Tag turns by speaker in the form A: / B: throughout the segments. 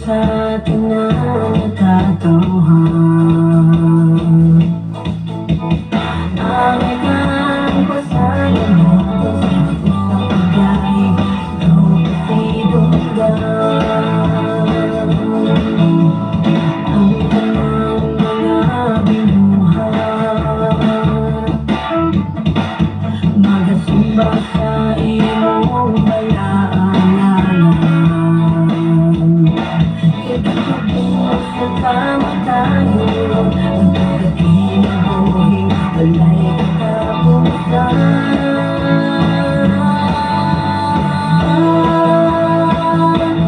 A: Sa tanan katawhan. Ang ikang pasalamat sa paggahi, ikaw kasi dunggan ang tanang mga binuhat. Magasimba sa imong balaan ngalan. Kay katubos sa kamatayon, ang kinabuhing walay katapusan.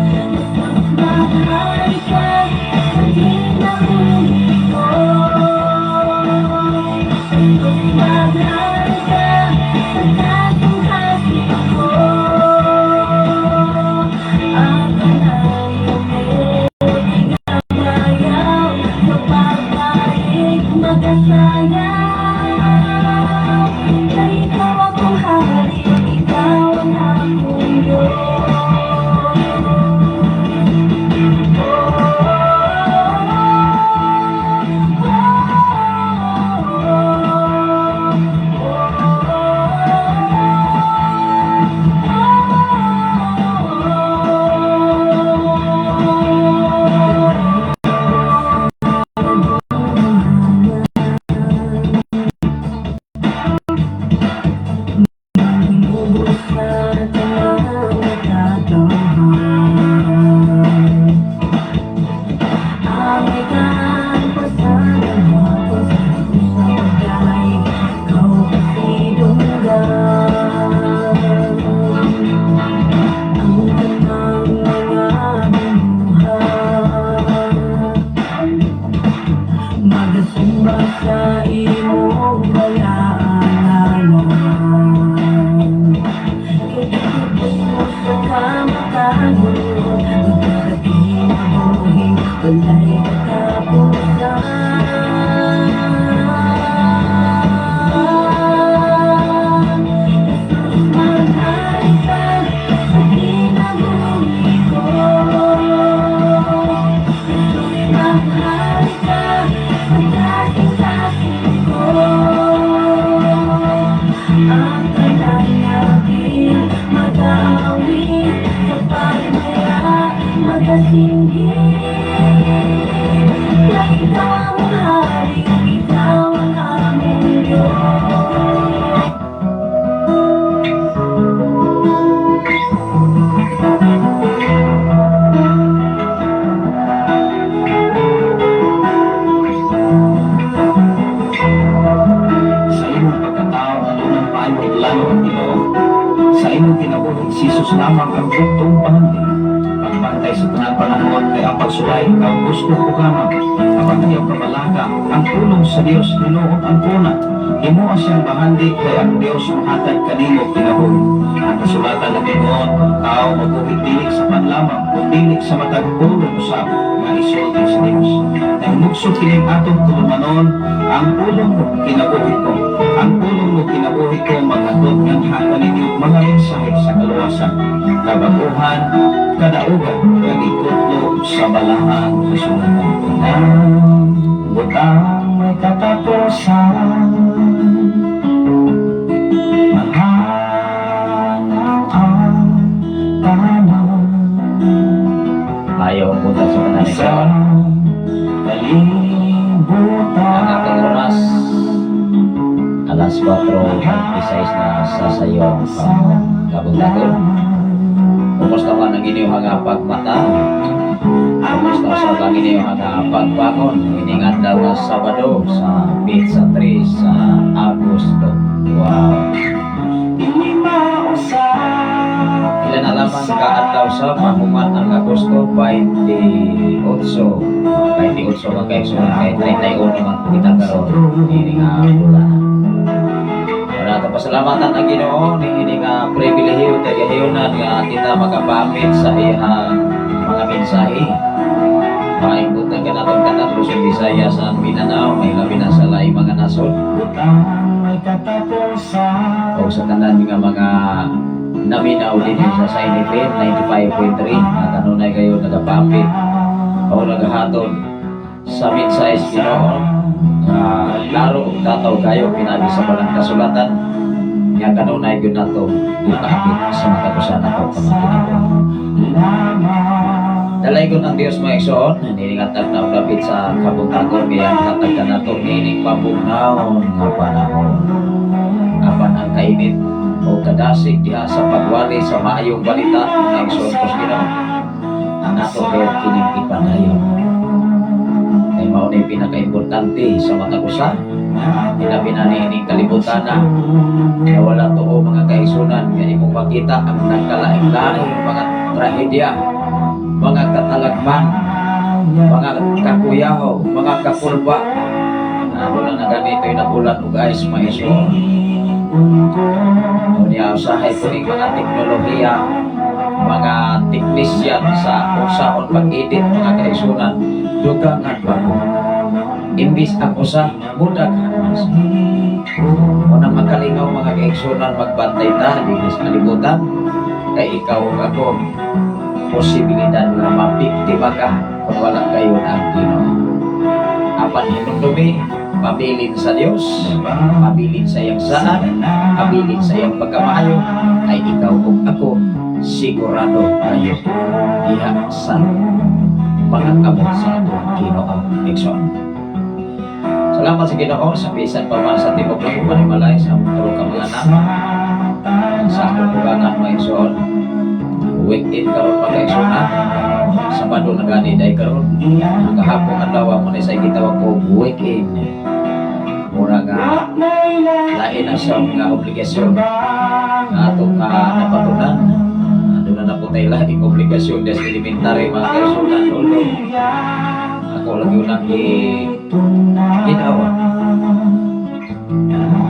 A: Jesus, maghari ka sa kinabuhi ko. Jesus, maghari ka sa kasing-kasing ko. Ang tanang kamot nga bayaw sa pagbalik magasayaw. Kay ikaw akong hari, ikaw ang akong Diyos. Lubos sa tanang katawhan. Ang ikang pasalamat sa paggahi, ikaw kasi dunggan ang tanang mga binuhat. Magasimba sa imong balaan ngalan. Kay katubos mo sa kamatayon, ang sa kinabuhing walay katapusan. Jesus, maghari ka sa kinabuhi ko. Jesus, maghari ka sa kasing-kasing ko. Ang tanang ngapil mag-aawit kapag maya magasinggit. Kay ikaw ang hari, ikaw ang among Diyos.
B: Sa imong pagkatao, adunang paayong plano ang Ginoo. Sa imong kinabuhi, si Jesus lamang ang buktong bahandi. Pagbantay sa tanan panahon kay ang pagsulay kag gusto ko kama. Apan ayaw kabalaka, ang pulong sa Dios hinuot ang puna. Himoa siyang bahandi kay ang Dios mohatag kanimo kinabuhi. Ang kasulatan nag-ingon, ang tao mabuhi dili sa pan lamang, kun dili sa matag pulong usab nga isulti sa Dios. Nahimugso kining atong tulumanon, ang pulong mo kinabuhi ko. Ang pulong mo kinabuhi ko maghatod nganha kaninyo mga mensahe sa kaluwasan, kabaguhan, kadaugan, kag ikutlo sa balaang kasulatan. Ang butang may katapusan, mahanaw ang tanan
C: Ayaw ang buntag sa tanan
B: sa
C: ikaw. Ang atong
B: kalibutan.
C: Oras, alas 4:26 na sa sayong kabuntagon. Kumusta man ang inyong nga pagmata? Kumusta sa ang inyong nga pagbangon? Ining adlaw nga Sabado sa petsa 3 sa Agosto. Wow.
B: Dili mausap.
C: Ilan na lamang ka adlaw sa mahuman ang Agosto 28. 28 mga kaigsuonan, kay 31 man kita karon ini nga bulan. Wala ta pasalamatan ang Ginoo niini nga pribilehiyo kagahiyonan nga kita makapamit sa iyang mga mensahe. Maayong buntag kanatong tanan, Luzon, Visayas at Mindanao, may labi na sa laing mga nasod.
B: Butang may katapusan.
C: O sa tanan nga mga naminaw din sa Sign FM 95.3 nga kanunay kayo nagapamit. O nagahatod sa mensahe sa Ginoo nga klaro ug tataw kayo pinaagi sa balang kasulatan nga kanunay gyud nato gipaapit sa matag usa nato ka mga kinabuhi. Dalaygon ang Dios, mga igsoon, niningatag na dapit sa kabuntagon kaya hatag ka nato nining pabugnawon nga panahon. Apan ang kainit o kadasig diha sa pagwali sa maayong balita, mga igsoon ko sa Ginoo, nato kayo kining ipadayon. Kay mao ni pinakaimportante sa matag usa, ilabi na niining kalibutan na nga wala tuo, mga kaigsunan, nga imong makita ang nagkalaing-laing mga trahedya, mga katalagman, mga kakuyaw, mga kakulba. Ano lang na ganito yung nagulan og ice maiso. Unya usahay po ning mga teknolohiya, mga technician sa unsaon pag-edit, mga kaigsunan, dugangan pa ko. Imbis ang usa, mudaghan man siya. Unang makalingaw, mga kaigsunan, magbantay ta dinhi sa kalibutan kay ikaw ug ako, posibilidad nga mabiktima ka kung wala kayo ang Ginoo. Apan hinumdumi, pabilin sa Dios, pabilin sa iyang saad, pabilin sa iyang pagkamaayo, ay ikaw ug ako sigurado kayo diha sa mga kamot sa atong Ginoo, igsoon. Salamat sa Ginoo sa bisan pa man sa tibok lang panimalay sa among tulo ka mga anak, sa akong bugangan, mga igsoon. Weekend karon, mga igsoon ha. Sabado na gani day karon. Ang gahapon adlaw mo ni sa gitawag ko weekend. Mura nga lain na sa mga obligasyon nga atong nga napatunan. Doon na na po tayo laing obligasyon des elementary, mga kaigsunan. Although, ako lang yun ang ginawa.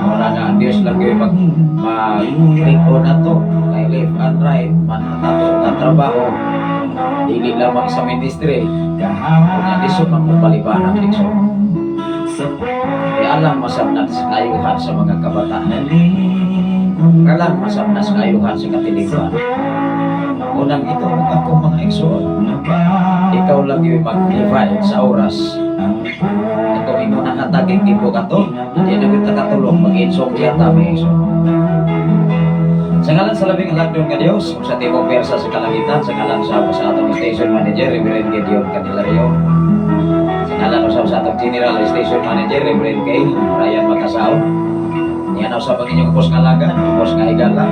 C: Wala na ang Diyos lang yun mag take on na to kay left and right man ang ato nga trabaho, dili lamang sa ministry. Kung ang lisod man kung palibaran, lisod. Kaya alam masab na sa kayuhan sa mga kabataan. Alam masab na sa kayuhan sa katiliban. Unang ito ang akong mga igsoon. Ikaw lang yung mag-divide sa oras. Ito imo nakataging tipo ka to. Hindi na kita katulong, mag-insomnia ta, mga igsoon. Sa ngalan sa labing alagdon nga Dios, ug sa tibok pwersa sa kalangitan, sa ngalan sa atong station manager, Reverend Gideon Candelario. Sa ngalan usab sa atong general station manager, Reverend Kay Ryan Makasao. Niyan usab ang inyong ubos nga alagad, ubos nga higala,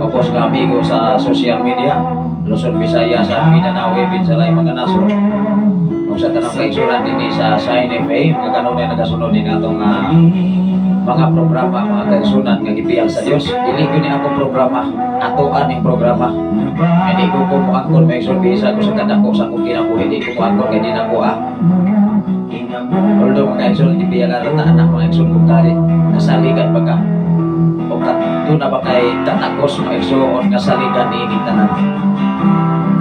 C: ubos nga amigo sa social media, Luzon, Visayas at Mindanao, Ibin sa laing mga nasod. Ug sa tanang kaigsunan dinhi sa Shine FM, nga kanunay nagasunod din atong mga programa, mga kaigsunan nga gipiyal sa Dios. Dili ko ni akong programa, ato aning programa. Kaya di ko moangkon, may bisa ko sa kadako sa akong kinabuhi, di ko moangkon kay di na ko ah. Although, mga kaigsunan, gipiyal na anak, mga igsoon, kung kali kasaligan ba ka o doon na ba kay tatakos, mga igsoon, nga saligan ni ining tanan.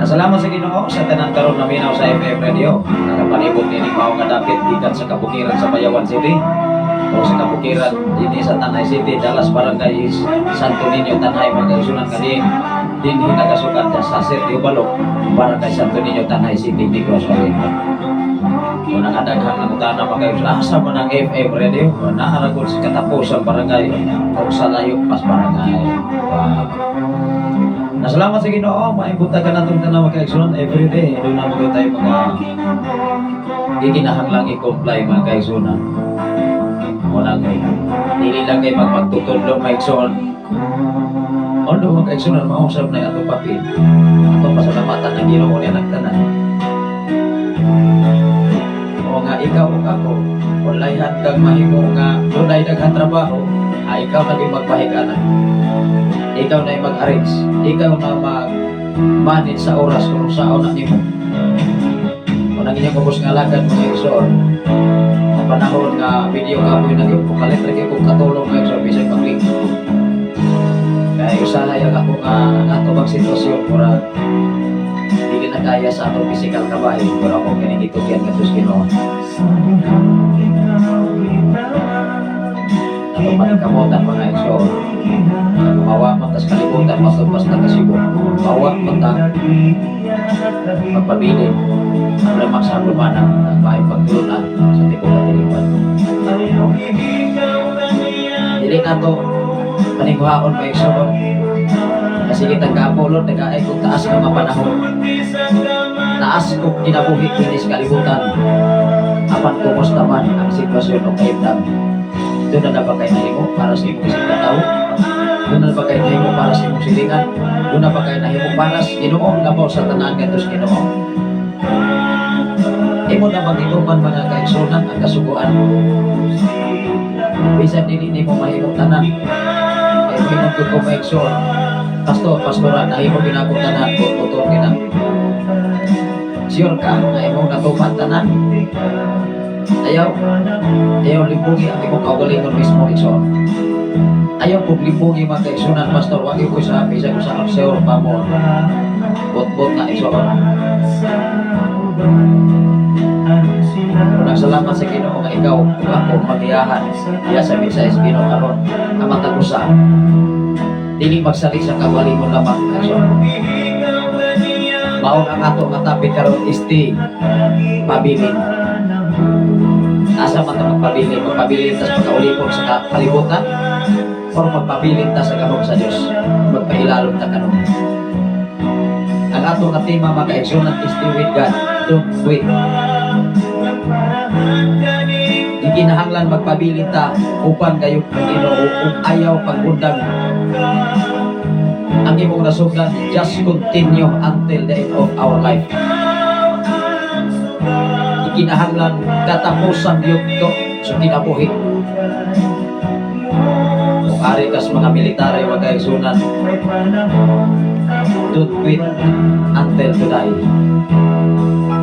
C: Nasalamat sa Ginoo sa tanan karon na minaw sa FM Radio. Nakapalibot nining mao nga dapit gikan sa kabukiran sa Bayawan City o sa kabukiran dinhi sa Tanay City, Dallas, Barangay Santo Niño, Tanay, mga kaigsunan, kani dinhi nagasukat sa Sitio Balok, Barangay Santo Niño, Tanay City, Negros Oriental. Kung nakadaghang ang utana, mga kaigsunan, asa man ang FM Radio? Naaragol sa katapusan barangay o sa layo pas barangay. Wow. Nasalamat sa Ginoo, maibutag ka natong tanan, mga kaigsunan, everyday. Doon na mga tayo mga gikinahanglang i-comply, mga kaigsunan. Wala kay dili lang kay magtutudlo, mga igsoon. Although, mga kaigsunan, mausap na atong papel. Atong pasalamatan ang Ginoo niya nagtanan. O nga ikaw ug ako, walay kang mahimo nga dunay daghan trabaho, ah, ikaw na gyud magpahigana. Ikaw na mag-arrange, ikaw na mag-manage sa oras kung saan na nimo. Kung ang inyong kubos nga alagad, mga igsoon, sa panahon nga video kapoy na gyud, kalit ra gyud kung katulong, mga igsoon, bisag paglingkod. Kaya usahay ang ako nga ang ato bang sitwasyon murag dili na kaya sa atong physical kabahin, pero ako kini gitugyan ngadto sa Ginoo. Ato paningkamotan, mga igsoon. Mawa man tas kalibutan, matod basta kasigo. Mawa man ta magpabilin. Problema sa Romana, ang maayong pagtulunan sa tibuok katilipan. Dili nato paniguhaon, mga igsoon. Kasi kitang kapo, Lord, nag-aay kong taas nga mga panahon. Taas kong kinabuhi dinhi sa kalibutan. Apan kumusta man ang sitwasyon o kahimtang, duna na ba kay nahimo para sa imong isig tao? Duna na ba kay nahimo para sa imong silingan? Duna ba kay nahimo para sa Ginoo, labaw sa tanan ngadto sa Ginoo? Imo na bang gituman, mga kaigsunan, ang kasuguan? Bisan dili nimo mahimo tanan. Kay moingon ko, mga igsoon, "Pastor, pastora, nahimo gyud nako tanan, motor kina." Sure ka na imong natuman tanan? Ayaw, ayaw libugi ang imong kaugalingon mismo, igsoon. Ayaw pug libugi, mga kaigsunan, "Pastor, wagi ko sa bisa ko sa sure pa mo." Bot-bot na, igsoon. Unang salamat sa Ginoo nga ikaw ug ako magiyahan diya sa mensahe sa Ginoo karon ang matag usa. Dili magsalig sa kaugalingon lamang, igsoon. Mao ang ato nga topic karon, stay pabilin. Asa man ta magpabilin? Magpabilin ta sa pagkaulipon sa kalibutan or magpabilin ta sa gahom sa Dios? Magpailalom ta karon. Ang ato nga tema, mga kaigsunan, stay with God. Don't quit. Di kinahanglan magpabilin ta upan kayo ang Ginoo ug ayaw pag-undang ang imong nasugdan. Just continue until the end of our life. Di kinahanglan katapusan yugto sa kinabuhi. Kung ari kas mga military, mga kaigsunan, don't quit until to die.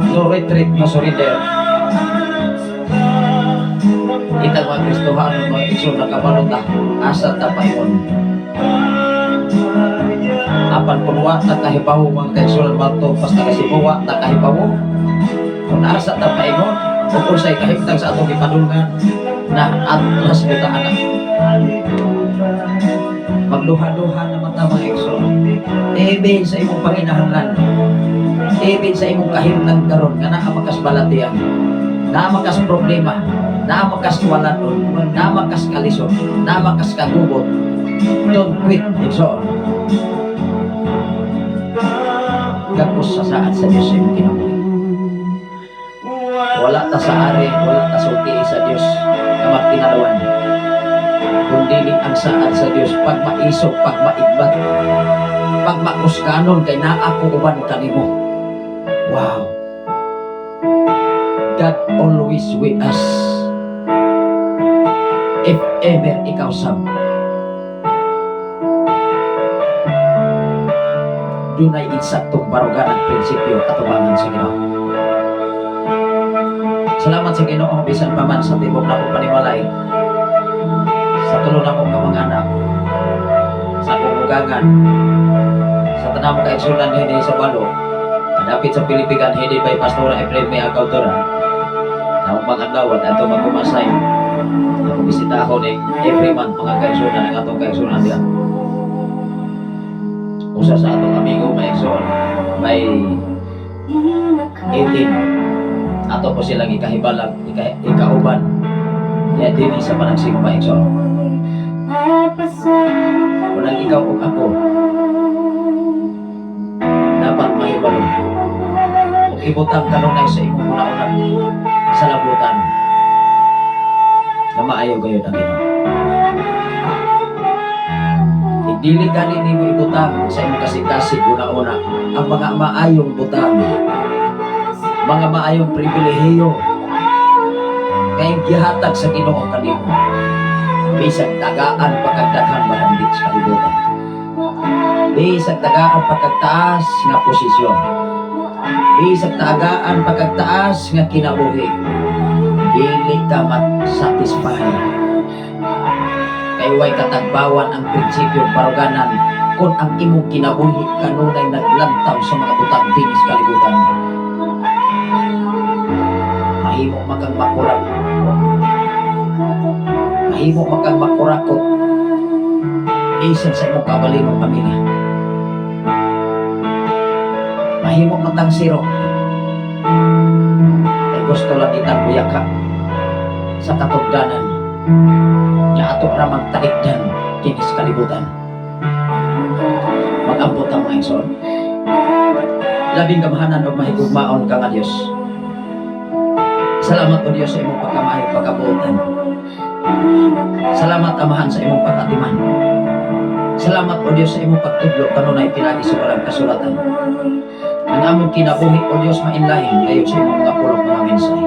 C: No retreat, no surrender. Kita mga Kristohano, mga igsoon, nakabalo ta asa ta paingon. Apan kung wa ta kahibawo, mga kaigsunan, mato pas taga-Cebu, wa ta kahibawo kung asa ta paingon o kung sa'y kahimtang sa atong gipadulngan na atras kita anak. Magduha-duha naman ta, mga igsoon. Even sa imong panginahanglan, even sa imong kahimtang karon nga naa man kas balatian, naa man kas problema, naa man kas walanon, naa man kas kalisod, naa man kas kagubot, don't quit, igsoon. Gapos sa saad sa Diyos sa imong kinabuhi. Wala ta sa ari, wala ta sulti sa Diyos nga magtinalawan. Kung dili ang saad sa Diyos, pag maisog, pag maigbat, pag makuskanon, kay naa ko uban kanimo. Wow. God always with us. If ever ikaw sab dunay insaktong barugan ang prinsipyo katubangan sa Ginoo. Salamat sa Ginoo bisan pa man sa tibok na panimalay, sa tulo na kong mga anak, sa akong ugangan, sa tanang mga kaigsunan dinhi sa Balo, kadapit sa Pilipigan, headed by Pastora Efrem May Agautora. Na mga adlaw ato magkumasay. Ako bisita ako ni every month, mga kaigsunan, ang atong kaigsunan diya. Usa sa atong amigo, may igsoon, may 18. Ato po silang ikahibalag, ikauban. Ya dinhi sa panagsimba, igsoon. Unang ikaw ug ako dapat mahibalo ug ibutang kanunay sa imong una-una sa labutan na maayo gayud ang Ginoo. Dili gani nimo ibutang sa imong kasing-kasing una-una ang mga maayong butang, mga maayong pribilehiyo kay gihatag sa Ginoo kanimo, bisag tagaan pa kag daghan bahandi sa kalibutan, bisag tagaan pa kag taas nga posisyon, bisag tagaan pa kag taas nga kinabuhi, dili ka mat-satisfy kay way katagbawan ang prinsipyo baruganan kung ang imong kinabuhi kanunay naglantaw sa mga butang dinhi sa kalibutan. Mahimo man kang makurak, mahimo man kang makurakot isan sa imong kaugalingong pamilya, mahimo man tang siro.
B: Gusto lang kitang muyaka sa katugdanan nga ato ramang talikdan kini sa kalibutan. Mag-ampo ta, mga igsoon. Labing gamhanan ug mahigugmaon ka nga Dios. Salamat, O Dios, sa imong pagkamaayo, pagkabuotan. Salamat, Amahan, sa imong pag-atiman. Salamat, O Dios, sa imong pagtudlo kanunay pinagi sa Balang Kasulatan. Ang among kinabuhi, O Dios, mainlahin kayo sa imong mga pulong, mga mensahe.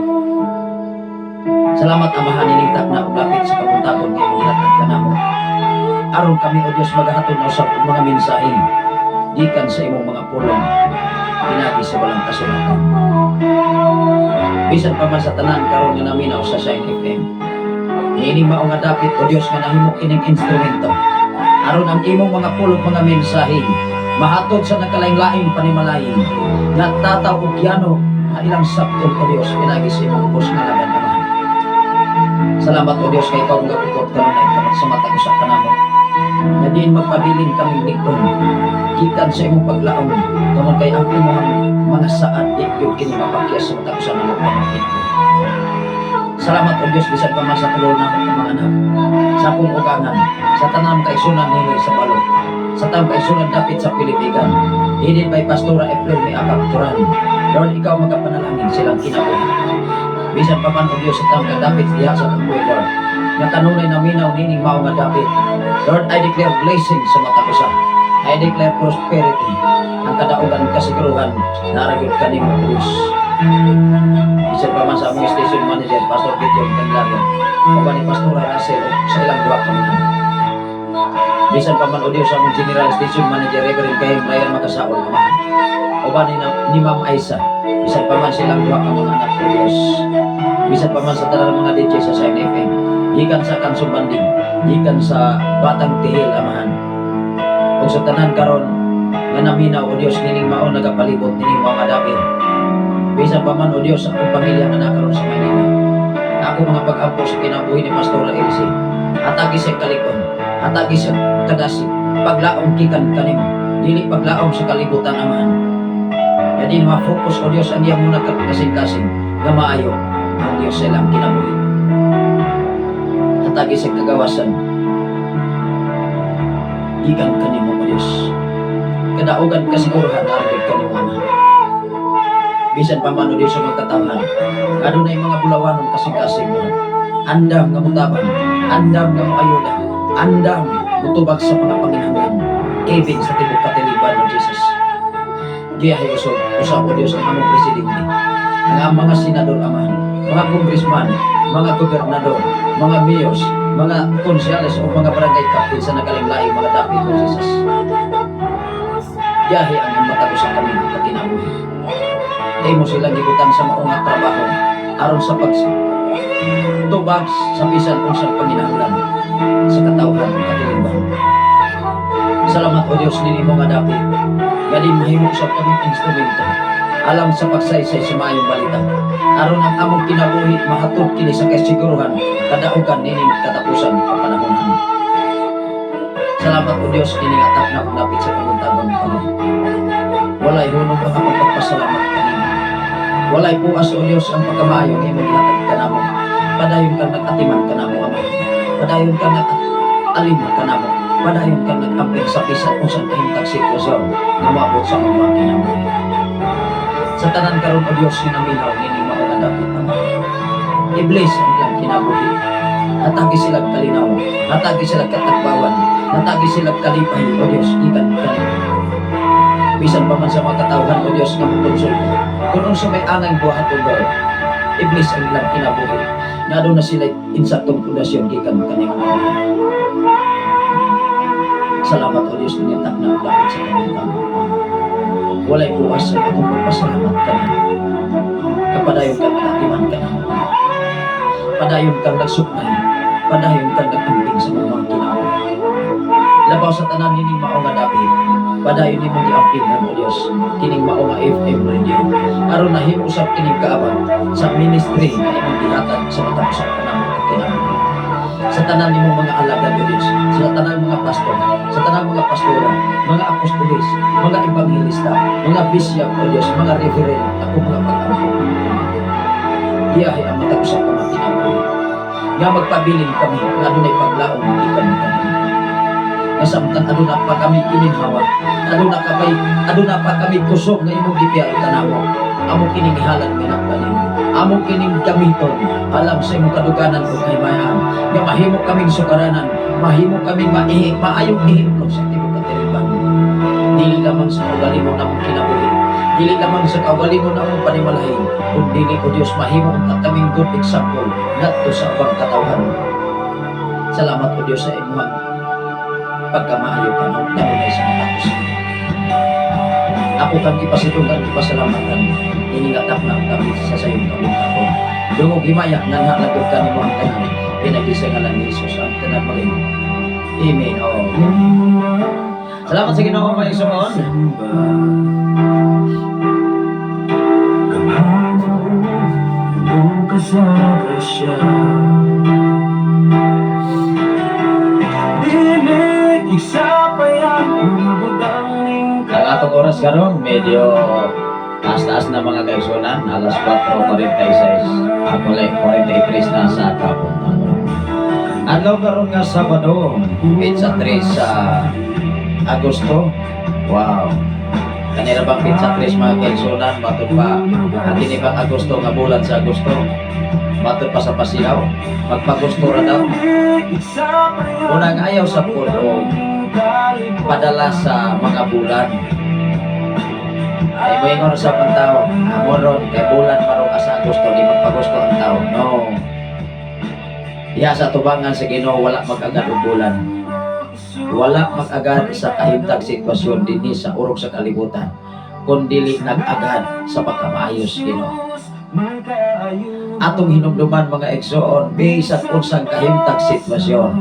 B: Salamat, Amahan, ining takna ug dapit sa kabuntagon kay imong gihatag kanamo. Aron kami, O Dios, maghatod na usab og mga mensahe gikan sa imong mga pulong pinagi sa Balang Kasulatan. Bisan pa man sa tanan karon nga naminaw sa Shine FM, niining mao nga dapit, O Dios, nga nahimo kining instrumento aron ang imong mga pulong, mga mensahe mahatod sa nagkalain-laing panimalay nga tataw ug yano nga ilang sabton, O Dios, pinagi sa imong ubos nga laban naman. Salamat, O Dios, kay ikaw nga gapukot kanunay kamat sa matag usa kanamo. Nga diin magpabilin kaming ligton gikan sa imong paglaom tungod kay ang imong mga saad di gyud kini mapakyas sa matag usa namo pamangkin. Salamat, O Dios, bisan pa man sa tulo namo ka mga anak, sa akong ugangan, sa tanang kaigsunan nini sa balo, sa tanang kaigsunan dapit sa Pilipigan, headed by Pastora April May Akapturan. Lord, ikaw magapanalangin silang kinabuhi. Bisan pa man, O Dios, sa tanang kadapit diha sa Kampuy, Lord, nga kanunay naminaw nining mao nga dapit. Lord, I declare blessing sa matag usa. I declare prosperity. Ang kadaugan, kasiguruhan, naa ra gyud kanimo, O Dios. Bisan pa man sa among station manager, Pastor Gideon Candelario, uban ni Pastora Russell sa ilang duha ka mga anak. Bisan pa man, O Dios, sa among general station manager, Reverend Kahim Ryan Makasaol, Ama. Uban ni Ma'am Aisa, bisan pa man silang duha ka mga anak, O Dios. Bisan pa man sa tanan mga DJ sa Shine FM, gikan sa Kansubanding, gikan sa Batang Tihil, Amahan. Ug sa tanan karon nga naminaw, O Dios, nining mao nagapalibot nining mga dapit. Bisan pa man, O Dios, sa akong pamilya nga nakaroon sa Maynila. Ako mga pag-ampo sa kinabuhi ni Pastora Elsie. Hatagi sa kalikon, hatagi sa kadasig, paglaom gikan kanimo, dili paglaom sa kalibutan, Amahan. Kaya din ma-focus, O Dios, ang iyang muna kasing-kasing nga maayo ang Dios sa ilang kinabuhi. Hatagi sa kagawasan, gikan kanimo, O Dios. Kadaugan kasiguruhan naa ra kanimo, Ama. Bisan pa man, O Dios, sa mga katawhan, adunay mga bulawanong kasing-kasing mo. Andam nga mutabang, andam nga moayuda, andam mutubag sa mga panginahanglan, even sa tibok katiliban ng Jesus. Giyahe usab, usab, O Dios, ang among presidente, ang among mga senador, Amahan, mga congressman, mga gobernador, mga mayors, mga konsyales o mga barangay captain sa nagkalain-laing mga dapit, O Jesus. Giyahe ang matag usa kami kakinabuhi. Imo silang gibutang sa mao nga trabaho aron sa pag tubag sa bisan unsang panginahanglan sa katawhan ng katilingban. Salamat, O Dios, nini nga dapit. Gani mahimo sa kaming instrumento alang sa pagsaysay sa maayong balita. Aron ang among kinabuhi mahatod kini sa kasiguruhan kadaugan nining katapusan kapanahonan. Salamat, O Dios, kini nga takna ug dapit sa kabuntagon karon. Walay hunong ang akong pagpasalamat kanimo. Walay puas, O Dios, ang pagkamaayo nga imong gihatag kanamo. Padayon kang nag-atiman kanamo, Ama. Padayon kang nag-alim kanamo. Padayon kang nag-amping sa bisan unsang kahimtang sitwasyon nga moabot sa among mga kinabuhi. Sa tanan karon, O Dios, nga naminaw nining mao nga dapit, Ama. I-bless ang ilang kinabuhi. Hatagi sila kalinaw, hatagi sila katagbawan, hatagi sila kalipay, O Dios, gikan kanimo. Bisan pa man sa mga katawhan, O Dios, nga mokonsulta, kung unsa may angay buhaton, Lord, i-bless ang ilang kinabuhi. Nga aduna sila insaktong pundasyon gikan kanimo. Salamat, O Dios, nining takna ug dapit sa kabuntagon. Walay puwas sa akong pagpasalamat kanimo. Kapadayon kang nagatiman kanamo. Padayon kang nagsuknay. Padayon kang nag-amping sa mga kinabuhi. Labaw sa tanan nining mao nga dapit, padayon nimong giampingan, O Dios, kining mao nga FM radio. Aron nahimo usab kining kaabag sa ministry nga imong gihatag sa matag usa kanamo kinabuhi. Sa tanan nimong mga alagad, O Dios, sa tanan mga pastor, sa tanan mga pastora, mga apostolis, mga ebanghelista, mga bishop, O Dios, mga reverend, ako mga pag-ampo. Iyahi ang matag usa ka kinabuhi. Nga magpabilin kami nga adunay paglaom gikan kanimo. Nga samtang aduna pa kami kininhawa, aduna pa kami kusog nga imong gibiya kanamo. Amo kining ihalad nga nagbaling. Amo kining gamiton alang sa imong kaduganan ug kahimayan. Nga mahimo kaming sukaranan, mahimo kaming maayong ehemplo sa tibuok katilingban. Dili lamang sa kaugalingon namong kinabuhi, dili lamang sa kaugalingon namong panimalay, kundi, O Dios, mahimo unta kaming good example ngadto sa ubang katawhan. Salamat, O Dios, sa imong pagkamaayo kanunay sa mga tao. Ako kang gipasidunggan, gipasalamatan, iningatap na kami sa sayong kabuntagon. Dungog himaya, nanghalagot ka nimo ang tanan, pinagi sa ngalan ni Jesus ang tanan maging. Amen. Oh. Salamat sa Ginoo, mga igsoon.
D: Gamhanan ka sa grasya. Dili igsapaya mga butang ning
C: Ang atong oras karon medyo taas-taas na, mga kaigsunan, alas 4:46. Ako like 43 na sa kapuntahan. Adlaw karon nga Sabado, petsa 3 sa Agosto. Wow. Kanila bang petsa 3, mga kaigsunan, matud pa ang kini bang Agosto nga bulan sa Agosto. Matud pa sa pasiyaw, magpagusto ra daw. Unang ayaw sa pulo, padala sa mga bulan. Ay moingon sa pantao, amo ron kay bulan maron ka sa Agosto, di magpagusto ang tao. No. Diha sa tubangan sa Ginoo, wala mag-agad og bulan. Wala mag-agad sa kahimtang sitwasyon dinhi sa urog sa kalibutan kun dili nag-agad sa pagkamaayos Ginoo. Atong hinumduman, mga igsoon, bisan unsang kahimtang sitwasyon,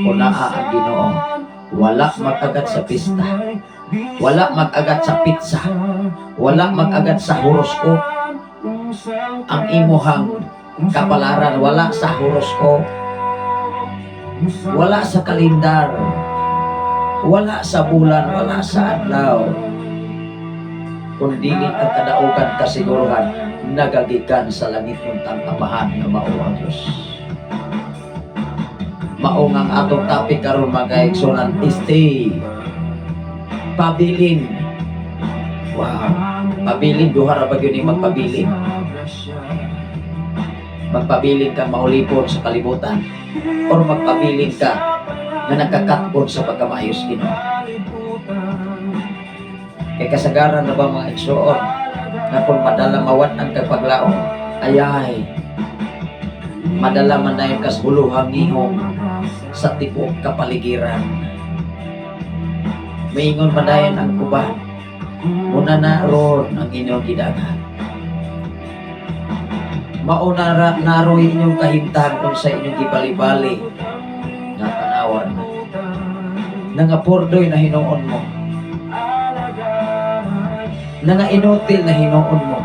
C: kung naa ang Ginoo, wala mag-agad sa pista, wala mag-agad sa pizza, wala mag-agad sa horoscope. Ang imuhang kapalaran wala sa horoscope, wala sa kalendar, wala sa bulan, wala sa adlaw. Kung dili ang kadaugan kasiguruhan nagagikan sa langit ng Amahan nga mao ang Diyos. Mao nga ang atong topic karon, mga kaigsunan, stay, pabilin. Wow, pabilin, duha ra ba gyud ni magpabilin? Magpabilin ka maulipon sa kalibutan or magpabilin ka nga nagkakatkon sa pagkamaayos Ginoo. Kay kasagaran na ba, mga igsoon, nga kung madala mawad-an kag paglaom, ayay, madala man na yung kasbuluhang ngihong sa tibuok kapaligiran. Maingon man dayon ang kuban, muna na ron ang inyong gidagan. Mauna ra naroy inyong kahimtang kung sa inyong gibalibali nga tanawan na. Nangapurdoy na hinuon mo. Nanga inutil na hinuon mo.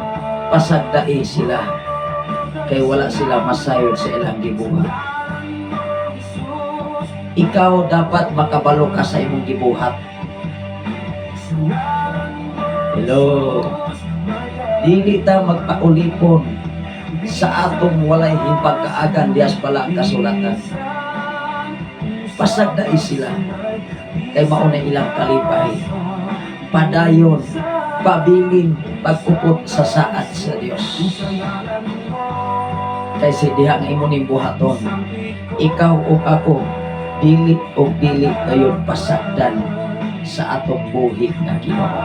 C: Pasagdai sila. Kay wala sila masayod sa ilang gibuhat. Ikaw dapat makabalo ka sa imong gibuhat. Hello. Dili ta magpaulipon sa atong walay hipagkaagan dihas pala ang kasulatan. Pasagdai sila kay mauna ilang kalipay. Padayon, pabilin, pagkupot sa saad sa Dios. Kay si diha nga imo ning buhaton, ikaw ug ako dili og dili kayon pasagdan sa atong buhi nga Ginoo.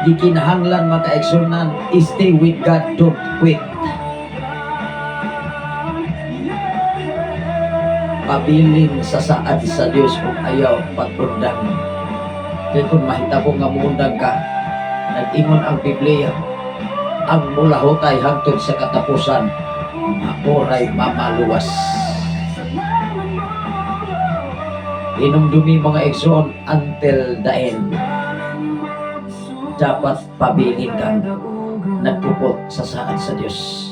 C: Gikinahanglan, mga kaigsunan, stay with God, don't quit. Pabilin sa saad sa Dios ug ayaw pag-undang. Kay kung mahitabo nga muundang ka, nag-ingon ang Biblia, ang mulahutay hangtod sa katapusan, maoray mamaluwas. Hinumdumi, mga igsoon, until the end. Dapat pabilin kang nagpupot sa saad sa Diyos.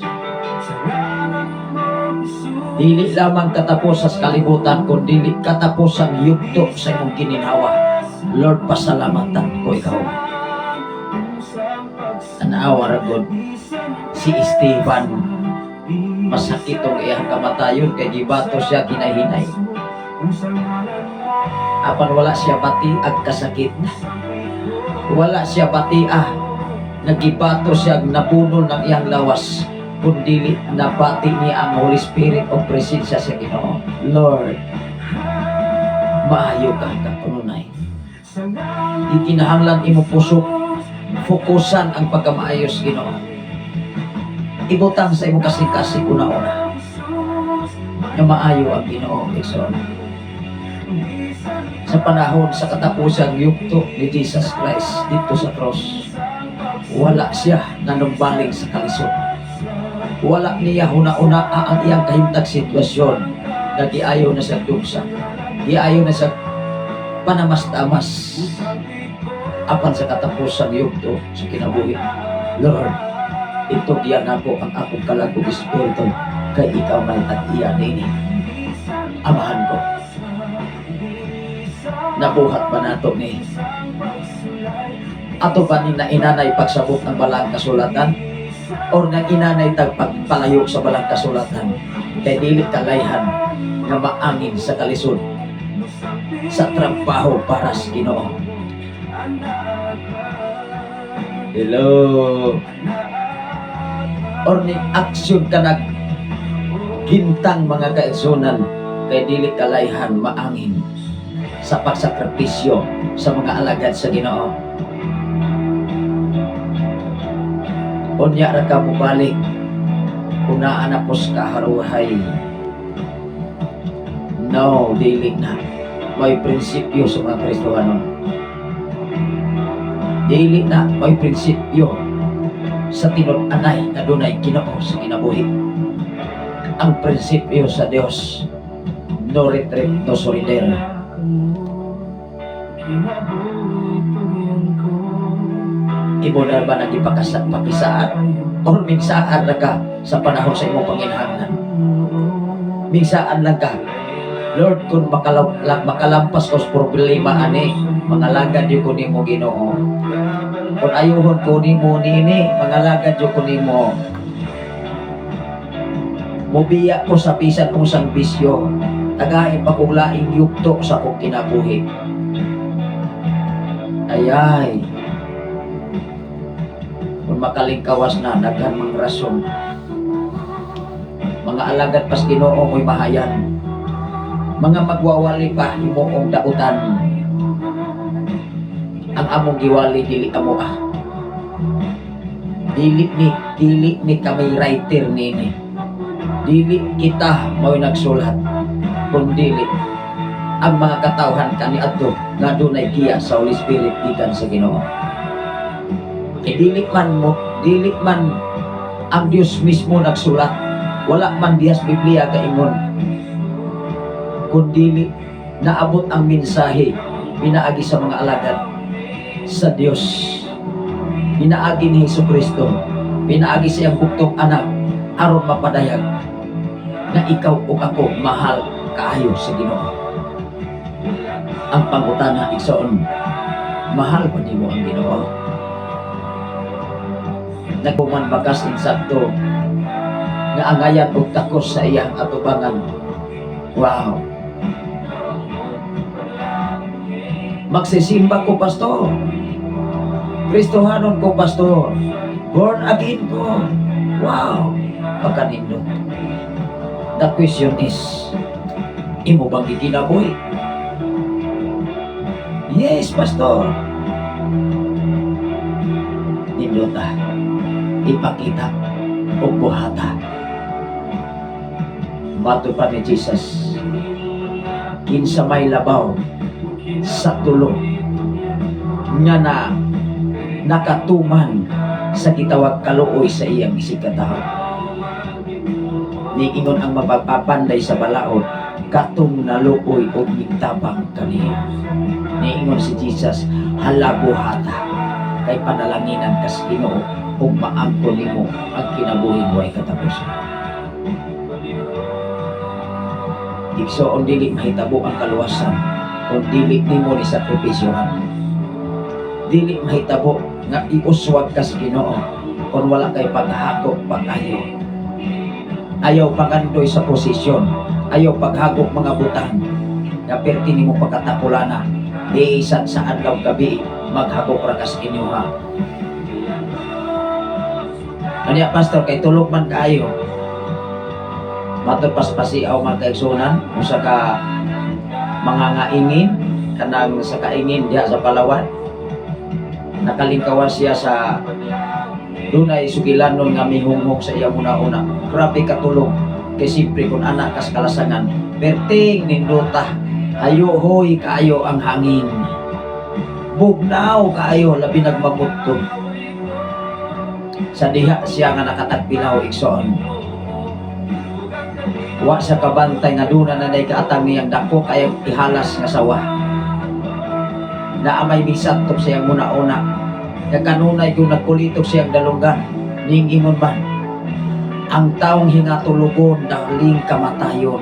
C: Dili lamang katapos sa kalibutan, kundi katapos ang yugto sa imong gininhawa. Lord, pasalamatan ko ikaw. Tanawa ra gud si Esteban, masakit ang iyang kamatayon kay gibato siya ginahinay. Apan wala siya bati ag kasakit. Wala siya bati nga gibato siya, nabunol ng iyang lawas, kundili nabati niya ang Holy Spirit o presensya sa Ginoo. Lord, maayo ka katununay. Di kinahanglan imo pusok fokusan ang pagkamaayos, Ginoo. Ibutang sa imong kasing-kasing una-una nga maayo ang Ginoo, igsoon. Sa panahon sa katapusang yugto ni Jesus Christ dito sa cross, wala siya nanumbaling sa kalisod. Wala niya huna-una ang iyang kahimtang sitwasyon nga giayo na sa dugsa, giayo na sa panamas-tamas. Apan sa katapusang yugto sa kinabuhi, "Lord, itugyan nako ang akong kalag ug espiritu kay ikaw may tag-iya nini. Amahan ko." Nabuhat ba nato ni? Ato ba ni nainanay pagsabot ng balang kasulatan? Or nang inanay tag pagpalayo sa balang kasulatan? Kay dili kalayhan nga maangin sa kalisod sa trabaho para sa Ginoo. Hello. Or ni aksyon ka nag gintang, mga kaigsunan, kay dili kalayhan maangin sa pagsakripisyo sa mga alagad sa Ginoo. Unya ra ka mobalik, unaan na pos kaharuhay. No, dili na. May prinsipyo sa mga Kristohanon. Dili na may prinsipyo sa tinud-anay na dunay Ginoo sa kinabuhi. Ang prinsipyo sa Dios, no retreat, no surrender.
D: Kinabuhi ko.
C: Imo na ba nagipakasa pakisaad or migsaan na ka sa panahon sa imong panginahanglan? Migsaan lang ka, "Lord, kung makalampas ko sa problema ani, mangalagad gyud ko nimo, Ginoo. Kung ayuhon ko nimo nini, mangalagad gyud ko nimo. Mubiya ko sa bisan unsang bisyo. Tagain pa kong laing yugto sa akong kinabuhi." Ayay. Kung makalingkawas na, daghan mang rason. Mga alagad pas Ginoo mo'y mahayan. Mga magwawali pa himuong dautan. Ang among giwali dili amo ah. Dili ni kami writer nini. Dili kita mo'y nagsulat, kundili ang mga katawhan kaniadto nga dunay giya sa Holy Spirit gikan sa Ginoo. Kay dili man ang Dios mismo nagsulat. Wala man dihas Biblia kaingon. Kundili naabot ang mensahe pinaagi sa mga alagad sa Dios. Pinaagi ni Hesus Kristo, pinaagi sa iyang buktong anak aron mapadayag na ikaw ug ako mahal kaayo sa Ginoo. Ang pangutana, igsoon, mahal ba nimo ang Ginoo? Nagpuman bakas insakto nga angayan og takos sa iyang atubangan. Wow. "Magsisimba ko, pastor. Kristohanon ko, pastor. Born again ko." Wow. Pagkanindot. The question is, imo bang gikinabuhi? "Yes, pastor." Nindota. Ipakita o buhata. Mato pa ni Jesus, kinsa may labaw sa tulo nga na nakatuman sa gitawag kaluoy sa iyang isigkatawo? Niingon ang mapapapanday sa balaod, katong naluoy og nigtabang kaniya. Niingon si Jesus, "Halabuhata kay panalanginan kas Ginoo ug maangkon nimo ang kinabuhing way katapusan." Igsoon, dili mahitabo ang kaluwasan kung dili nimo ni sakripisyohan. Dili mahitabo nga iuswag ka sa Ginoo kung wala kay paghakop pag-ayo. Ayaw pangandoy sa posisyon, ayaw paghagop mga butang nga perti nimo pagkatapulana. Bisan sa adlaw gabi, maghagop ra ka sa inyo ha. Anya, pastor, kay tulog man kaayo. Matod paspasiaw, mga kaigsunan, usa ka mga ngaingin kanang sa kaingin diha sa Palawan. Nakalingkawan siya sa dunay sugilanon nga mihunghong sa iyang una-una. Grabe katulog. Kay siyempre kung anak kas kalasangan, perting nindota, hayohoy kaayo ang hangin. Bugnaw kaayo, labi nagmamutto. Sa diha siya nga nakatagpilaw, igsoon. Wa sa kabantay nga duna na nay kaatang niyang dako kayang ihalas nga sawa. Naa may misatop sa iyang muna-una. Nga kanunay kung nagkulitok siyang dalunggan, ning ingon man, "Ang taong hingatulugon, daling kamatayon."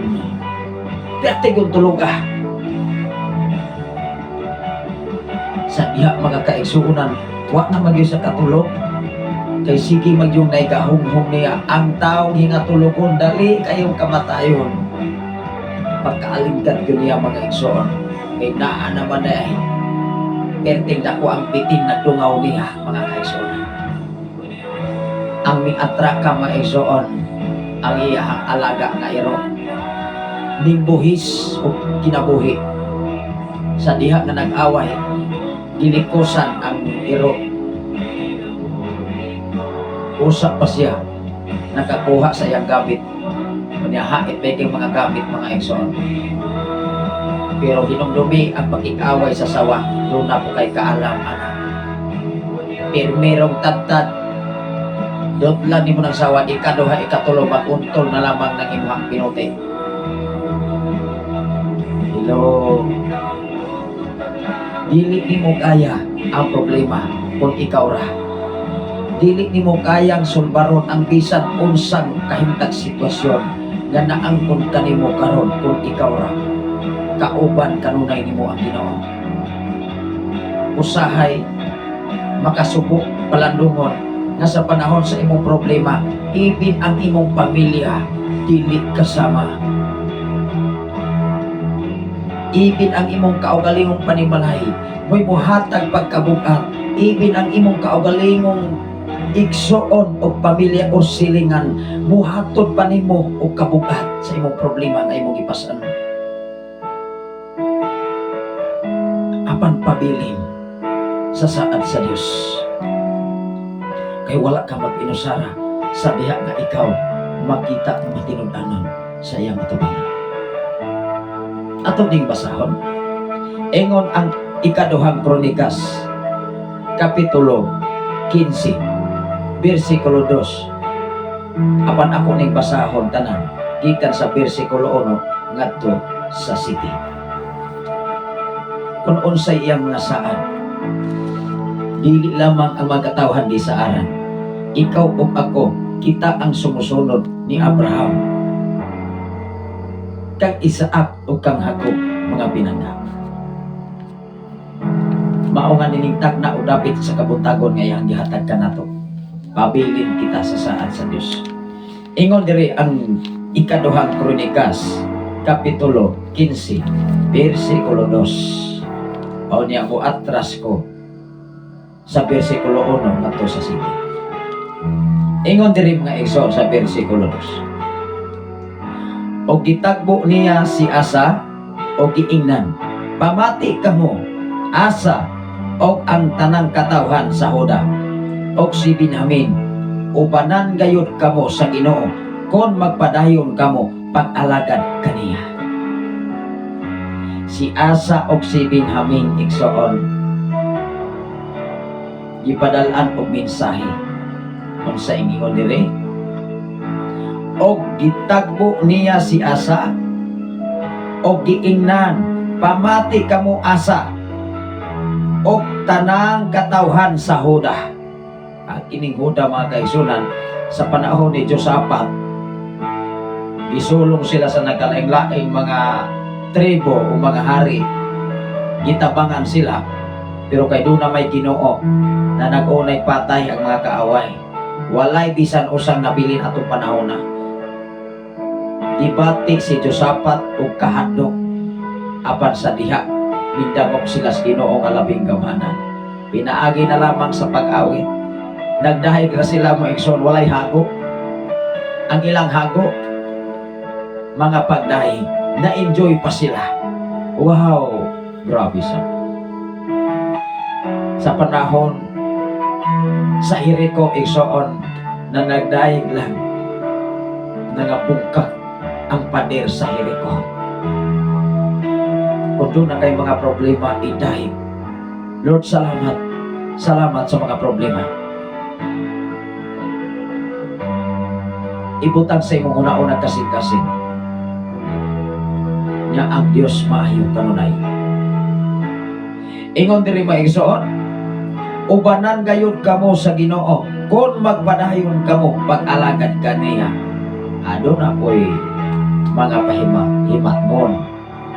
C: Perte kung tulog ah. Sa diha, mga kaigsuonan, wa na magyud sa katulog. Kay sige magyung naigahunghong niya, "Ang taong hingatulugon, dali kayong kamatayon." Pagkaaligtad yun niya, mga igsoon. Kay naa naman na ay perting dako ang bitin na dungaw niya, mga kaigsoon. Ang miatraka, mga igsoon, ang iyahang alaga nga iro. Ning buhis o kinabuhi. Sa diha nga nag-away, gilikosan ang iro. Usa pa siya nakakuha sa iyang gamit. Kunya hait pa yung mga gamit, mga igsoon. Pero hinumdumi ang pakikaway sa sawa, doon na po kay kaalam ana. Pirmirong tadtad, dotlan nimo ng sawa, ikaduha, ikatulo, maguntol na lamang ng imuhang pinuti. Hello. Dili nimo kaya ang problema kung ikaw ra. Dili nimo kayang sulbaron ang bisan unsang kahimtag sitwasyon nga naangkon kanimo karon kung ikaw ra. Kauban kanunay nimo ang Ginoo. Usahay makasubo palandungon nga sa panahon sa imong problema, even ang imong pamilya dili kasama. Even ang imong kaugalingong panimalay, mo'y muhatag pagkabugat. Even ang imong kaugalingong igsoon o pamilya o silingan, muhatod pa nimo og kabugat sa imong problema nga imong gipasan. Apan pabilin sa saad sa Dios. Kay wala ka mag-inusara sa diha nga ikaw makita ang matinud-anon sa iyang atubangan. Ato ding basahon. Ingon ang Ikaduhang Kronikas, Kapitulo 15, versikulo 2. Apan ako ning basahon tanan, gikan sa versikulo 1 ngadto sa 7. Kung unsay iyang mga saad, dili lamang ang mga katawhan di saaran. Ikaw ug ako, kita ang sumusunod ni Abraham, kang Isaac ug kang Jacob, mga pinangga. Mao nga niningtag na o dapit sa kabuntagon nga iyang gihatag kanato. Pabilin kita sa saad sa Dios. Ingon diri ang Ikaduhang Kronikas, Kapitulo 15, versikulo 2. Mao niya mo atras ko sa versikulo 1 ngadto sa 7. Ingon diri, mga igsoon, sa versikulo 2. Og gitagbo niya si Asa og giingnan, "Pamati kamo, Asa og ang tanang katawhan sa Huda og si Benjamin, ubanan gayud kamo sa Ginoo kon magpadayon kamo pag-alagad kaniya." Si Asa og si Benjamin, igsoon, gipadal-an og mensahe. Unsa ingon diri? Og gitagbo niya si Asa og giingnan, "Pamati kamo, Asa og tanang katawhan sa Huda." At ining Huda, mga kaigsunan, sa panahon ni Josaphat, gisulong sila sa nagkalaing-laing mga tribo o mga hari. Gitabangan sila. Pero kay duna may Ginoo na nag-unay patay ang mga kaaway. Walay bisan usang nabilin atong panahon na. Gibati si Josaphat og kahadlok apan sa diha mindangop sila sa Ginoo nga labing gamhanan. Pinaagi na lamang sa pag-awit. Nagdahig ra sila, mga igsoon, walay hago. Ang ilang hago, mga pagdahig, na-enjoy pa sila. Wow, grabe sa panahon sa Jericho, igsoon, na nagdahig lang, nangabungkak ang pader sa Jericho. Kung duna kay mga problema, idahig. Lord, salamat. Salamat sa mga problema. Ibutang sa imong una-una kasing-kasing nga ang Dios maayo kanunay. Ingon diri, mga igsoon, ubanan gayud kamo sa Ginoo kung magpadayon kamo pag-alagad kaniya. Aduna po'y mga pahima himatngon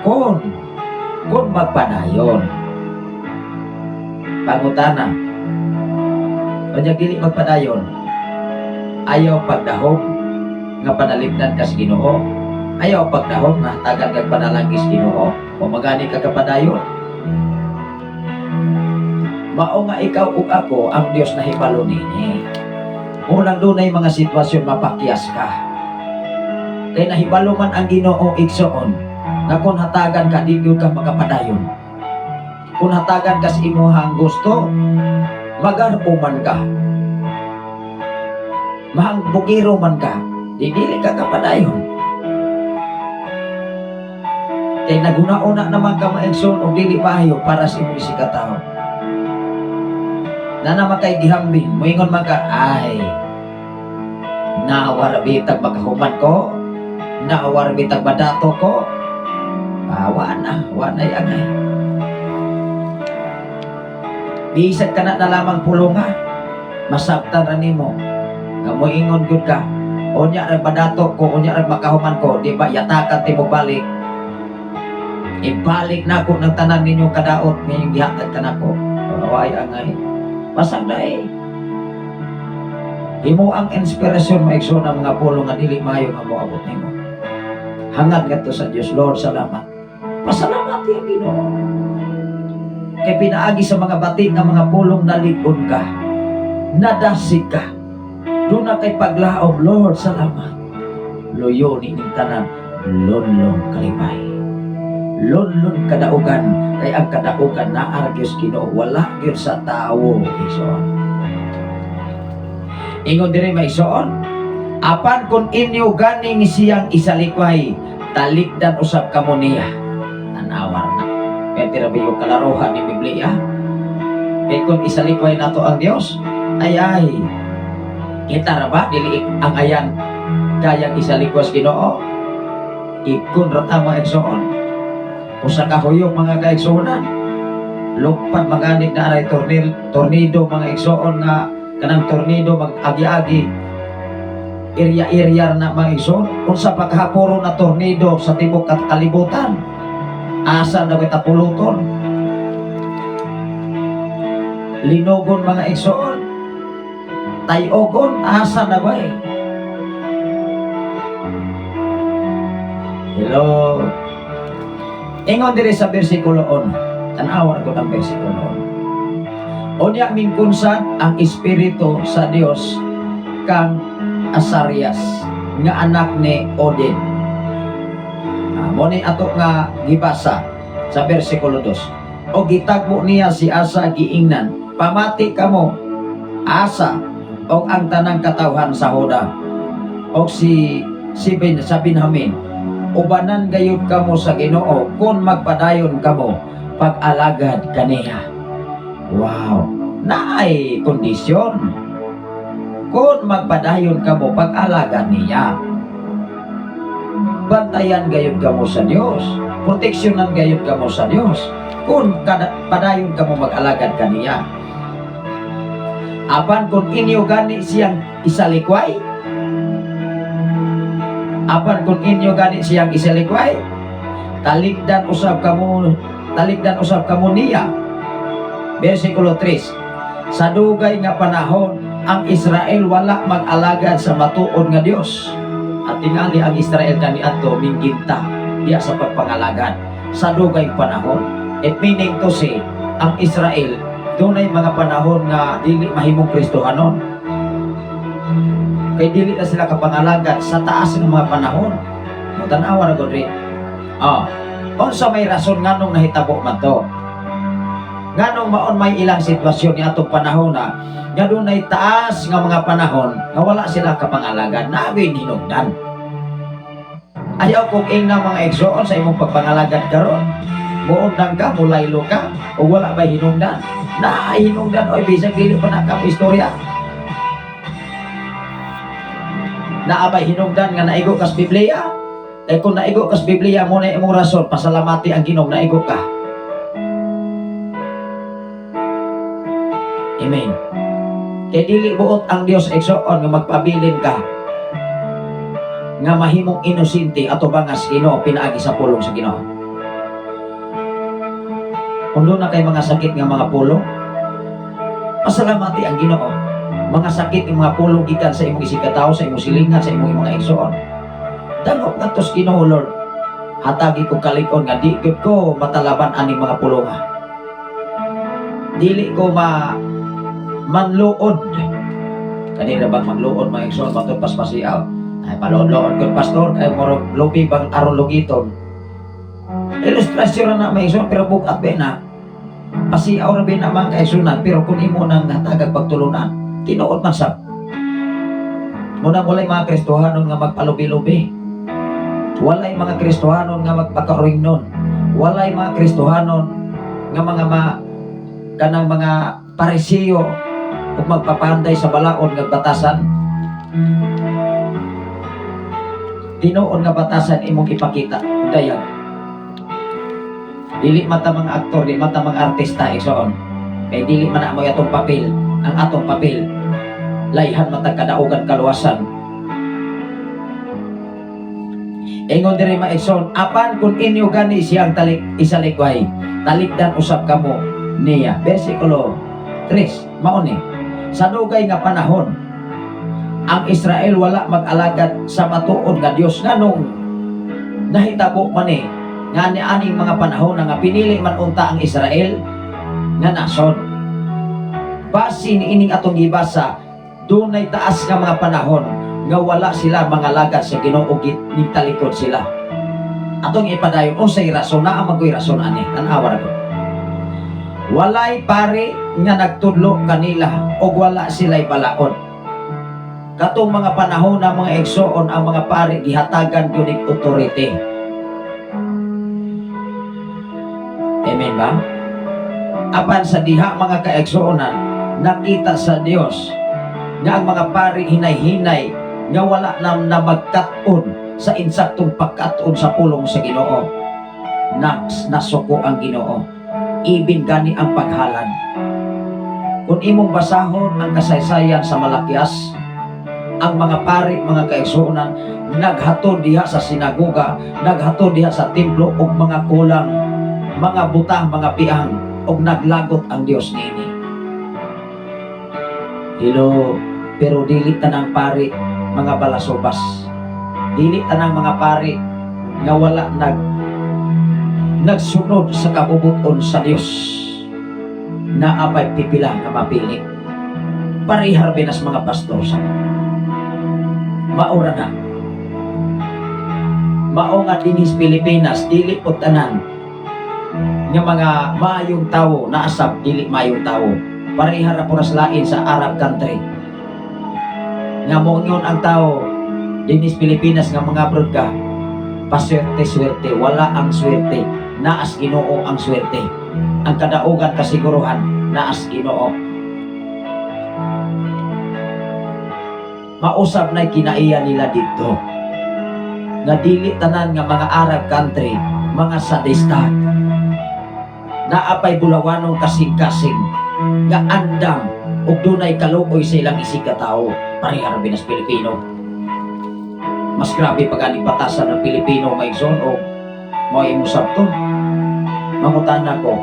C: kung magpadayon. Pangutana, unya dili magpadayon, ayaw pagdahom nga panalipdan ka sa Ginoo, ayaw pagdahom nga hatagan kag panalangin sa Ginoo, o magani ka kapadayon. Mao nga ikaw ug ako, ang Dios nahibalo nini. Unang dunay mga sitwasyon, mapakyas ka. Kay nahibalo man ang Ginoo, igsoon, nga kung hatagan ka, di gyud ka makapadayon. Kung hatagan ka sa imuhang gusto, magarbo man ka. Mahangbugiro man ka, di dili ka kapadayon. Kay naguna-una naman ka, mga igsoon, og dili maayo para sa imong isigkatawo. Na naman kay gihambing, moingon man ka, "Ay, nawar bitag makahuman ko, nawar bitag madato ko." Ah, wa na, wa na angay. Bisan ka na lamang pulunga, masabtan ra nimo. Nga moingon gyud ka, "Unya ra madato ko, unya ra makahuman ko, di ba yatakan ti mo balik. Ibalik na ako ng tanan ninyong kadaot ngayong gihatag ka nako." Way angay. Basag na eh. Imo ang inspirasyon, mga igsoon, ang mga pulong nga dili maayo nga moabot nimo. Hangad ngadto sa Dios, "Lord, salamat." Pasalamat yung Ginoo. Kay pinaagi sa mga bati nga mga pulong, nalig-on ka. Nadasig ka. Duna kay paglaom, "Lord, salamat." Luyo ni ining tanan, lunlong kalipay. Lunlong kadaugan, kay ang kadaugan naa gyud sa Ginoo, wala gyud sa tawo, igsoon. Ingon diri, mga igsoon, apan kung inyo ganing siyang isalikway, talikdan usab kamo niya. Tanawar na. Pwede ra ba yung kalaruhan ni Biblia? Kay kung isalikway nato ang Dios, ay ay, kita ra ba dili ang ayan kayang isalikwas Ginoo? Ikon ra ta, mga igsoon. Usa ka huyong, mga kaigsuonan. Lupad maganit na aray tornado, tornado, mga igsoon, nga kanang tornado mag-agi-agi irya-irya na, mga igsoon. Unsa pa kahapuro na tornado sa tibok at kalibutan, asa na kita puluton? Linugon, mga igsoon, tayogon, asa na ba eh? Hello. Ingon diri sa bersikulo 1. Tanawar ko ng bersikulo 1. Unya mingkunsan ang espiritu sa Dios kang Asarias nga anak ni Odin. Ah, mo ni ato nga gibasa sa bersikulo 2. O gitagbo niya si Asa giingnan, "Pamati kamo, Asa, og ang tanang katawhan sa Huda og si Ben, sa Benjamin, ubanan gayud kamo sa Ginoo kung magpadayon kamo pag-alagad kaniya." Wow, naay kondisyon. Kung magpadayon kamo pag-alagad niya. Bantayan gayud kamo sa Dios. Proteksyonan gayud kamo sa Dios. Kung padayon kamo mag-alagad kaniya. Apan kung inyo gani siyang isalikway, apan kung inyo gani siyang isalikway, talikdan usab kamo niya. Versikulo 3. Sa dugay nga panahon, ang Israel wala mag-alagad sa matuod nga Dios. At tingali ang Israel kaniadto mingginta diya sa pagpangalagad sa dugay panahon. It meaning to say, ang Israel dunay mga panahon nga dili mahimong Kristohanon. Kay dili na sila kapangalagad sa taas ng mga panahon. Mo tan-awa ra gud ri. Ah, unsa may rason nganong nahitabo man to? Nganong maon may ilang sitwasyon ni atong panahon na nga dunay taas nga mga panahon nga wala sila kapangalagad, nabi hinungdan. Ayaw kong ingna, mga igsoon, sa imong pagpangalagad karon. Muundang ka, mulaylo ka, o wala ba hinungdan? Na hinungdan, oy, bisag dili pa na ka istorya. Naa bay hinungdan nga naigo kas Biblia? Kay kung naigo kas Biblia mo na imong rason, pasalamati ang Ginoo naigo ka. Amen. Kay dili buot ang Dios, igsoon, nga magpabilin ka nga mahimong inosente ato bangas Ginoo pinaagi sa pulong sa Ginoo. Kung doon na kay mga sakit nga mga pulong, pasalamati ang Ginoo. Mga sakit nga mga pulong gikan sa imong isigkatawo, sa imong silingan, sa imong mga igsoon. Dangop ngadto sa Ginoo, "Lord. Hatagi ko kalig-on nga di gyud ko matalaban aning mga pulonga. Dili ko ma manluod." Kanila bang manluod, mga igsoon, matod paspasiaw? "Ay, paluod-luod ko, pastor, kay murag lubi bang aron lugiton." Ilustrasyon na na, mga igsoon, pero bugat ba na? Pasiaw ra ba na, mga kaigsunan, pero kung imo nang hatagag pagtulunan, tinuod man sab. Muna walay mga Kristohanon nga magpalubi-lubi. Walay mga Kristohanon nga magpakaroynon. Walay mga Kristohanon nga mga ma, kanang mga parisiyo ug magpapanday sa balaod nga batasan. Tinuod nga batasan imong ipakita. Dayag. Dili mata mga aktor, di mata mga artista, igsoon. Kay dili man amoy atong papel, ang atong papel layhan matag kadaugan kaluwasan. Ingon diri, mga igsoon, "Apan kung inyo gani siyang talik isalikway, talikdan usab kamo niya." Versikulo 3, mao ni. Sa dugay nga panahon, ang Israel wala mag-alagad sa matuod nga Dios. Nganong nahitabo man ni nga ni aning mga panahon na nga pinili man unta ang Israel nga nasod? Base ni ining atong gibasa, dunay taas nga mga panahon nga wala sila mangalagad sa Ginoo, talikod sila. Atong ipadayon unsay rason na magoy rason ani. Tan-awa ra ko. Walay pari nga nagtudlo kanila ug wala sila'y balaod. Katong mga panahon na, mga igsoon, ang mga pari gihatagan gyud og authority. Amen ba? Apan sa diha, mga kaigsuonan, nakita sa Dios nga ang mga pari hinay-hinay nga wala na magkat-on sa insaktong pagkat-on sa pulong sa Ginoo. Nasuko ang Ginoo. Ibin gani ang paghalad. Kung imong basahon ang kasaysayan sa Malakias, ang mga pari, mga kaigsuonan, naghatod diha sa sinagoga, naghatod diha sa templo og mga kulang, mga butang, mga piang, og naglagot ang Dios niini. Hello, pero dili tanang pari mga balasobas. Dili tanang mga pari nga wala nagsunod sa kabubuton sa Dios. Naapay pipila nga mapili. Parehar binas mga pastor sa maura na. Mao nga dinhis Pilipinas dili po tanan nga mga maayong tawo, naasab dili maayong tawo. Pareha ra po nas lain sa Arab country. Nga moingon ang tao dinhis Pilipinas nga mga abroad ka, paswerte swerte, wala ang swerte, naas Ginoo ang swerte. Ang kadaugan kasiguruhan naas Ginoo. Mausab na kinaiya nila dito. Nga dili tanan nga mga Arab country, mga sadista. Naapay bulawanong kasing-kasing nga andam ug dunay kaluoy sa ilang isig ka tawo. Pareha ra binas Pilipino. Mas grabe pa gani batasan ng Pilipino, mga igsoon, o mao imong sabton. Mangutana ko,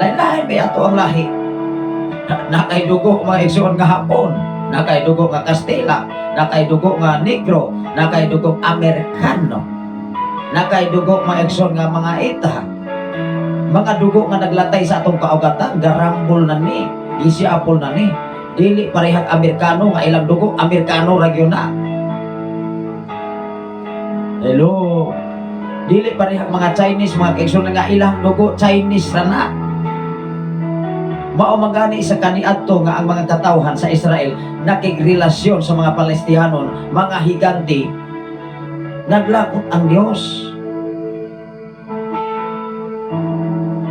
C: Lain-lain ba ato ang lahi? Nakay dugo, mga igsoon, nga Hapon, nakay dugo nga Kastila, nakay dugo nga Negro, nakay dugo Amerikano, nakay dugo, mga igsoon, nga mga Ita. Mga dugo nga naglatay sa atong kaugatan, garambol na ni, gisiapol na ni. Dili parehag Amerikano nga ilang dugo, Amerikano ra gyud na. Hello. Dili parehag mga Chinese, mga kaigsoon, nga ilang dugo Chinese ra na. Mao man gani sa kaniadto nga ang mga katawhan sa Israel nakigrelasyon sa mga Palestinanon, mga higanti, naglakot ang Dios.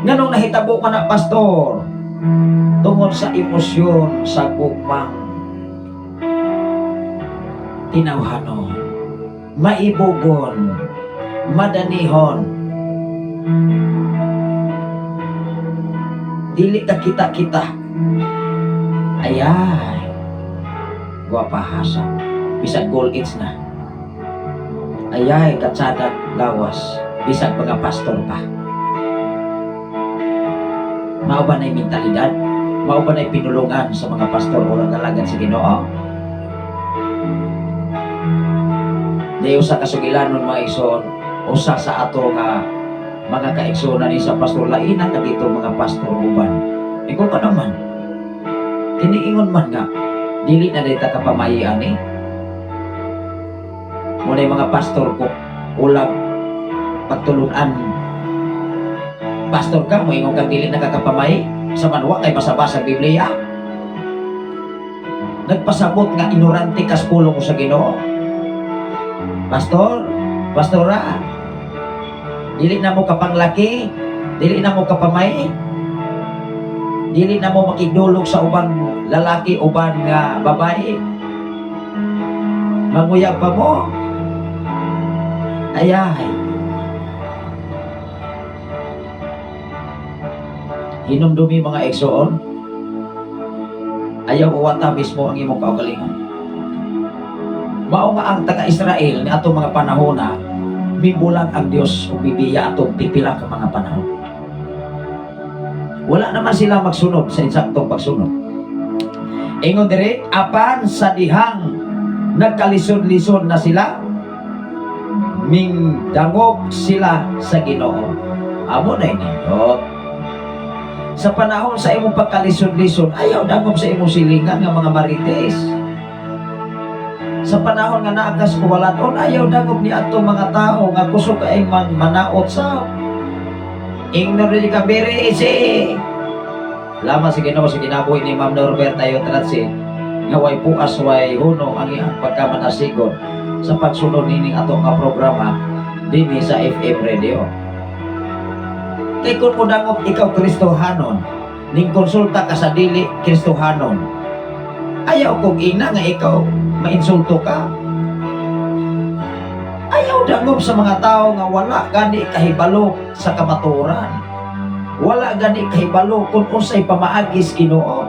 C: Nganong nahitabo ka na, pastor? Tungod sa emosyon sa gugmang tinawhanon, maibugon, madanihon. Dili ka kita-kita. Ayay. Gwapahasa. Bisag goal age na. Ayay, katsadag gawas. Bisag mga pastor pa. Mao ba na'y mentalidad? Mao ba na'y pinulungan sa mga pastor o alagad sa Ginoo? Di usa kasugilanon, mga igsoon, usa sa ato nga mga kaigsuonan ni sa pastor, laina ka dito mga pastor uban. Ikaw ka naman. Kiniingon man nga, dili na dita ka pamayian eh. Muna yung mga pastor ko, ulag pagtulunan. Pastor ka, moingon kang dili nakakapamay, sa manwa kay basabasa Biblia. Nagpasabot nga ignorante kas pulong mo sa Ginoo. Pastor, pastora, dili na mo kapanglaki, dili na mo kapamay, dili na mo makidulog sa ubang lalaki, uban nga babae. Manguyab pa mo. Ayay. Hinumdumi, mga igsoon, ayaw uwata mismo ang imong kaugalingon. Mao nga ang taga-Israel ni atong mga panahona, mibulag ang Dios ug bibiya atong pipila ka mga panahon. Wala naman sila magsunod sa insaktong pagsunod. Ingon dire, apan sa dihang nagkalisod-lisod na sila, mingdangop sila sa Ginoo. Amo na nindot. Sa panahon sa imong pagkalisod-lisod, ayaw dangop sa imong silingan nga mga marites. Sa panahon nga naa kas kuwalaton, ayaw dangop ni atong mga tao nga kusog ay mang manaot sa Ignore ka, very easy. Lama sa Ginoo sa kinabuhi ni Ma'am Norberta Yotratsi nga way puas, way hunong ang iyang pagkamanasigon sa pagsunod nining atong nga programa dinhi sa FM Radio. Kay kung mudangop ikaw Kristohanon, ning konsulta ka sa dili Kristohanon, ayaw kong ina nga ikaw mainsulto ka. Ayaw dangop sa mga tao nga wala gani kahibalo sa kamatuoran. Wala gani kahibalo kung unsay pamaagis Ginoo.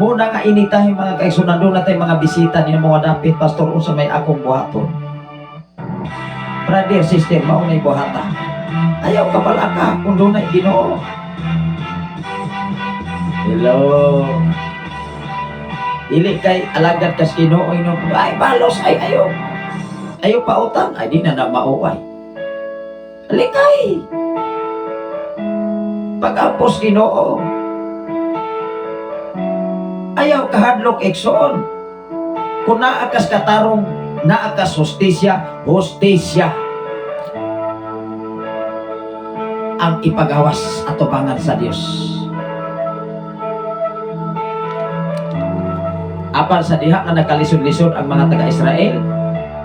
C: Muna nga initahin, mga kaigsunan, doon natay mga bisita ni mga dapit, "Pastor, unsa may akong buhaton?" Brother, sister, mao na'y buhata. Ayaw ka balaka kung doon na'y Ginoo. Hello. Dili kay alagad kas Ginoo ino, ay balos ay ayo. Ayo pautan ay di na na mauway. Alikay. Pag-apos Ginoo. Ayaw kahadlok, igsoon. Kung naa kas katarong, naa kas hustisya, hustisya ang ipagawas atubangan sa Dios. Apan sa diha nga nagkalisod-lisod ang mga taga-Israel,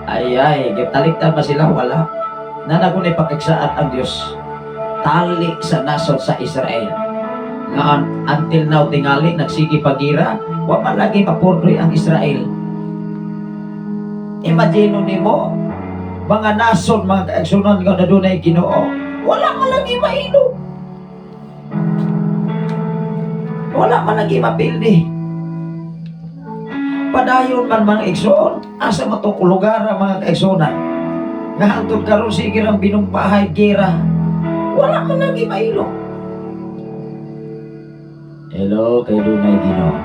C: ay ay, gitaliktan ba sila? Wala. Nanagunay pagkagsaat ang Dios. Tali sa nasod sa Israel. Nga until now tingali nagsige pagira, wa man lagi mapurdoy ang Israel. Imagine nimo mga nasod, mga kaigsunan, nga nadunay Ginoo, wala man lagi mailog. Wala man lagi mapildi. Padayon man, mga igsoon, asa man tong lugar, mga kaigsunan? Nga hangtod karon sige ang binumpahay gira. Wala man lagi mailog. Hello kay Dunay Ginoo.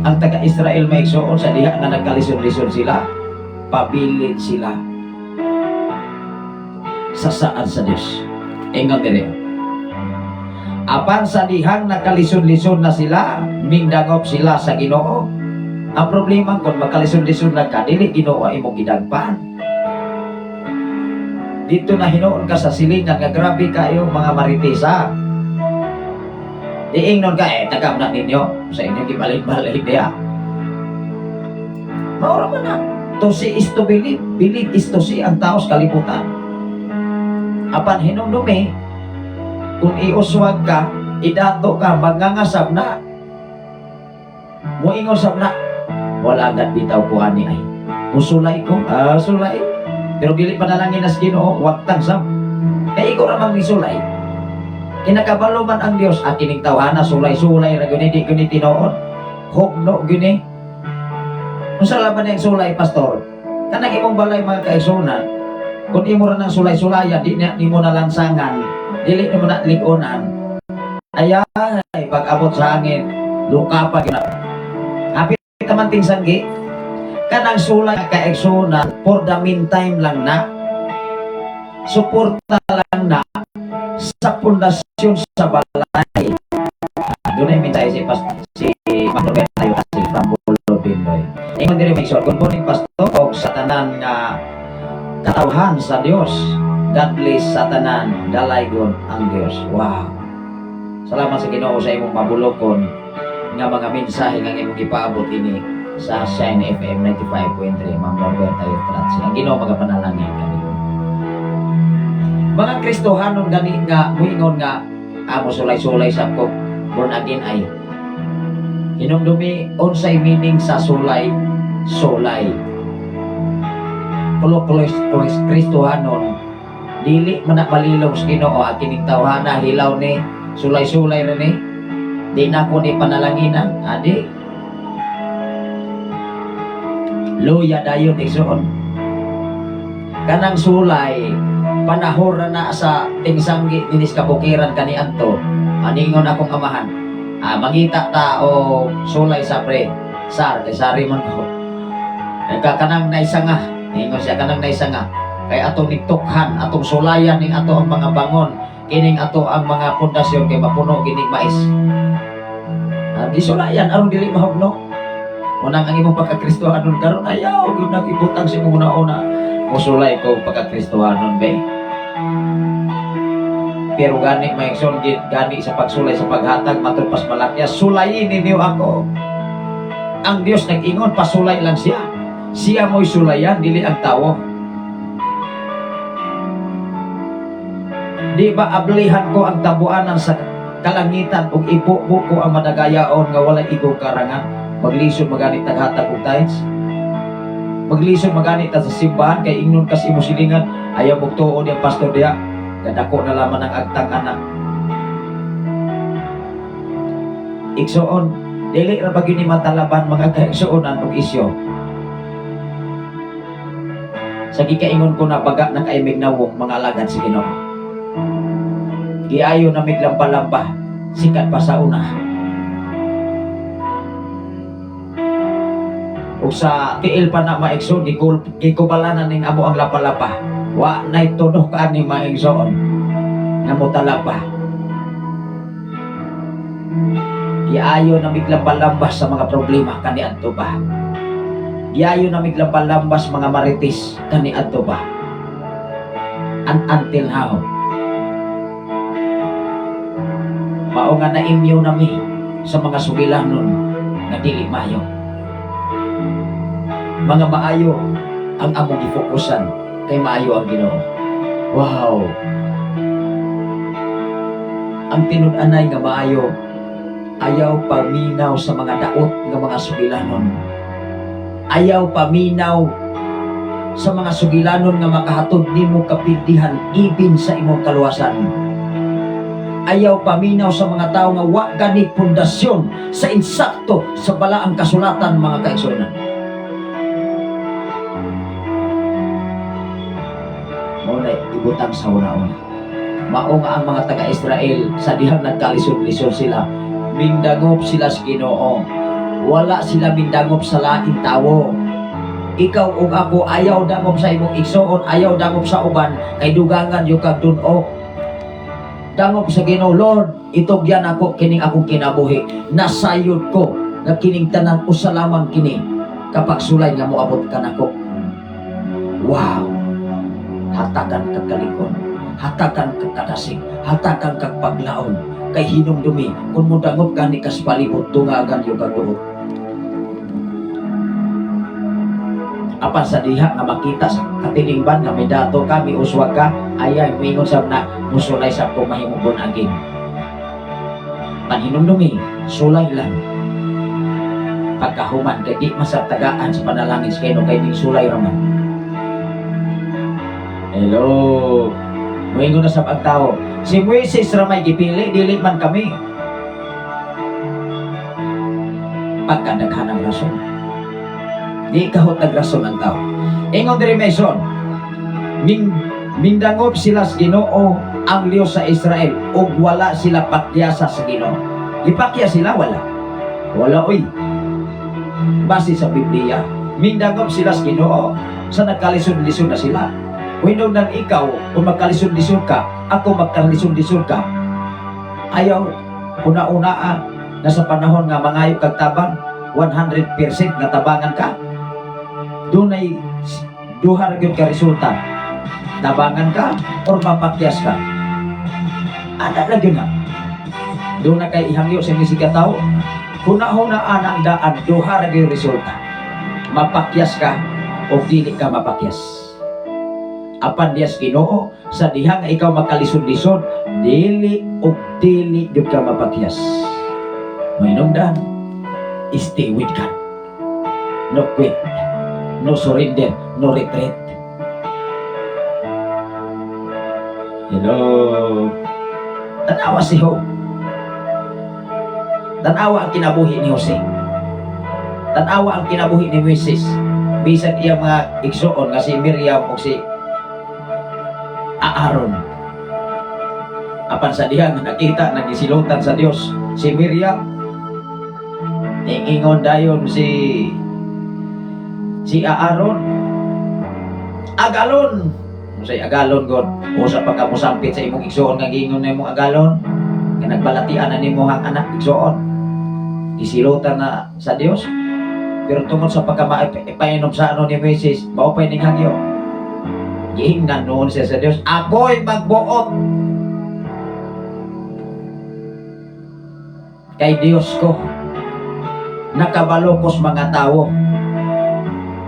C: Ang taga-Israel, mga igsoon, sa diha nga nagkalisod-lisod sila, pabilin sila sa saad sa Dios. Ingon diri. Apan sa dihang nagkalisod-lisod na sila, mingdangop sila sa Ginoo. Ang problema, kung magkalisod-lisod na ka, dili Ginoo ang imong gidagpan. Dito na hinuon ka sa silingan nga grabe kayo mga maritisa. Diingnon ka, eh, tagam na ninyo. Sa inyo gibalik-balik diya. Maura man na. To see is to believe. Believe is to see ang tao sa kalibutan. Apan hinumdumi, kung iuswag ka, idato ka, magngangasab na. Muingon sab na, wala agad bitaw ko ani ay. Musulay ko, ah, sulay. Pero dili panalangin nas Ginoo, wagtang sab. Kay ikaw ra mang nisulay. Kinakabalo man ang Dios at ining tawhana sulay-sulay ra gyud, di gyud ni tinuod. Hugno gyud ni. Unsa laban ang sulay, pastor? Kanang imong balay, mga kaigsunan, kung imo ra nang sulay-sulayan, di na nimo na lansangan, dili nimo na likonan. Ayay, pag abot sa hangin, luka pa gyud na. Hapit taman ting sanggi, kanang sulay, kaigsunan, for the meantime lang na. Suporta lang na sa pundasyon sa balay. Doon ay mensahe si Ma'am Roberta kasi from Bulo Bindoy. Ingon diri may short, "Good morning, Pastor, og sa tanan nga katawhan sa Dios. God bless sa tanan, dalaygon ang Dios." Wow. Salamat sa Ginoo sa imong mabulokon nga mga mensahe nga imong gipaabot ini sa Shine FM 95.3, Ma'am Roberta Yutratsi. Ang Ginoo magapanalangin kanimo. Mga Kristohanon gani nga muingon nga amo sulay-sulay sa ko, born again ay. Hinumdumi unsay meaning sa sulay sulay. Kulo Kristohanon dili man na malilong sa Ginoo ang kining tawhana, hilaw ni, sulay-sulay ra ni. Di na ko ni panalanginan, adi. Luya dayon, igsoon. Kanang sulay panahon ra na sa tingsanggi dinis kabukiran kaniadto. Aningon akong amahan. Ah, mangita ta o sulay sa pre. Sar kay sari man ko. Nagkakanang naisa nga. Ingon siya, kanang naisa nga. Kay atong nitukhan, atong sulayan ning ato ang mga bangon, kining ato ang mga pundasyon kay mapuno ginig mais. Ah, gisulayan aron dili mahugno. Unang ang imong pagkakristohanon karon, ayaw gyud nang ibutang sa imong una-una. Musulay ko pagkakristohanon be. Pero gani may gani sa pagsulay sa paghatag matud pas Malakias, "Sulayin ninyo ako." Ang Dios nag-ingon pasulay lang siya. Siya mo'y sulayan, dili ang tawo. Di ba ablihan ko ang tabuanan sa kalangitan ug ibubo ko ang madagayaon nga walay igong karangan? Maglisod magani taghatag og tithes. Maglisod magani ta sa simbahan kay ingnon kas imo silingan, ayaw mugtuo ang pastor diha. Kadako na lamang ang agtang anak. Igsoon, dili ra ba gyud ni matalaban, mga kaigsuonan, og isyo. Sa gikaingon ko na baga na kaimig nawong mga alagad sa Ginoo. Giayo na miglamba-lamba, sikat pa sa una. Ug sa tiil pa na maigsoon, gikubalanan ning amo ang lapa-lapa. Wa na'y tunok ani, maigsoon, nga motalapa. Giayo na miglamba-lamba sa mga problema kaniadto pa. Giayo na miglamba-lamba sa mga marites kaniadto pa. And until now, mao nga na-immune nami sa mga sugilanon nga dili maayo. Mga maayo ang among gifokusan kay maayo ang Ginoo. Wow. Ang tinud-anay nga maayo, ayaw paminaw sa mga daot nga mga sugilanon. Ayaw paminaw sa mga sugilanon nga makahatod nimo kapildihan ibin sa imong kaluwasan. Ayaw paminaw sa mga tao nga wa gani pundasyon sa insakto sa balaang kasulatan, mga kaigsuonan. Mao na ibutang sa una-una. Mao nga ang mga taga-Israel, sa dihang nagkalisod-lisod sila, mindangop sila sa Ginoo. Wala sila mindangop sa laing tawo. Ikaw ug ako, ayaw dangop sa imong igsoon, ayaw dangop sa uban kay dugangan gyud kag dun-ok. Dangop sa Ginoo. Lord, itugyan ako kining akong kinabuhi. Nasayod ko nga kining tanan usa lamang kini kapag sulay nga moabot ka nako. Wow. Hatagan kag kalig-on, hatagan kag kadasig, hatagan kag paglaom kay hinumdumi kung mudangop gani kas palibot, dungagan gyud kag duot. Apan sa diha nga makita sa katilingban nga midato ka, miuswag ka, ayay moingon sab na musulay sab ko, mahimo born again. Panhinumdumi, sulay lang. Pagkahuman kay di masab tagaan sa panalangin sa Ginoo kay ning sulay ra man. Hello. Moingon na sab ang tao, si Moises ra may gipili, dili man kami. Pagkadaghan ang rason. Di kahot rason ang tao. Ingon diri, Mason, mindangop sila sa Ginoo ang Dios sa Israel ug wala sila pakyasa sa Ginoo. Gipakya sila, wala? Wala oy. Base sa Biblia, mindangop sila sa Ginoo sa nagkalisod-lisod na sila. Winog nang ikaw, kung magkalisod-lisod ka, ako magkalisod-lisod ka, ayaw, una-una na sa panahon nga mangayo kag tabang, 100% nga tabangan ka. Dunay duha ra gyud ka resulta. Tabangan ka or mapakyas ka. Ana ra gyud na. Doon na kay ihangyo sa mga tao. Huna-huna ana ang daan, duha ra gyud resulta. Mapakyas ka o dili ka mapakyas. Apan diyas Ginoo, sa diha nga ikaw makalisod-lisod, dili o dili gyud ka mapakyas. Mahinungdan, stay with God. No quit, no surrender, no retreat. Hello. Tanawa si Job. Tanawa ang kinabuhi ni Jose. Tanawa ang kinabuhi ni Moises. Bisan iyang mga igsoon nga si Miriam o si Aaron. Apan sa diha nga nakita nagisilutan sa Dios si Miriam. Ingon dayon si si Aaron, "Agalon." Unsay agalon god? Usa pa ka mosampit sa imong igsoon nga giingon na imong agalon nga nagbalatian na nimo ang anak igsoon. Isilutan na sa Dios. Pero tungod sa pagkamainom sa ano ni Moises, mao pa ning hangyo. Giingnan noon siya sa Dios, "Ako'y magbuot kay Dios ko. Nakabalo kos mga tao.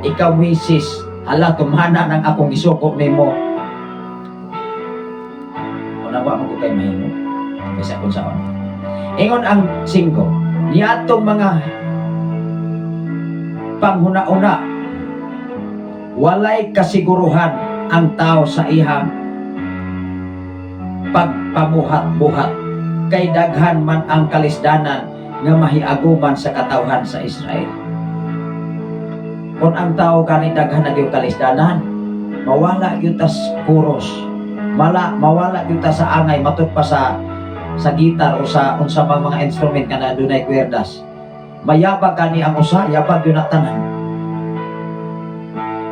C: Ikaw, Moises, hala tumana ng akong isuko nimo." Unawa mo ko kay mahimo. Kaysa kung saan. Ingon ang 5, niadtong mga panghuna-una, walay kasiguruhan ang tao sa ihang pagpamuhat-buhat kay daghan man ang kalisdanan nga mahiaguman sa katawhan sa Israel. Kung ang tao kani daghan na gyud kalisdanan, mawala gyud tas kuros, mala mawala gyud ta sa angay, matud pa sa gitar o sa unsa mang mga instrument nga na dunay kwerdas. Mayabag kani ang usa, yabag gyud na tanan.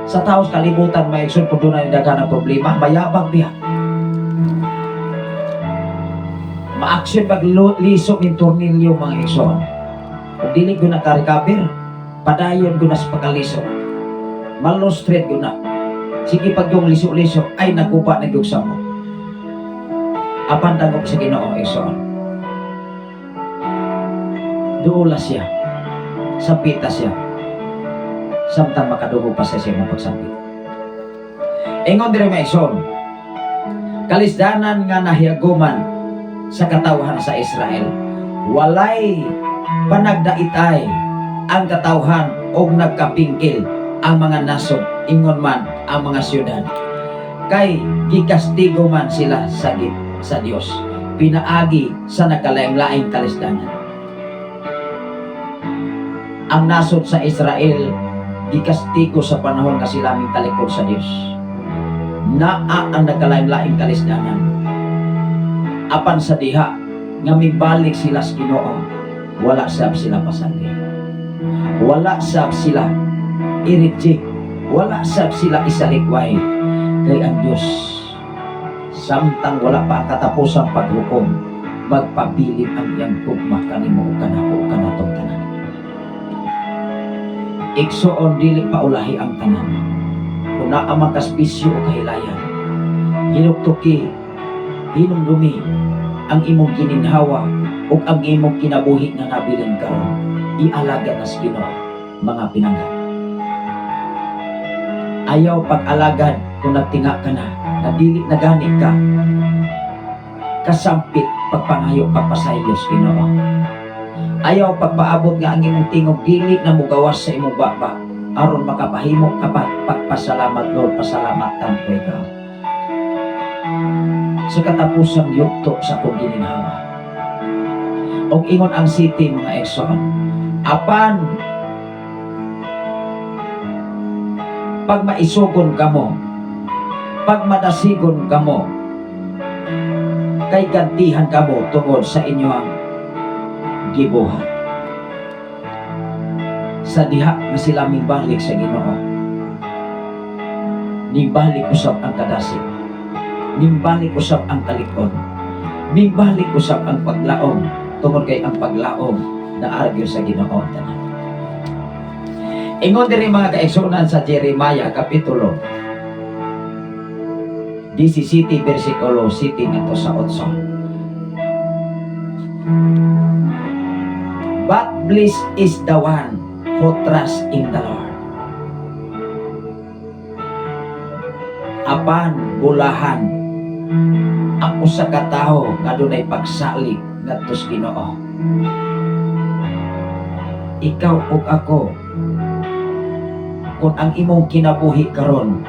C: Sa taos kalibutan, may igsoon, kung dunay daghan ang problema, mayabag biya. Ma-action pag liso ning tornilyo, mga igsoon. Kung dili gyud na ka-recover, padayon gyud na sa pagkaliso. Malustret gyud na. Sige pag yung liso-liso ay naguba na gyud sa mo. Apan dangop sa Ginoo, igsoon. Duula siya. Sampita siya. Samtang makadungog pa siya sa imong pagsampit. Ingon diri, mga igsoon, kalisdanan nga nahiaguman sa katawhan sa Israel. Walay panagdaitay ang katawhan og nagkapingkil ang mga nasod, ingon man ang mga syudad. Kay gikastigo man sila sa Dios pinaagi sa nagkalaing-laing kalisdanan. Ang nasod sa Israel gikastigo sa panahon nga sila talikod sa Dios. Naa ang nagkalaing-laing kalisdanan. Apan sa diha nga mibalik sila sa Ginoo, wala sab sila pasaldi. Wala sab sila i-reject. Wala sab sila isalikway. Kay ang Diyos, samtang wala pa ang katapusang paghukom, magpabilin ang iyang gugma kanimo ug kanako ug kanatong tanan. Igsoon, dili pa ulahi ang tanan. Kung naa man kas bisyo o kahilayan, hinuktuki, hinumdumi ang imong gininhawa ug ang imong kinabuhi nga nabilin karon. Ialagad na sa Ginoo, mga pinangga. Ayaw pag-alagad kung nagtinga ka na, na dili na gani ka kasampit pagpangayo pagpasaylo sa Ginoo. Ayaw pagpaabot nga ang imong tingog dili na mugawas sa imong baba aron makapahimo ka pa pagpasalamat, Lord, pasalamat ko ikaw sa katapusang yugto sa akong gininhawa. Og ingon ang 7, mga igsoon, apan pag maisugon kamo, pag madasigon kamo, kay gantihan kamo tungod sa inyong gibuhat. Sa diha nga sila mibalik sa Ginoo, nibalik usab ang kadasig, nimbalik usab ang kalikon, nimbalik usab ang paglaom, tungod kay ang paglaom na argyo sa Ginoo tanan. Ingon diri, mga kaigsunan, sa Jeremiah kapitulo 17 bersikulo 7 ngadto sa 8. But blessed is the one who trusts in the Lord. Apan bulahan ang usa ka tawo nga dunay pagsalig ngadto sa Ginoo. Ikaw ug ako, kung ang imong kinabuhi karon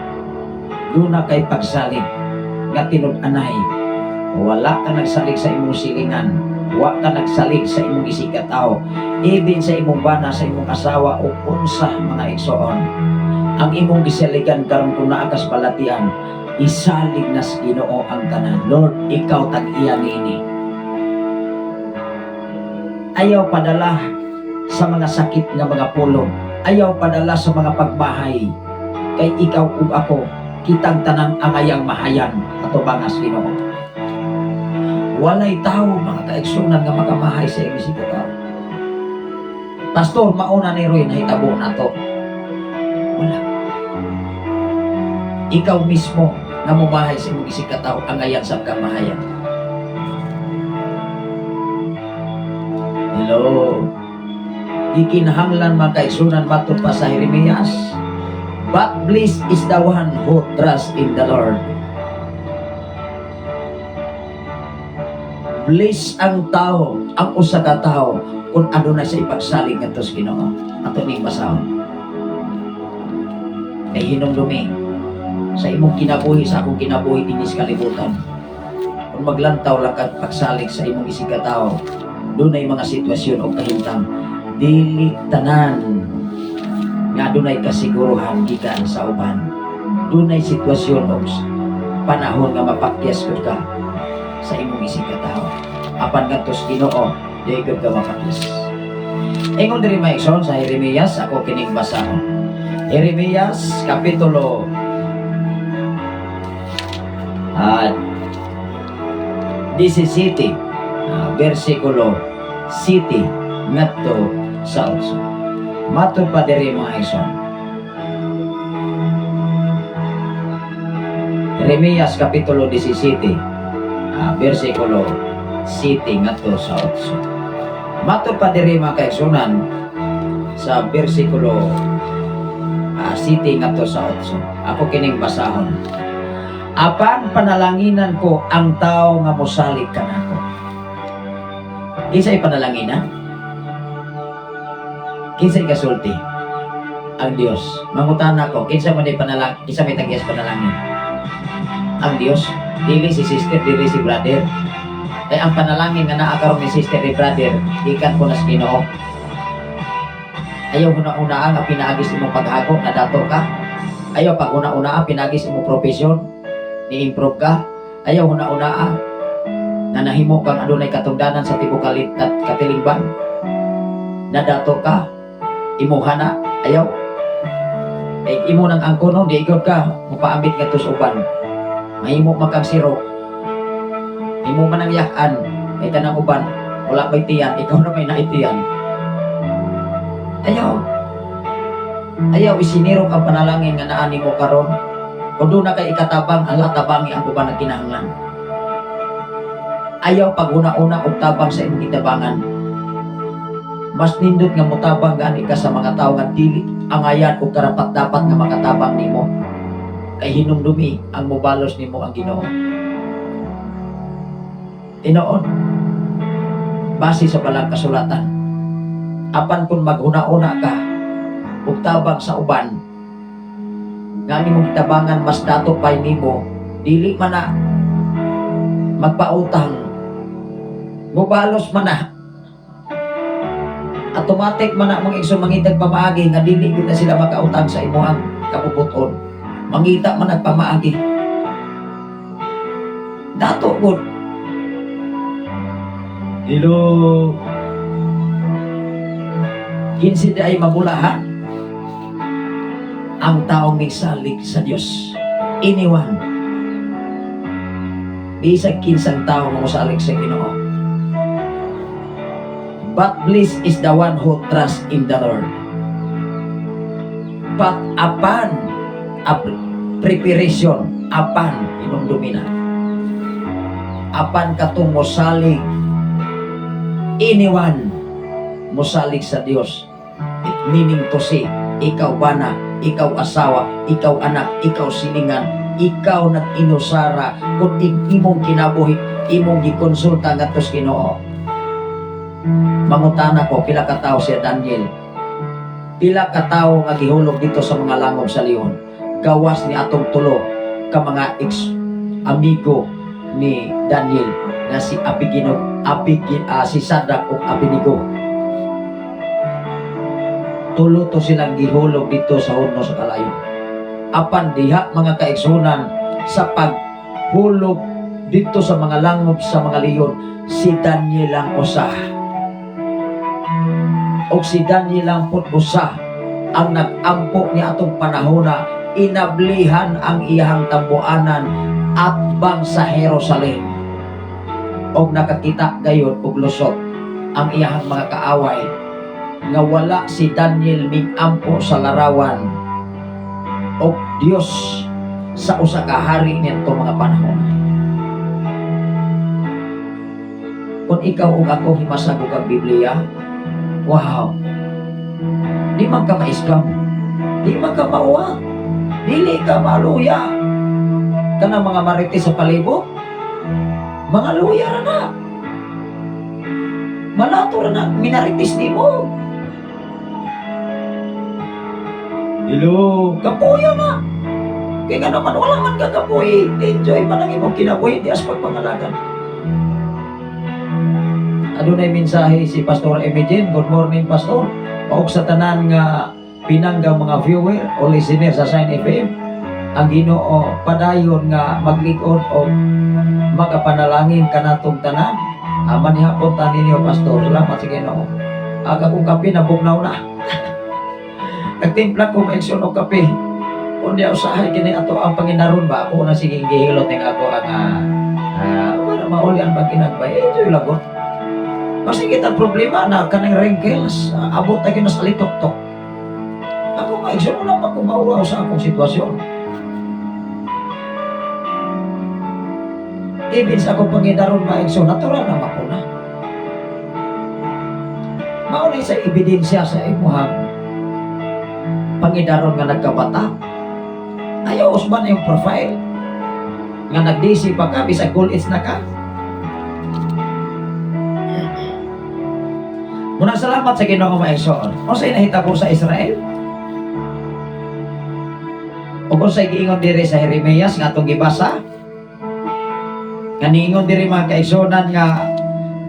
C: duna kay pagsalig nga tinud-anay, wala ka nagsalig sa imong silingan, wa ka nagsalig sa imong isigkatawo, even sa imong bana, sa imong asawa o unsa, mga igsoon, ang imong gisaligan karon, kung naa kas balatian, isalig na sa Ginoo ang tanan. Lord, ikaw tag-iya niini. Ayaw padala sa mga sakit nga mga pulong. Ayaw padala sa mga pagmahay. Kay ikaw ug ako, kitang tanan angayang mahayan atubangas Ginoo. Walay tao, mga kaigsunan, nga makamahay sa imong isigkatawo. Pastor, mauna ni Roy, nahitabo na to. Wala. Ikaw mismo nga mumahay sa imong isigkatawo, angayan sa kamahayan. Hello. Gikinahanglan, mga kaigsunan, matod pa sa Jeremias. But blessed is the one who trusts in the Lord. Blessed ang tao, ang usa ka tao kung ano na sa ipagsalig ngadto sa Ginoo. Ato ning basahon. Kay hinumdumi sa imong kinabuhi, sa akong kinabuhi dinhi sa kalibutan. Kung maglantaw lang ka pagsalig sa imong isigkatawo, dunay mga sitwasyon o kahimtang dili tanan nga dunay kasiguruhan gikan sa uban. Dunay sitwasyon o panahon nga mapakyas gud ka sa imong isigkatawo. Apan ngadto sa Ginoo, di gud ka mapakyas. Ingon diri, mga igsoon, sa Jeremias, ako kining basahon. Jeremias kapitulo at 17 versikulo 7 ngadto sa 8. Matod pa diri, mga igsoon. Jeremias kapitulo 17 versikulo 7 ngadto sa 8. Matod pa diri, mga kaigsunan, sa versikulo 7 ngadto sa 8. Ako kining basahon. Apan panalanginan ko ang tao nga mosalig kanako. Kinsay panalanginan? Kinsay kasulti? Ang Dios. Mangutana ko, kinsa man panalang, kinsa may tag-iyas panalangin? Ang Dios. Dili si sister, dili si brother. Kay ang panalangin nga naa karon ni sister, ni brother, gikan po na sa Ginoo. Ayaw huna-una nga pinaagi sa imong paghago na dato ka. Ayaw pag una-una pinaagi sa imong profession, ni-improve ka. Ayaw huna-una nga Nga nahimo kang adunay katungdanan sa tibuok at katilingban. Nadato ka, imuha na, ayaw. Eh, imo nang angkono, di igod ka, mupaambit nga sa uban. Mahimo man kang siro. Imo man ang yakan, kay kanang uban, wala may tiyan, ikaw na may naitiyan. Ayaw. Ayaw isinirok ang panalangin nga naa nimo karon. Kung doon na kay ikatabang, ala, tabangi ang uban nga kinahanglan. Ayaw paghuna-una og tabang sa imong gitabangan. Mas nindot nga motabang gani ka sa mga tawo nga dili angayan og karapat dapat nga makatabang nimo. Kay hinumdumi ang mobalos nimo ang Ginoo. Tinuod. Base sa balang kasulatan. Apan kung maghuna-una ka og tabang sa uban, nga ang imong gitabangan mas dato pa nimo, dili man na magpautang, mubalos man na, automatic man na, mga igsoon, mangitag pamaagi nga dili gid na sila makautang sa imuhang kabubuton. Mangita man ang pamaagi. Dato gud.
D: Hello.
C: Kinsi di ay mabulahan ang taong misalig sa Dios. Anyone. Bisag kinsang tao nga mosalig sa Ginoo. But blessed is the one who trusts in the Lord. But upon a preparation, apan hinumdumi na. Apan katong mosalig, anyone mosalig sa Dios. It meaning to say, ikaw bana, ikaw asawa, ikaw anak, ikaw silingan, ikaw nag-inusara, kung imong kinabuhi, imong gikonsulta ngadto sa Ginoo. Mangutana ko, pila ka tawo si Daniel? Pila ka tawo nga gihulog dito sa mga langob sa leon? Gawas ni atong tulo ka mga ex amigo ni Daniel nga si Abiginog, Abigin, si Sadrach ug Abednego. Tulo to silang gihulog dito sa hurno sa kalayo. Apan diha, mga kaigsunan, sa paghulog dito sa mga langob sa mga leon, si Daniel ang usa. Og si Daniel ang pud usa ang nag-ampo ni atong panahona, inablihan ang iyahang tambuanan atbang sa Jerusalem. Og nakakita gayon og lusot ang iyahang mga kaaway nga wala si Daniel ming-ampo sa larawan og Dios sa usa ka hari nito mga panahon. Kung ikaw ug ako himasag og ang Biblia, wow, di man ka ma-scam, di man ka mauwa, dili ka maluya. Kanang mga marites sa palibot, mga luya ra na. Malato ra na, minarites nimo.
D: Hello.
C: Kapuyo na. Kaya nga naman, wala man ka kapuy. Enjoy man ang imong kinabuhi, di as pagpangalagan. Adunay mensahe si Pastor Emigin. Good morning, Pastor. Paog sa tanan nga pinangga mga viewer o listener sa Sign FM. Ang Ginoo padayon nga maglig-on o magapanalangin kanatong tanan. Aman ni hapon ta ninyo, Pastor. Salamat sa Ginoo. Aga kong kape na bugnaw na. Nagtimpla ko ma og kape. Unya usahay kini ato ang Panginoon ba, ako na sige gihilot ning ako ang para mauli ang pagkinagbay. Enjoy lang ko. Masige ang problema na kanang wrinkles, abot na kina sa litok-tok. Ako nga, igsoon, wala pa ko mauwaw sa akong sitwasyon. Ibig sa akong pangidaron, mga igsoon, natural na ako na. Mao na sa ebidensya sa imuhang pangidaron nga nagkabata. Ayaw usban yung profile nga nagdisi pa ka bisag cool age na ka. Muna salamat sa Ginoo, mga igsoon. Unsay nahitabo sa Israel? Ug unsay giingon diri sa Jeremias nga atong gibasa? Nga niingon diri, mga kaigsuonan, nga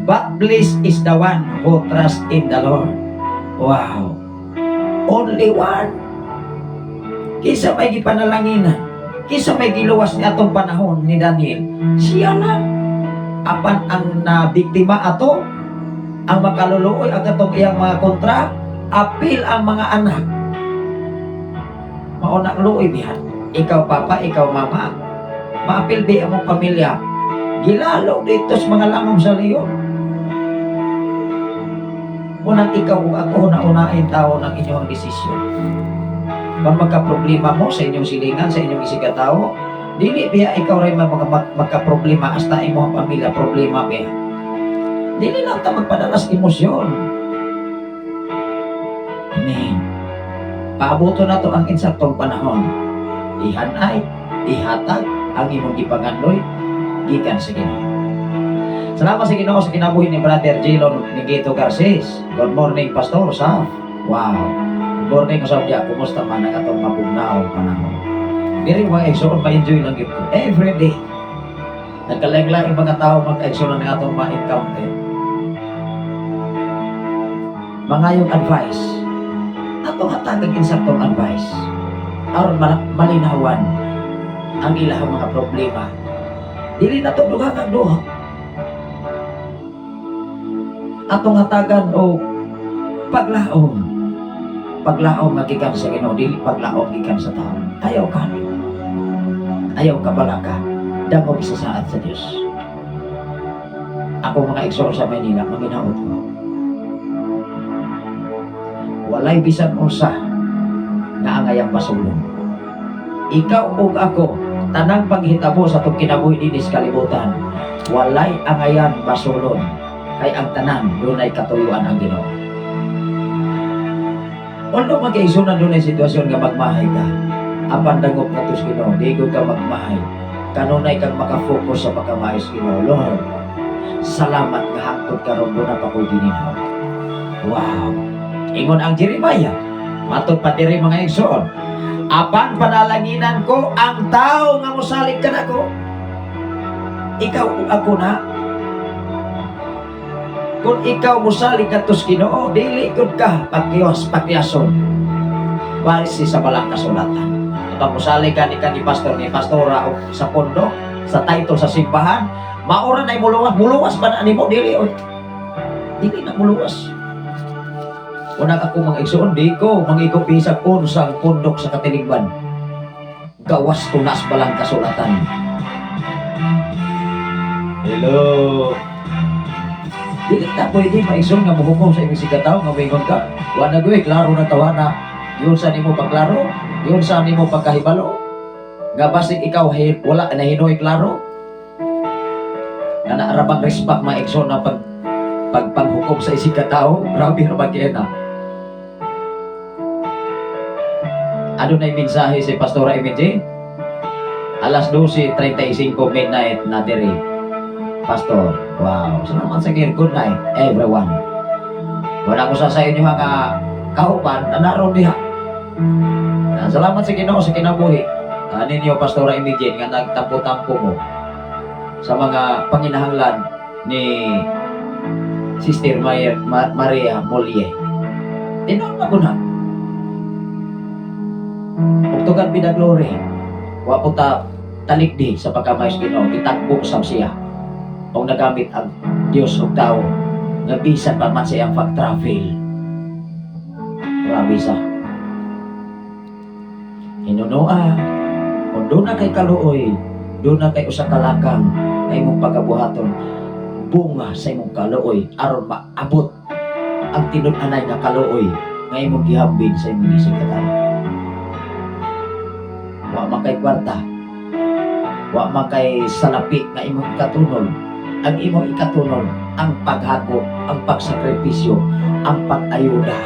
C: "But blessed is the one who trusts in the Lord." Wow. Only one. Kinsa may gipanalanginan? Kinsa may giluwas ni atong panahon ni Daniel? Siya lang. Apan ang nabiktima ato, ang makaluluoy ang atong iyang mga kontra, apil ang mga anak. Mao na luoy biya. Ikaw papa, ikaw mama. Maapil bi among pamilya. Gilalo dito sa mga lamom sa leon. Unang ikaw ug ako na unahin tao ng inyong desisyon. Kung magka-problema mo sa inyong silingan, sa inyong isigatawo, dili biya ikaw ray magka-problema hasta imong pamilya problema biya. Dili lang ta magpadalas emosyon. Amen. Paabuto na to ang insaktong panahon. Ihanay, ihatag ang imong gipangandoy gikan sa Ginoo. Salamat sa Ginoo sa kinabuhi ni Brother Jilon Nigito Garces. Good morning, Pastor Saf. Wow. Good morning, usab diya. Kumusta man ang atong mapugnaong panahon? Diri mga igsoon, ma-enjoy lang gyud ko. Every day. Nagkalain-laing mga tao magka-igsoon ang atong ma-encounter. Mangayong advice. Atong hatagag insaktong advice. Aron malinawan ang ilahang mga problema. Dili na to duha kag duha. Atong hatagan og paglaom. Paglaom nga gikan sa Ginoo, dili paglaom gikan sa tao. Ayaw ka. Ayaw ka balaka. Dangog sa saad sa Dios. Ako mga igsoon sa Maynila, manginaot ko. Walay bisan unsa nga angayang basulon. Ikaw ug ako, tanang panghitabo sa atong kinabuhi dinhi sa kalibutan, walay angayan basulon kay ang tanan dunay katuyuan ang Ginoo. Although mag-iisunan dunay sitwasyon nga magmahay ka, apan dangop na sa Ginoo, di ko ka magmahay. Kanunay kang makafocus sa pagkamaayos Ginoo. Lord, salamat nga hangtod karon duna pa ko'y gininhaw. Wow. Ingon ang Jeremiah, matod pa diri mga igsoon, apan panalanginan ko ang tao nga mosalig kanako. Ikaw ug ako na. Kung ikaw mosalig kadto sa Ginoo, dili gud ka pakyos, pakyason. Base sa balang kasulatan. Kapag mosalig ka ni ka ni pastor, ni pastora o sa pondo, sa title sa simbahan, maura na muluwas, muluwas ba na nimo dili oy? Dili na muluwas. Unang ako mga igsoon, di ko mangigo bisag unsang pundok sa katilingban. Gawas ko nas balang kasulatan. Hello. Dili ta pwede maigsoon nga mohukom sa imong sikataw nga moingon ka. Wa na gyud klaro na tawana. Yun sa nimo pagklaro, yun sa nimo pagkahibalo. Nga basig ikaw wala na hinoy klaro. Nga naa ra bang respect mga igsoon na pag pagpanghukom sa isig katao, grabe ra ba kaya na. Ano na yung mensahe si Pastora Emily? Alas 12:35 midnight na diri. Pastor, wow. Salamat sa Ginoo. Good night, everyone. Wala ko sa inyo nga kauban na naroon diha. Salamat sa Ginoo sa kinabuhi. Ninyo Pastora Emily nga nagtampo-tampo mo sa mga panginahanglan ni Sister Maria Molie. Tinuod na ko na. Ug to God be the glory. Wa po ta talikdi sa pagkamay sa Ginoo, gitagbo sab siya. Og nagamit ang Dios og tao nga bisan pa man sa iyang pag-travel. Grabe sa. Hinunoa, kung doon na kay kaluoy, doon na kay usa ka lakang nga imong pagabuhaton, bunga sa imong kaluoy aron maabot ang tinud-anay nga kaluoy nga imong gihambin sa imong isig katawo. Wa man kay kwarta, wa man kay salapi nga imong ikatunol. Ang imong ikatunol, ang paghako, ang pagsakripisyo, ang pag-ayuda.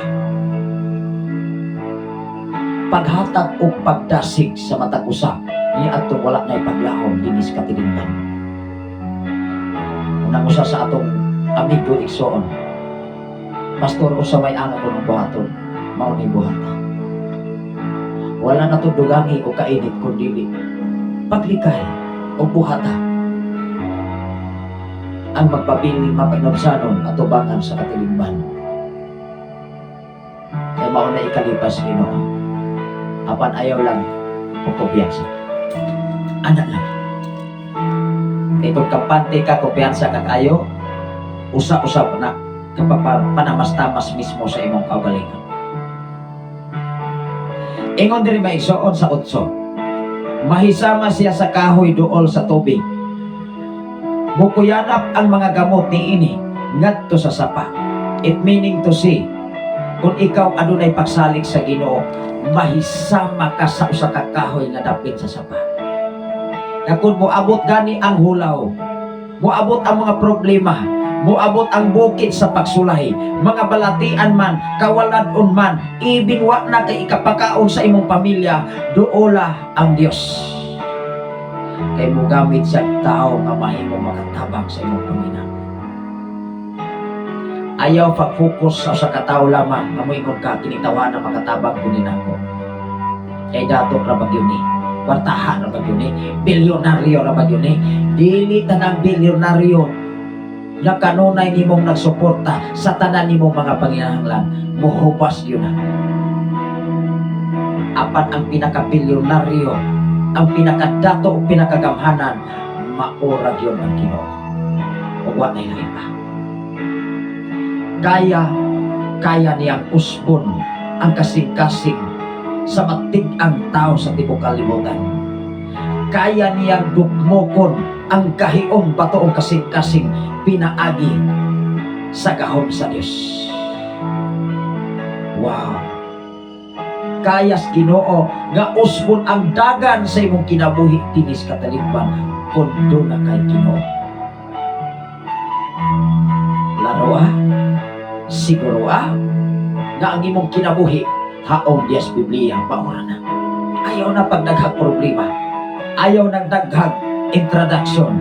C: Paghatag o pagdasig sa matag usa ni atong wala na ipaglahom dinhi sa katilingban. Unang usa sa atong amigo igsoon, Pastor, usa may anga ko ng buhaton, mao ni buhata. Wala na to dugangi o kainit kun dili paglikay o buhata ang magpabiling mapainabsanon at tubangan sa katilingban. Kaya mao na ikalipas Ginoo. Apan ayaw lang o kumpiyansa. Ana lang. Kay kung kampante ka, kumpiyansa ka kayo, usa-usa pa na kapapanamas-tamas mismo sa imong kaugalingon. Ingon diri, mga igsoon, sa 8, mahisama siya sa kahoy duol sa tubig. Mukuyanap ang mga gamot niini ngadto sa sapa. It meaning to say, kung ikaw adunay pagsalig sa Ginoo, mahisama ka sa usa ka kahoy nga dapit sa sapa. Nga kung moabot gani ang hulaw, moabot ang mga problema, moabot ang bukid sa pagsulay, mga balatian man, kawaladon man, even wa na kay ikapakaon sa imong pamilya, duola ang Dios. Kay mogamit sa tao nga mahimo makatabang sa imong pamilya. Ayaw pag-focus sa usa ka tawo lamang nga moingon ka, "Kining tawhana makatabang kuno nako. Kay dato ra ba gyud ni? Kwartahan ra ba gyud ni? Bilyonaryo ra ba gyud ni?" Dili tanang bilyonaryo na kanunay nimong nagsuporta sa tanan nimong mga panginahanglan, muhubas gyud na. Apan ang pinakabilyonaryo, ang pinakadato o pinakagamhanan, mao ra gyud ang Ginoo. Ug wa nay lain pa. Kaya, kaya niyang usbon ang kasing-kasing sa matig-ang tao sa tibok kalibutan. Kaya niyang dukmokon ang kahiong bato o kasing-kasing pinaagi sa gahom sa Dios. Wow! Kayas Ginoo nga usbon ang dagan sa imong kinabuhi tinis katalikban kung duna kay Ginoo. Laro ah, siguro ah, nga ang imong kinabuhi haong dias Biblia paura na. Ayaw na pagdaghag problema. Ayaw nagdaghag introduction.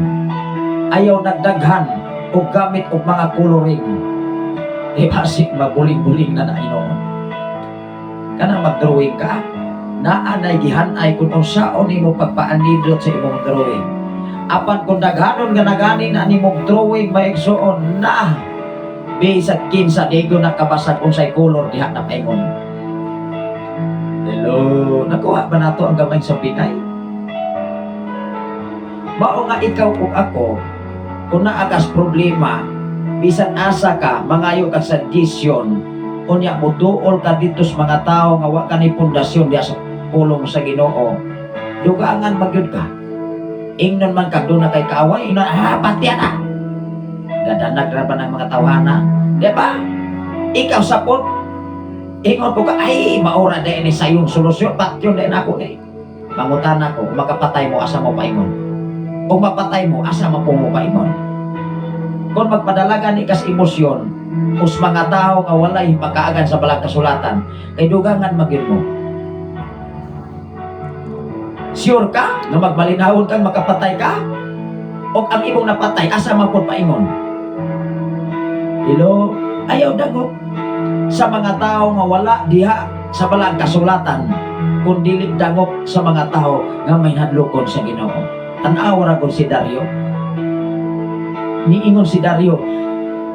C: Ayaw nagdaghan og gamit og mga coloring. Eh, basig mabuling-buling na na inoon. Kanang mag-drawing ka, naa nay gihan-ay kung unsaon nimo pagpaanindot sa imong drawing. Apan kung daghanon nga nagani na nimong drawing, maigsuon na, bisag kinsa digo nakabasag unsay color diha na paingon. Hello, nakuha ba nato ang gamay sa Pinay? Mao nga ikaw ug ako, kung naa kas problema, bisan asa ka, mangayo ka suggestion, unya moduol ka dito sa mga tao nga wa ka ni pundasyon diha sa pulong sa Ginoo, dugangan magyud ka. Ingnon man kag duna kay kaaway, ingnon, "Ah, patiya na." Gadanag ra ba ng mga tawhana? Di ba? Ikaw sapot, ingon ko ka, "Ay, mao ra diay ni sayong solusyon, patyon din ako ni." Mangutana ko, kung makapatay mo, asa mo paingon? Kung mapatay mo, asa mo po mo paingon? Kung magpadalagan ni kas emosyon, us mga tao nga walay pagkaagan sa balang kasulatan, kay dugangan magyud mo. Sure ka nga magmalinahon kang makapatay ka? O ang imong napatay, asa man pud paingon? Hello? Ayaw dagop sa mga tao nga wala diha sa balang kasulatan, kung dili dangop sa mga tao nga may hadlokon sa Ginoo. Tan-aw ra gud si Dario. Niingon si Dario,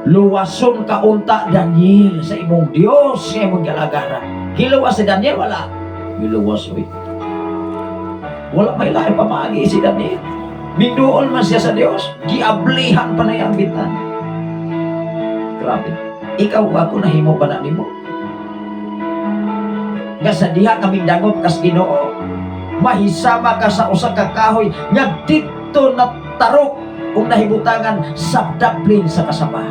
C: "Luwason ka unta, Daniel, sa imong Dios nga imong galagaran." Giluwas si Daniel, wala? Giluwas oy. Wala may lahi pamaagi si Daniel. Minduol man siya sa Dios, giablihan pa na iyang bitan. Grabe. Ikaw, ako, nahimo ba na nimo? Nga sa diha kaming dangop kas Ginoo, mahisama ka sa usa ka kahoy nga didto na tarok ug nahibutangan sa daplin sa kasapa.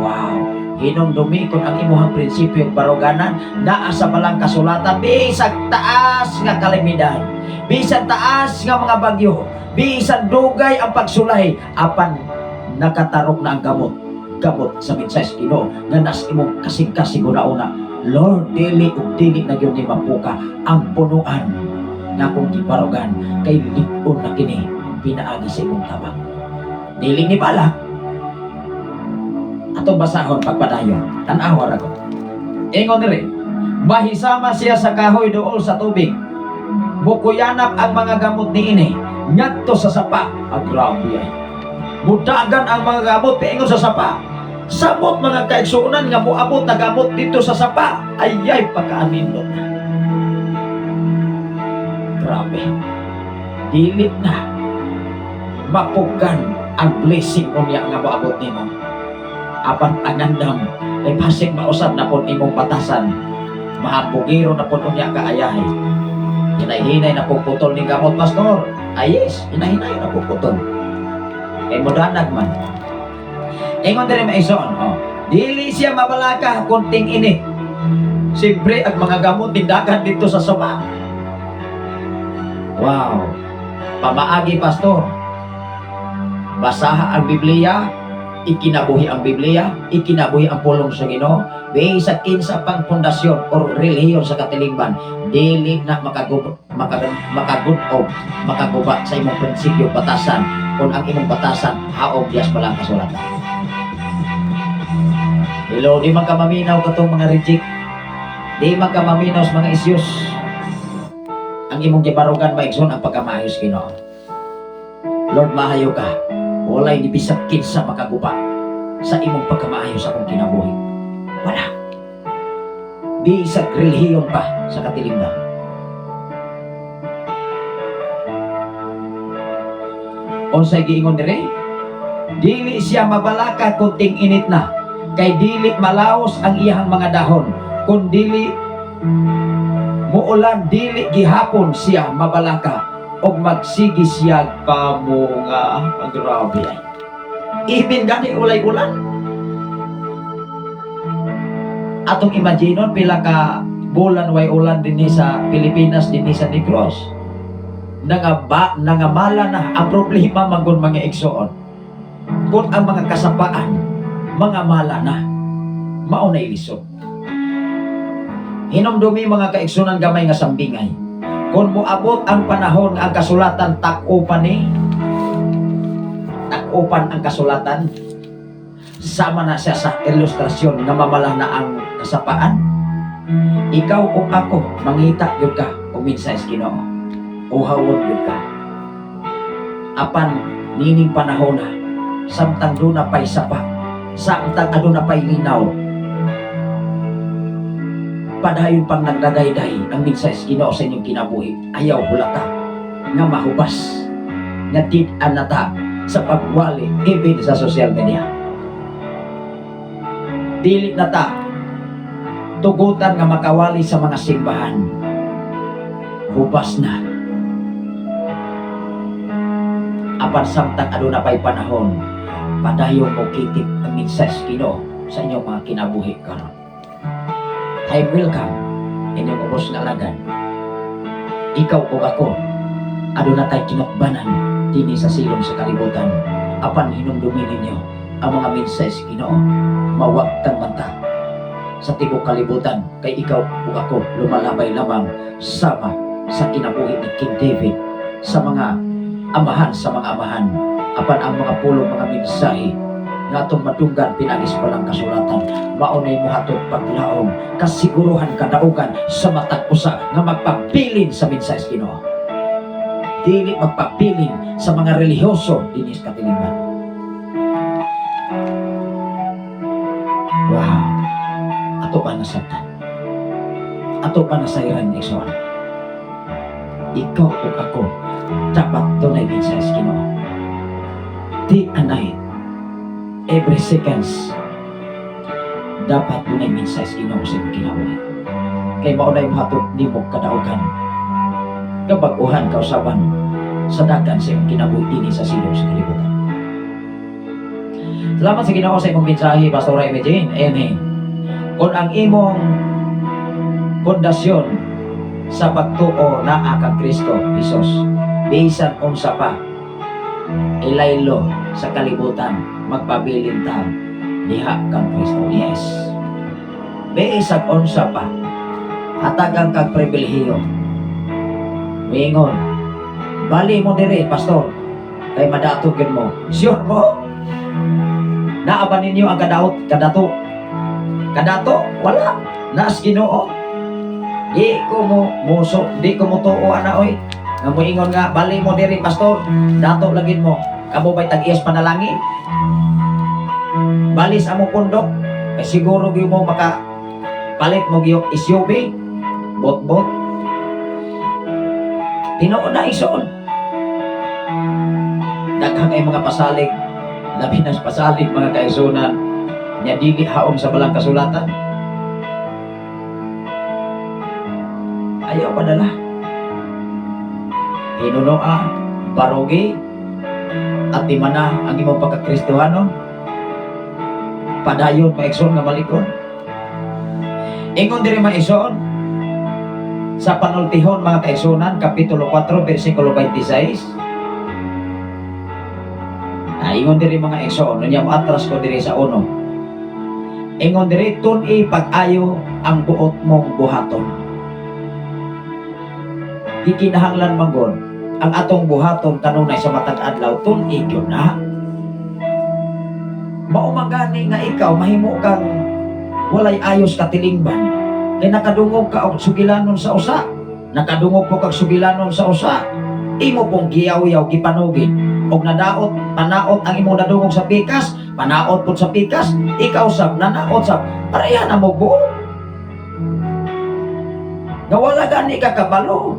C: Wow! Hinumdumi kung ang imuhang prinsipyo ug baruganan naa sa balang kasulatan, bisag taas nga kalamidad, bisan taas nga mga bagyo, bisan dugay ang pagsulay, apan nakatarok na ang gamot gamot sa mensahe sa Ginoo nga nas imong kasing-kasing una-una. Lord, dili ug dili na gyud ni mapuka ang punuan nga akong gibarugan kay lig-on na kini pinaagi sa imong tabang. Dili ni bala. Atong basahon pagpadayon. Tan-awa ra ko. Ingon diri, mahisama siya sa kahoy duol sa tubig. Mukuyanap ang mga gamot niini ngadto sa sapa. Ah, grabe ay. Mudagan ang mga gamot paingon sa sapa. Samot, mga kaigsuonan, nga moabot na gamot dito sa sapa. Ay ay pagkaanindot na. Grabe. Dili na. Mapugan ang blessing unya nga moabot nimo. Apan angandam kay pasig mausab na pud imong batasan. Mahambugiro na pud unya ka ayahay. Hinay-hinay na pong putol ni gamot, pastor. Ay yes, hinay-hinay na pong putol. Kay modanag man. Ingon diri, mga igsoon, oh. Dili siya mabalaka kung ting-init. Siyempre, ang mga gamot tindagan dito sa sapa. Wow. Pamaagi, pastor. Basaha ang Biblia, ikinabuhi ang Biblia, ikinabuhi ang pulong sa Ginoo, bisan kinsa pang pundasyon or relihiyon sa katilingban, dili na makagud-ob, makaguba sa imong prinsipyo batasan kung ang imong batasan haog diyas pa lang kasulatan. Hello, di man ka maminaw katong mga reject. Di man ka maminaw sa mga issues. Ang imong gibarugan, maigsoon, ang pagkamaayos Ginoo. Lord, mahayo ka. Walay ni bisag kinsa makaguba sa imong pagkamaayo sa akong kinabuhi. Wala. Bisag relihiyon pa sa katilingban. Unsay giingon dire? Dili siya mabalaka kung ting-init na, kay dili malaos ang iyang mga dahon. Kung dili muulan, dili gihapon siya mabalaka og magsigi siya pamunga. Ang grabe ay. Ibin gani ulay ulan. Atong imaginon pila ka bulan way ulan dinhi sa Pilipinas, dinhi sa Negros. Nangaba, nangamala na ang problema manggon, mga igsoon. Kung ang mga kasapaan, mga mala na, mao na ilisod. Hinumdumi, mga kaigsunan, gamay nga sambingay. Kung moabot ang panahon nga ang kasulatan tak-upan ni, tak-upan ang kasulatan, sama na siya sa ilustrasyon nga mamala na ang kasapaan. Ikaw o ako, mangita gyud ka og mensahe sa Ginoo. Uhawon gyud ka. Apan nining panahon na, samtang duna pa'y sapa, samtang aduna pa'y linaw, padayon pang nagdadayday ang mensahe sa Ginoo sa inyong kinabuhi. Ayaw hulata nga mahubas nga tid-an na ta sa pagwali even sa social media. Dili na ta tugutan nga makawali sa mga simbahan. Hubas na. Apan samtang aduna pa'y panahon, padayon mo kitip ang mensahe sa Ginoo sa inyong mga kinabuhi karon. Time will come, inyong ubos nga alagan. Ikaw ug ako, aduna tay kinukbanan dinhi sa silong sa kalibutan. Apan hinumdumi ninyo ang mga mensahe sa Ginoo, mawagtang man ta sa tibok kalibutan kay ikaw ug ako lumalabay lamang sama sa kinabuhi ni King David, sa mga amahan sa mga amahan. Apan ang mga pulong, mga mensahe nga atong madunggan pinaagi sa balang kasulatan, mao nay mohatod paglaom, kasiguruhan, kadaugan sa matag usa nga magpabilin sa mensahe sa Ginoo, dili magpabilin sa mga relihiyoso dinhi sa katilingban. Wow, ato pa nasabtan, ato pa nasayran, igsoon. Ikaw ug ako dapat dunay mensahe sa Ginoo day and night, every seconds. Dapat dunay mensahe sa Ginoo sa imong kinabuhi kay mao nay mohatod nimo kadaugan, kabag-uhan, kausaban sa dagan sa imong kinabuhi dinhi sa silong sa kalibutan. Salamat sa Ginoo sa imong mensahe, Pastora Imogene. Amen. Kung ang imong pundasyon sa pagtuo naa kang Kristo Jesus, bisan unsa pa ilaylo sa kalibutan, magpabilin ta diha kang Kristo. Yes. Bisan unsa pa, hatagan kag pribilehiyo. Mingon, bali mo dire, pastor, kay madato gyud mo. Sure mo? Naa ba ninyo ang kadaot, kadato? Kadato? Wala. Naas Ginoo. Di ko mo muso, di ko mo tuo ana oy. Nga moingon nga bali mo diri, pastor, dato lagin mo. Kamo ba'y tag-iyas panalangin? Bali sa among pundok, kay siguro gyud mo maka palit mo gyud SUV, bot-bot. Tinuod na, igsoon. Daghan kay mga pasalig, labi na sa pasalig, mga kaigsuonan, nya dili haom sa balang kasulatan. Ayaw padala. Hinunoa, barugi, at di man na ang imong pagkakristohanon. Padayon, maigsoon, nga malikon. Ingon diri, maigsoon, sa Panultihon, mga kaigsuonan, Kapitulo 4, versikulo 26. Na ingon diri, mga igsoon, unya mo atras ko diri sa uno. Ingon diri, "Tun-i pag-ayo ang buot mong buhaton." Gikinahanglan manggod ang atong buhaton kanunay sa matag adlaw, tun-i gyud na. Mao man gani nga ikaw mahimo kang walay ayos katilingban. Kay nakadungog ka og sugilanon sa usa, nakadungog po kag sugilanon sa usa, imo pong giyaw-yaw, gipanugid og nadaot, panaot ang imong nadungog sa pikas, panaot pud sa pikas, ikaw sab nanaot sab, pareha na mo buot. Nga wala gani ka kabalo.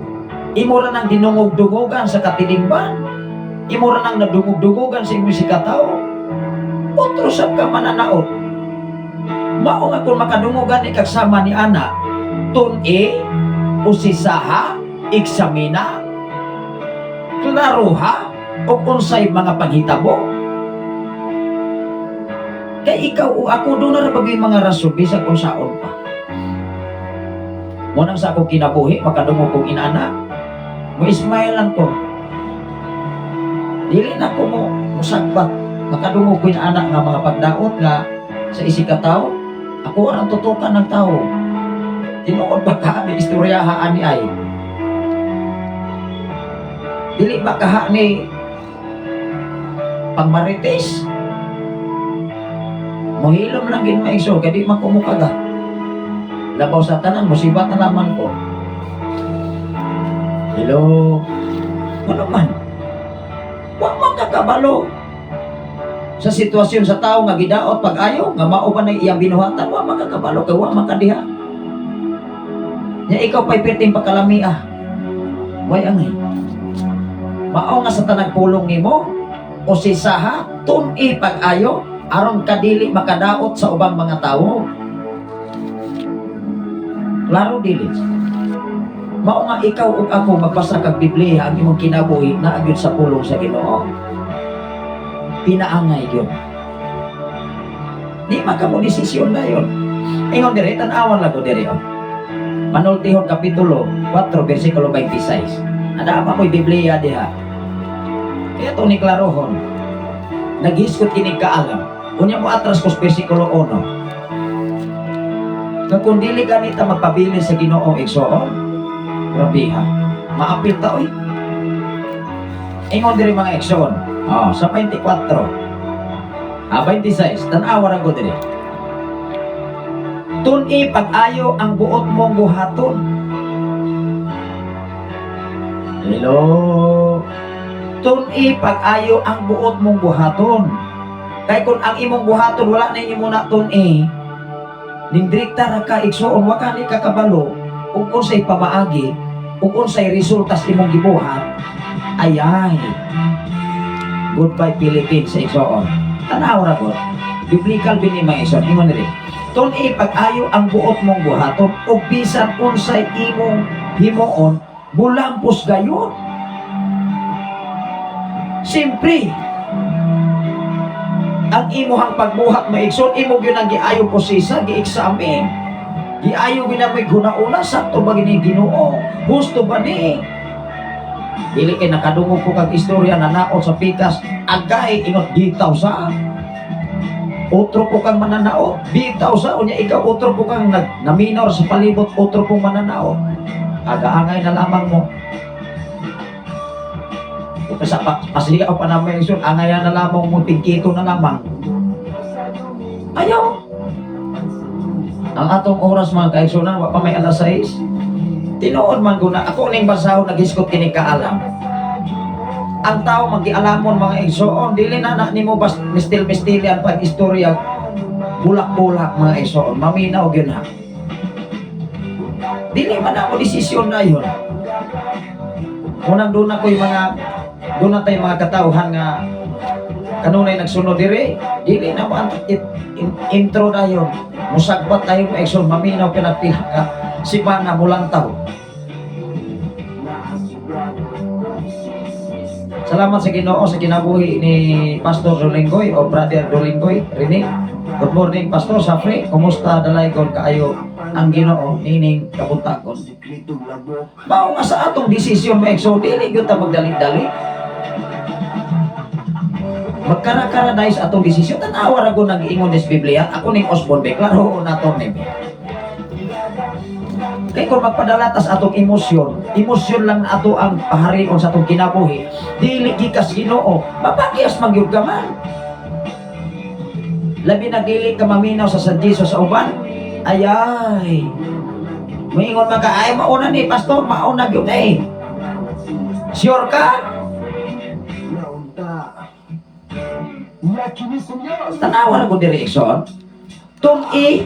C: Imo ra nang dinungog-dungogan sa katilingban. Imo ra nang nadungog-dungogan sa imong isigkatawo. Otro sab ka mananaot. Mao nga kung makadungog gani kag sama ni ana, tun-i, usisaha, eksamina, klaroha, o unsay mga panghitabo. Kay ikaw o ako, duna ra bagay mga rason bisag unsaon pa. Mo nang sa akong kinabuhi, makadungog kong inana, mo smile lang ko. Dili na ko mo musagbat. Makadungog ko inana nga mga pagdaot nga sa isigkatawo, ako ang tutukan ng tao. Tinuod ba ka ni istoryaha ani ay? Dili ba kaha ni pangmarites? Mohilom lang gin, maigsoon, kay di man ko mukaga. Labaw sa tanan, musibat na naman ko. Hello? Ano man? Wa man kakabalo sa sitwasyon sa tao nga gidaot pag-ayo, nga mao ba na iyang binuhatan, wa man kakabalo kay wa man kadiha. Nya ikaw pa'y perting pagkalamia. Way angay. Mao nga sa tanang pulong nimo, usisaha, tun-i pag-ayo, aron kadili makadaot sa ubang mga tawo. Klaro dili? Mao nga ikaw ug ako, magbasa kag Biblia, ang imong kinabuhi naa gyud sa pulong sa Ginoo. Pinaangay gyud. Di makamo desisyon na yun. Ingon diri, tan-awan lang ko diri oh. Panultihon Kapitulo 4 versikulo 26. Ada pa ko'y Biblia diha. Kaya ito ni klarohon. Naghisgot kini kaalam. Unya mo atras ko sa versikulo 1. Nga kung dili ganita magpabili sa Ginoo, igsoon, grabe ha. Maapil ta oy. Ingon diri, mga igsoon. Oh, sa 24. Ah, 26. Tan-awa ra ko diri. "Tun-i pag-ayo ang buot mong buhaton." Hello. "Tun-i pag-ayo ang buot mong buhaton." Kay kung ang imong buhaton wala na imo na tun-i, nindrekta ra ka, igsoon, wa ka ni kakabalo ug unsay pamaagi ug unsay resulta sa imong gibuhat, ayay. Goodbye Philippines sa igsoon. Tanaw ra ko. Biblical bini, mga igsoon. Ingon diri. "Tun-i pag-ayo ang buot mong buhaton ug bisan unsay imong himuon, mulampos gayon." Siyempre, ang imuhang pagbuhat, maigsoon, imo gyud ang giayo prosesa, gi-examine. Giayo gyud na may guna-una, sakto ba gini Ginoo? Husto ba ni? Dili kay nakadungog ko kag istorya na naot sa pikas, agay ingot bitaw sa otro po kang mananaot, bitaw sa unya ikaw otro po kang nag naminor sa palibot, otro pong mananaot. Agaangay na lamang mo. Kung sa pasigaw pa naman yun, angayan na lamang mo, tingkito na lamang. Ayaw! Ang atong oras, mga kaigsunan, wa pa may alas 6. Tinuod man guna, ako ning basahon, naghisgot kini kaalam. Ang tao magialamon, mga igsoon, dili na na nimo bas mistil-mistili ang pag-istorya, bulak-bulak, mga igsoon, maminaw gyud ha. Dili man ako desisyon na yun. Unang doon ako yung mga doon na tayo mga katauhan nga Kanunay nagsunod dire, dili na mo ang intro dayon. Musagbat tayo mga igsoon, maminaw ka pila ka simana mulantaw. Salamat sa Ginoo sa kinabuhi ni Pastor Dolinggoy o Brother Dolinggoy Rene. Good morning, Pastor Safri. Kumusta dalaygon kaayo ang Ginoo nining kabuntagon? Mao nga sa atong desisyon, mga igsoon, dili gyud ta magdali-dali. Magkara-kara dahil sa atong desisyon. Tanawa ra ko nag-ingon sa Biblia. Ako ning Osborne Be, klaro na to ni. Kay kung magpadala tas atong emosyon, emosyon lang na ato ang paharion sa atong kinabuhi, dili gikas Ginoo, mapakyas man gyud ka man. Labi na dili ka maminaw sa San Jesus sa uban, ayay. Moingon man ka, "Ay, mauna ni pastor, mauna gyud eh." Sure ka? Tanawa na ko diri, igsoon. Tun-i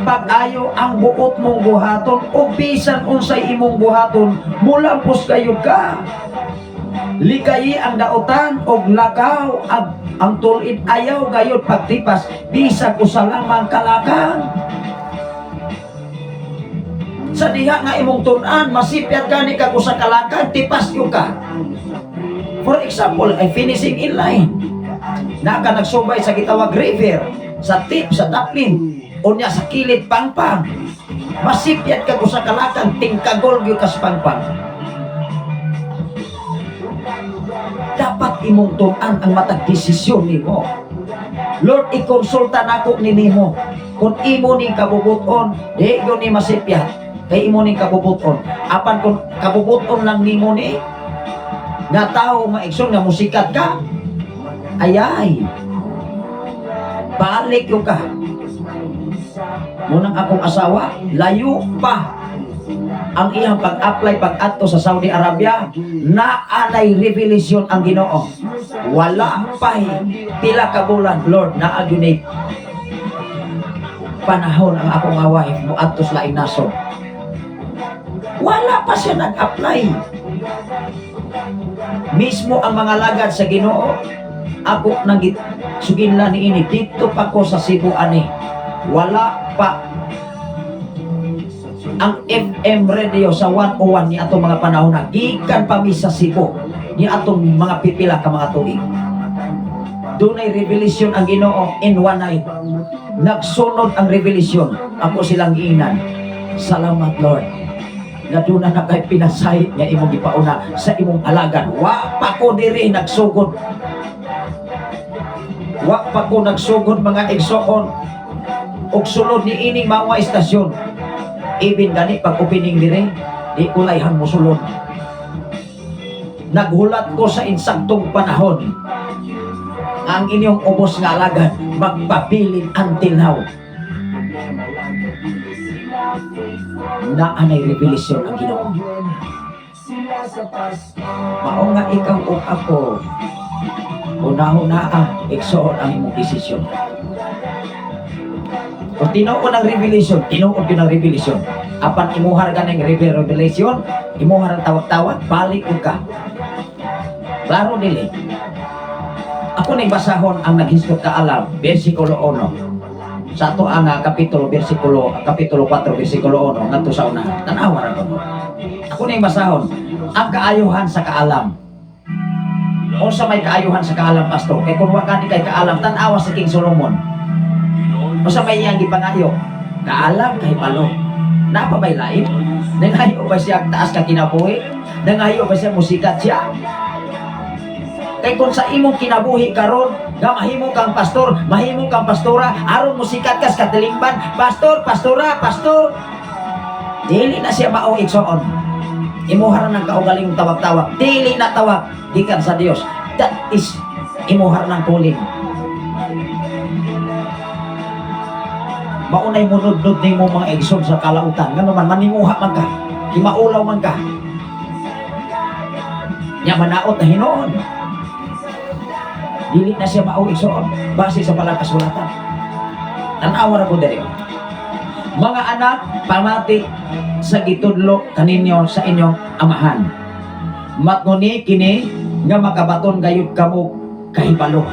C: pag-ayo ang buot mong buhaton o bisan unsay imong buhaton, mulampos kayo ka. Likayi ang daotan og lakaw ang tulid, ayaw gayud pagtipas bisag usa lamang kalakang. Sa diha nga imong tun-an, masipyat gani kag usa kalakang, tipas gyud ka. For example, ay finishing in line. Naka nagsubay sa gitawag river, sa tip, sa daplin, unya sa kilid pangpang. Masipyat kag usa kalakang, tingkagol gyud kas pangpang. Dapat imong tun-an ang matag desisyon nimo. Lord, ikonsulta nako ni nimo. Kung imo ning kabubuton, di gyud ni masipyat. Kay imo ning kabubuton. Apan kung kabubuton lang nimo ni, nga tao maigsoon nga musikat ka, ayay. Balik yo ka. Munang akong asawa, layo pa ang iyang pag-apply pag-adto sa Saudi Arabia, naanay revelation ang Ginoo. Wala pa'y pila ka bulan, "Lord, naa gyud ni panahon ang akong nga wife mo adto sa laing nasod." Wala pa siya nag-apply. Mismo ang mga lagad sa Ginoo, ako nang suginlan ni ini dito pa ko sa Cebu ani. Wala pa ang FM radio sa 101 ni atong mga panahon na gikan pa mi sa Cebu ni atong mga pipila ka mga tuig. Dunay revelation ang Ginoo in one night. Nagsunod ang revelation. Ako silang giingnan, "Salamat, Lord, nga duna na kay pinasay nga imong gipauna sa imong alagad." Wa pa ko diri nagsugod. Wa pa ko nagsugod, mga igsoon. Og sulod ni ining mga istasyon. Even gani pag opening dire, di ko layhan mosulod. Naghulat ko sa insaktong panahon. Ang inyong ubos nga alagad magpabilin until now. Naanay revelation ang Ginoo. Mao nga ikaw ug ako, una-una igsoon ang imong desisyon. Kung tinuod ang revelation, tinuod yun ang revelation. Apan imuhar ka ng revelation, imuhar ang tawag-tawag, balik ug ka. Klaro dili. Ako ning basahon ang naghisgot kaalam, versikulo 1. Sa ato ang kapitulo, versikulo, kapitulo 4, versikulo 1, ngadto sa unahan. Tanawa ra ko. Ako ning basahon, ang kaayuhan sa kaalam. Unsa may kaayuhan sa kaalam, pastor? Kay kung wa ka ni kay kaalam, tan-awa sa King Solomon. Unsa may iyang gipangayo? Kaalam kahibalo. Naa pa bay lain? Nangayo ba siya ang taas ka kinabuhi? Nangayo ba siya musikat siya? Kay kung sa imong kinabuhi karon nga mahimo kang pastor, mahimo kang pastora, aron musikat ka sa katilingban, pastor, pastora, pastor. Dili na siya mao, igsoon. Imuha ra ng kaugalingong tawag-tawag. Dili na tawag gikan sa Dios. That is imuha ra ng calling. Maunay munudnod nimo, mga igsoon, sa kalautan. Ngano man maninguha man ka, himaulaw man ka. Nya manaot na hinuon. Dili na siya mao, igsoon, base sa balang kasulatan. Tanawa ra ko diri. Mga anak, pamati sa gitudlo kaninyo sa inyong amahan. Matngoni kini nga makabaton gayud kamo kahibalo.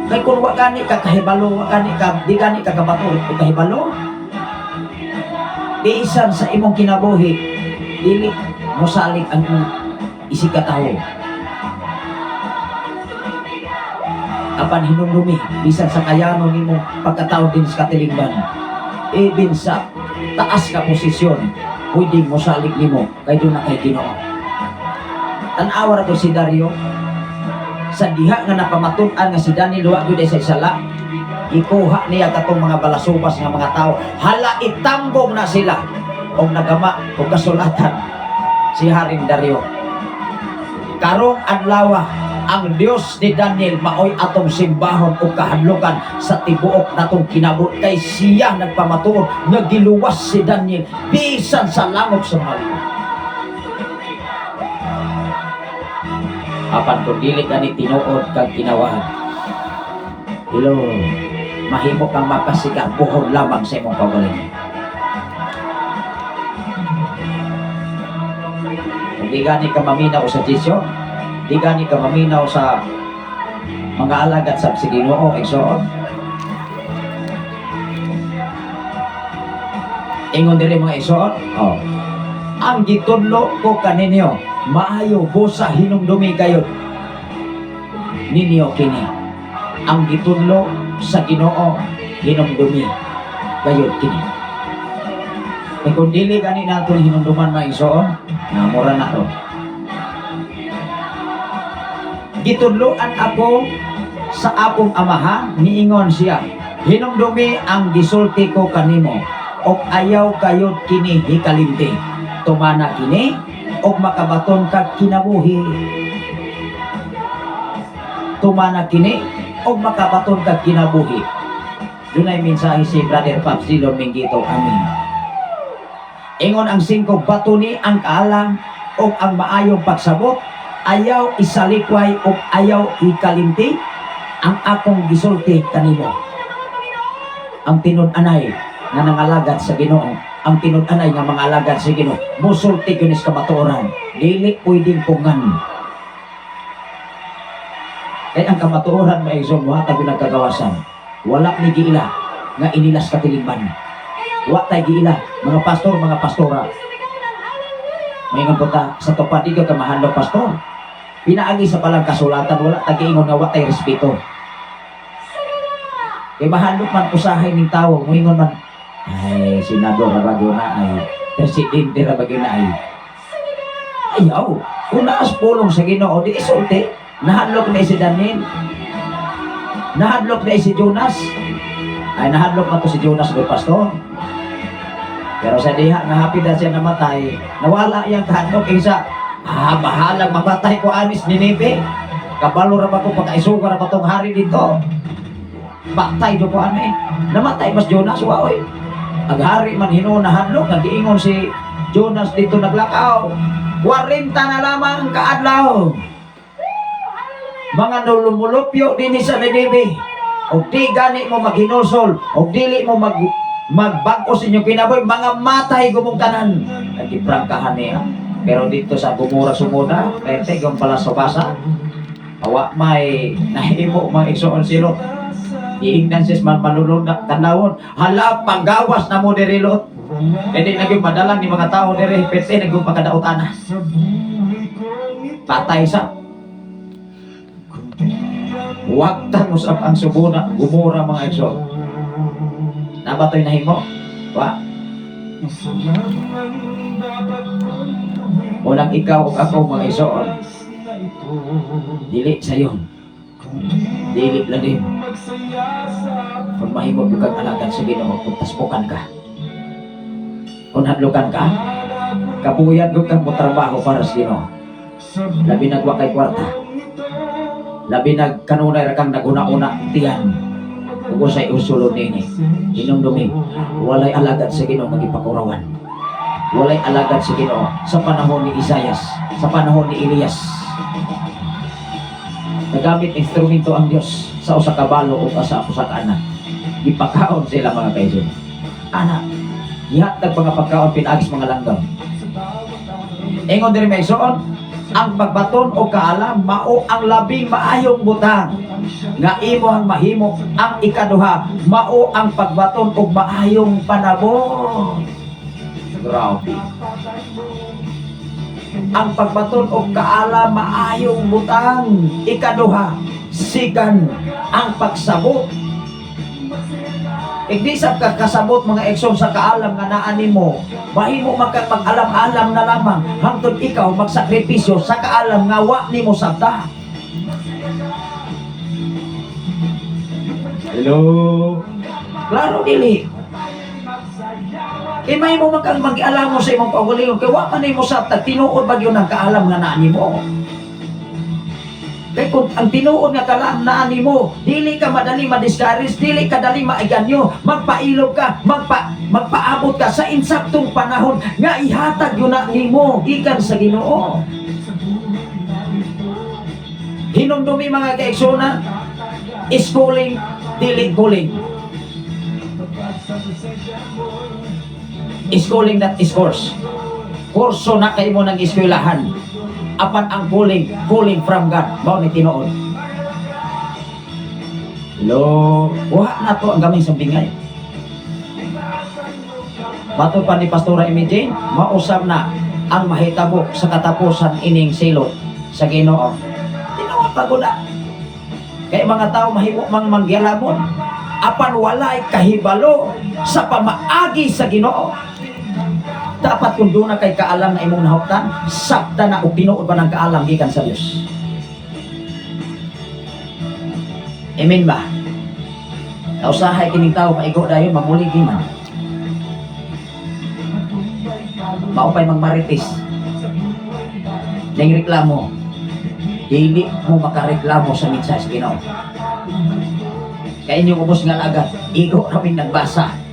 C: Kay kung wa gani ka kahibalo, wa gani ka, di gani ka kabato o kahibalo, bisan sa imong kinabuhi, dili mosalig ang imong isigkatawo. Apan hinumdumi, bisan sa kayanon nimo pagkatao din sa katilingban, even sa taas ka posisyon, pwedeng mosalig nimo kay doon na kay Ginoo. Tan-awa ra to si Dario sa diha nga napamatud-an nga si Daniel wa gyud ay sa sala, ikuha niya katong mga balasubas nga mga tao, hala, itambong na sila og nagama og kasulatan si Haring Dario. Karong adlaw, ang Dios ni Daniel maoy atong simbahon ug kahadlukan sa tibuok natong kinabuhi kay siya nagpamatuod nga giluwas si Daniel bisan sa langop sa mga leon. Apan kung dili kani tinuod kag ginawahan, hello, mahimo kang mapasiga buhon lamang sa imong kaugalingon. Kung di gani ka maminaw sa Jisyo, di gani ka maminaw sa mga alagad sa Ginoo, igsoon. Ingon diri, mga igsoon, oh. Ang gitudlo ko kaninyo, maayo busa hinumdumi kayo ninyo kini. Ang gitudlo sa Ginoo, hinumdumi kayo kini. Kung kung dili gani naton hinumduman, mga igsoon, namura na to. Gitudloan ako sa akong amahan, niingon siya, "Hinumdumi ang gisulti ko kanimo, og ayaw kayod kini hikalimti. Tumana kini, og makabaton kag kinabuhi." Tumana kini, og makabaton kag kinabuhi. Dunay mensahe si Brother Pops Dillon Mingito. Amin. Ingon ang 5, batuni ang kaalam og ang maayong pagsabot, ayaw isalikway og ayaw ikalimti ang akong gisulti kanimo. Ang tinud-anay nga nangalagad sa Ginoo, ang tinud-anay nga mga alagad sa Ginoo, musulti gyud sa kamatuoran, dili pwedeng pungan. Kay ang kamatuoran, mga igsoon, mohatag gyud nagkagawasan. Wala ni giila nga inilas katilingban. Wa tay giila, mga pastor, mga pastora. Maingon po ta, sa tupad di ka mahadlok, pastor. Pinaagi sa palang kasulatan, wala tagiingon nga wa tay respeto. Kay mahadlok man usahay ning tawo, muingon man, "Ay, senador ra na ay, presidente ra ba na ay." Ayaw, kung naas pulong sa Ginoo, di isulti. Nahadlok na si Daniel. Nahadlok na si Jonas. Ay, nahadlok na to si Jonas, good pastor. Pero sa diha nga hapit na siya namatay, nawala iyang kahadlok isa. "Ah, bahalang mamatay ko anis Nineve. Kabalo ra ba ko pagkaisuga ra ba tong hari dito? Patay do ko ani." Namatay mas Jonas wa oy. Ang hari man hinuon nahadlok, nagiingon si Jonas dito naglakaw. 40 na lamang ang kaadlaw. Mga nulumulupyo dinhi sa Nineve. Og di gani mo maghinulsol, og dili mo magbag-o sa inyong kinabuhi, mga matay gumong tanan. Naggiprangkahan niya. Pero dito sa Gumura sumuna, pwede yung pala sa basa. Awa may nahimo mga igsoon silo. Iingnan sis man manulong na tanawon. Hala, panggawas na mo diri, Lot. Hindi naging madalang ni mga tao diri, pwede naging pagkadaotana. Patay sa. Wag tang usap ang subuna, Gumura, mga igsoon. Nabatoy nahimo? Wa. Unang ikaw ug ako, mga igsoon. Dili sayon. Dili lalim. Kung mahimo gyud kang alagad sa Ginoo, kung taspukan ka. Kung hadlukan ka, kabuyan gyud kang motrabaho para sa Ginoo. Labi nagwa kay kwarta. Labi nag kanunay ra kang naguna-una tiyan. Ug usay usulod nini. Hinumdumi, walay alagad sa Ginoo magipakurawan. Walay alagad sa Ginoo sa panahon ni Isayas, sa panahon ni Elias. Nagamit instrumento ang Dios sa usa ka balo o sa usa ka anak. Gipakaon sila, mga kaison. Anak, gihatag mga pagkaon pinaagis mga langgam. Ingon diri, may igsoon, ang pagbaton o kaalam mao ang labing maayong butang. nga imo ang mahimo. Ang ikaduha, mao ang pagbaton og maayong panabot. Grabe. Ang pagbaton og kaalam, maayong butang. Ikaduha, sigan ang pagsabot. Igdi sab ka kasabot, mga igsoon, sa kaalam nga naa nimo, mahimo makapag-alam-alam na lamang hangtod ikaw magsakripisyo sa kaalam nga wa nimo sabta. Hello? Klaro dili? Kay may mo magkang mag-alam mo sa imong kaugalingon kay wa man nimo sabta, tinuod ba gyud ang kaalam nga naa nimo? Kay kung ang tinuod nga kaalam naa nimo, dili ka madali ma-discourage, dili ka dali maiganyo, magpailog ka, magpaabot ka sa insaktong panahon nga ihatag yun na nimo gikan sa Ginoo. Hinumdumi, mga kaigsoona, schooling dili calling. Schooling, that is course. Kurso na kay mo ng eskwelahan. Apan ang calling, calling from God. Mao ni tinuod. Hello? Wa na to ang gamay sa bingay. Matod pa ni Pastora Amy Jane, mausap na ang mahitabo sa katapusan ining silot sa Ginoo. Tinuod pa gud na. Kay mga tao mahimo mang manggilamon, apan walay kahibalo sa pamaagi sa Ginoo. Dapat kung doon na kay kaalam na imong nahuptan, sabta na og tinuod ba ng kaalam gikan sa Dios. Amen ba? Kausahay kining tao maigo dayon, mamuligi man. Maupay magmarites. Ning reklamo. Dili mo makareklamo sa mensahe sa Ginoo. Kay inyong ubos nga lagat, igo rami nagbasa.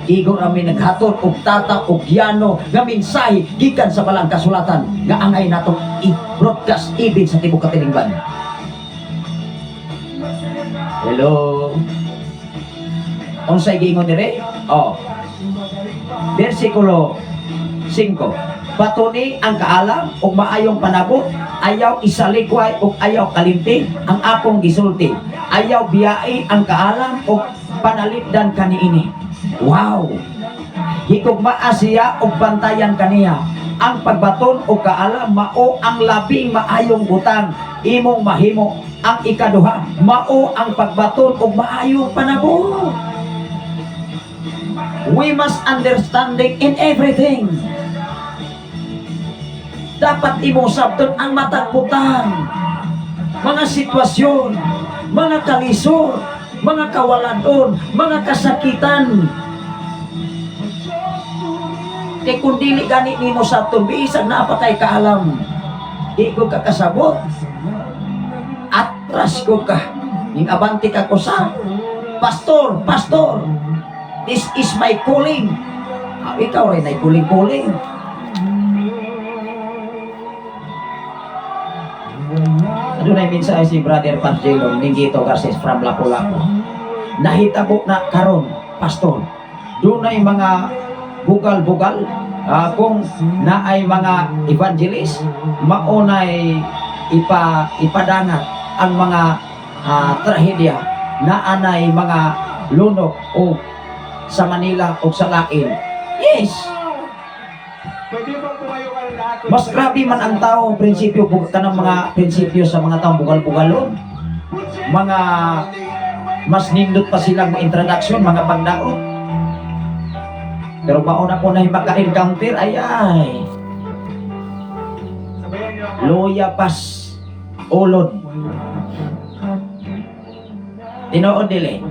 C: Igo rami naghatod og tata og yano nga mensahe gikan sa balang kasulatan nga angay natong i-broadcast even sa tibuok katilingban. Hello. Unsay giingon dire? Oh. Versikulo 5. Batuni ang kaalam ug maayong panabot, ayaw isalikway ug ayaw kalimti ang akong gisulti. Ayaw biyai ang kaalam ug panalipdan kaniini. Wow! Higugmaa siya ug bantayan kaniya. Ang pagbaton og kaalam mao ang labing maayong butang imong mahimo. Ang ikaduha, mao ang pagbaton og maayong panabot. We must understanding in everything. Dapat imong sabton ang matag butang, mga sitwasyon, mga kalisod, mga kawaladon, mga kasakitan. Kay kung dili gani nimo sabton, bisan naa pa kay kaalam, di ko ka kasabot. Atras ko ka. Ning abante ka ko sa pastor, pastor. This is my calling. Ah, ikaw rin ay calling-calling. Adunay mensahe si Brother Pangelo Ningito Garces from Lapu-Lapu. Nahitabo na karon, pastor. Dunay mga bugal-bugal, kung naay mga evangelist, maunay ipadangat ang mga trahedya na anay mga lunok o sa Manila o sa lain. Yes,
D: Pwede bang tumayo ka lahat?
C: Mas grabe man ang tao, prinsipyo, kanang mga prinsipyo sa mga taong bugal-bugalon. Mga mas nindot pa silang ma-introduction, mga pagdaot. Pero mauna po na maka-encounter, ay ay,
D: Sabayan niyo ako.
C: Luya pas, ulod. Tinuod dili?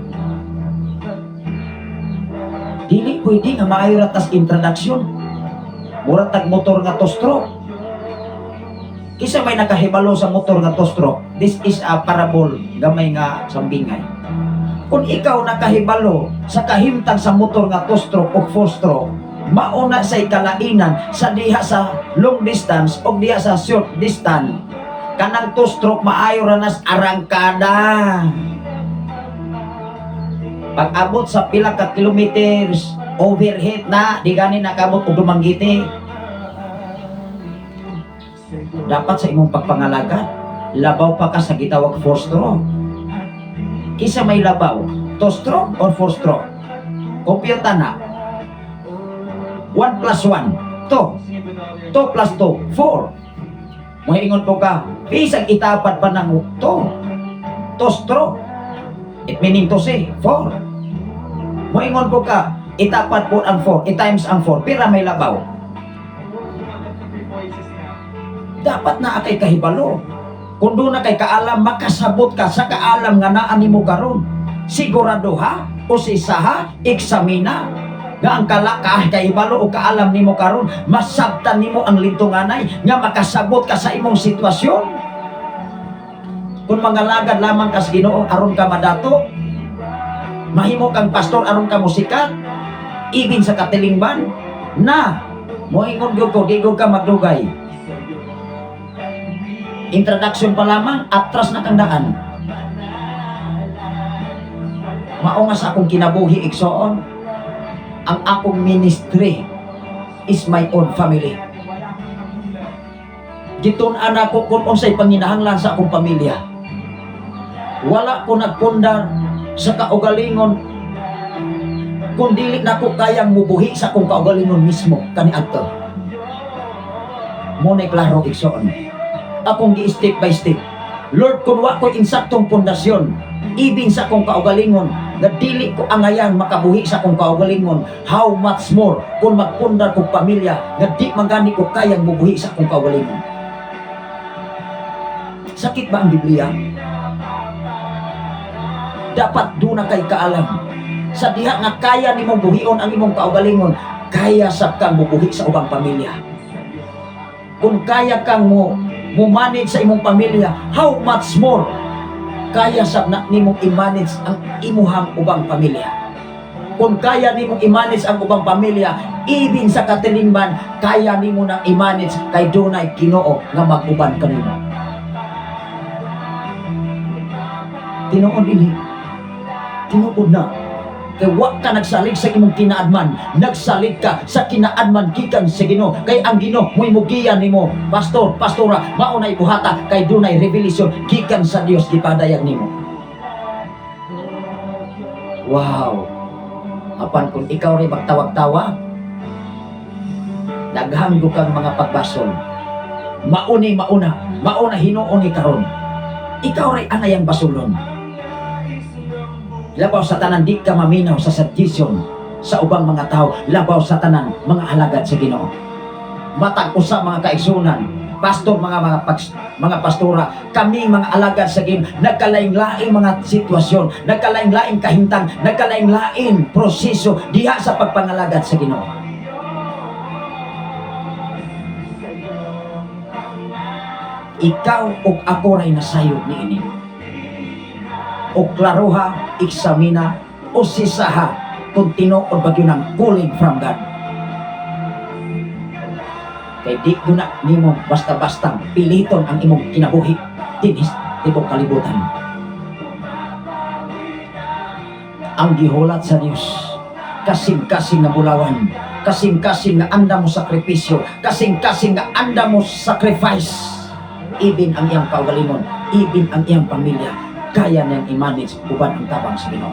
C: Dili pwede nga maayo ra tas introduction. Mura tag motor nga two-stroke. Kisa may nakahibalo sa motor nga two-stroke, this is a parable, gamay nga sambingay. Kung ikaw nakahibalo sa kahimtang sa motor nga two-stroke o four-stroke, mauna sa ikalainan sa diha sa long distance o diha sa short distance. Kanang two-stroke maayo ra nas arangkada. Pag abot sa pila ka kilometers, overheat na, di gani nakabot og Dumaguete. Dapat sa imong pagpangalaga, labaw pa ka sa gitawag four stroke. Kinsa may labaw, two stroke or four stroke? Kompyuta na. 1 plus 1, 2. 2 plus 2, 4. Moingon po ka, bisag itapad pa ng 2. Two stroke. It meaning to say, 4. Moingon po ka, itapad po ang 4, i-times ang 4, pira may labaw? Dapat naa kay kahibalo. Kung duna kay kaalam, makasabot ka sa kaalam nga naa nimo karon. Sigurado ha, usisaha, eksamina nga ang kala ka kahibalo o kaalam nimo karon, masabtan nimo ang lintunganay nga makasabot ka sa imong sitwasyon. Kung mangalagad lamang kas Ginoo aron ka madato, mahimo kang pastor aron ka musikat, ibin sa katilingban na, moingon gyud ko, di gyud ka magdugay. Introduction pa lamang, atras na kang daan. Mao nga sa akong kinabuhi, igsoon, ang akong ministry is my own family. Gitun-an ako kung unsay panginahanglan sa akong pamilya. Wala ko nagpundar sa kaugalingon kung dili nako kayang mubuhi sa akong kaugalingon mismo kaniadto. Mao na klaro, igsoon. Akong gi step by step. Lord, kung wa ko insaktong pundasyon, ibin sa akong kaugalingon, nga dili ko angayang makabuhi sa akong kaugalingon, how much more kung magpundar kog pamilya nga di man gani ko kayang mubuhi sa akong kaugalingon? Sakit ba ang Biblia? Dapat duna kay kaalam. Sa diha nga kaya nimong buhion ang imong kaugalingon, kaya sab kang mubuhi sa ubang pamilya. Kung kaya kang mo manage sa imong pamilya, how much more kaya sab na nimong i-manage ang imuhang ubang pamilya? Kung kaya nimong i-manage ang ubang pamilya, ibin sa katilingban, kaya nimo nang i-manage kay dunay Ginoo nga mag-uban kanimo. Tinuod ini. Tinuod na. Kay wa ka nagsalig sa imong kinaadman, nagsalig ka sa kinaadman gikan sa Ginoo. Kay ang Ginoo mo'y mugiya nimo, pastor, pastora, mao nay buhata kay dunay revelation gikan sa Dios gipadayag nimo. Wow. Apan kung ikaw rin magtawag-tawa, daghang kang mga pagbasol. Mauni mauna, mauna hinuon ni karon. Ikaw rin angayang basulon. Labaw sa tanan, di ka maminaw sa suggestion sa ubang mga tao. Labaw sa tanan, mga alagad sa Ginoo. Matag usa, mga kaigsunan, pastor, mga pastora, kami mga alagad sa Ginoo, nagkalain-laing mga sitwasyon, nagkalain-laing kahimtang, nagkalain-laing proseso diha sa pagpangalagad sa Ginoo. Ikaw ug ako ray nasayod niini. O klaroha, eksamina, o sisaha kung tinuod ba gyud ang calling from God. Kay di gyud na nimo basta-basta piliton ang imong kinabuhi dinhi tibok kalibutan. Ang gihulat sa Dios, kasing-kasing nga bulawan, kasing-kasing nga andam mo sakripisyo, kasing-kasing nga andam mo sacrifice, ibin ang iyang kaugalingon, ibin ang iyang pamilya, kaya niyang i-manage uban ang tabang sa Ginoo.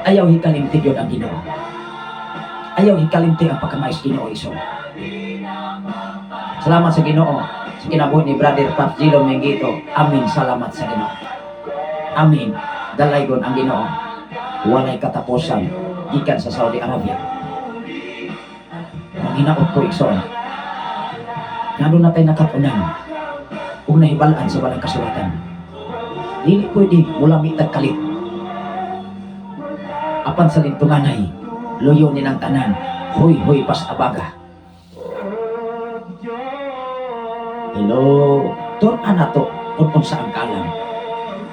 C: Ayaw hikalimti gyud ang Ginoo. Ayaw hikalimti ang pagkamais Ginoo iso. Salamat sa Ginoo sa kinabuhi ni Brother Pat Gilo Mengito. Amin. Salamat sa Ginoo. Amin. Dalaygon ang Ginoo. Walay katapusan gikan sa Saudi Arabia. Manghinaot ko, igsoon. Ngano na tayo nakatunan ug nahibalaan sa balang kasulatan. Dili pwede mula mitag kalit. Apan sa lintunganay, luyo nilang tanan, huy-huy pas abaga. Hello, tun-an nato kung unsa ang kaalam.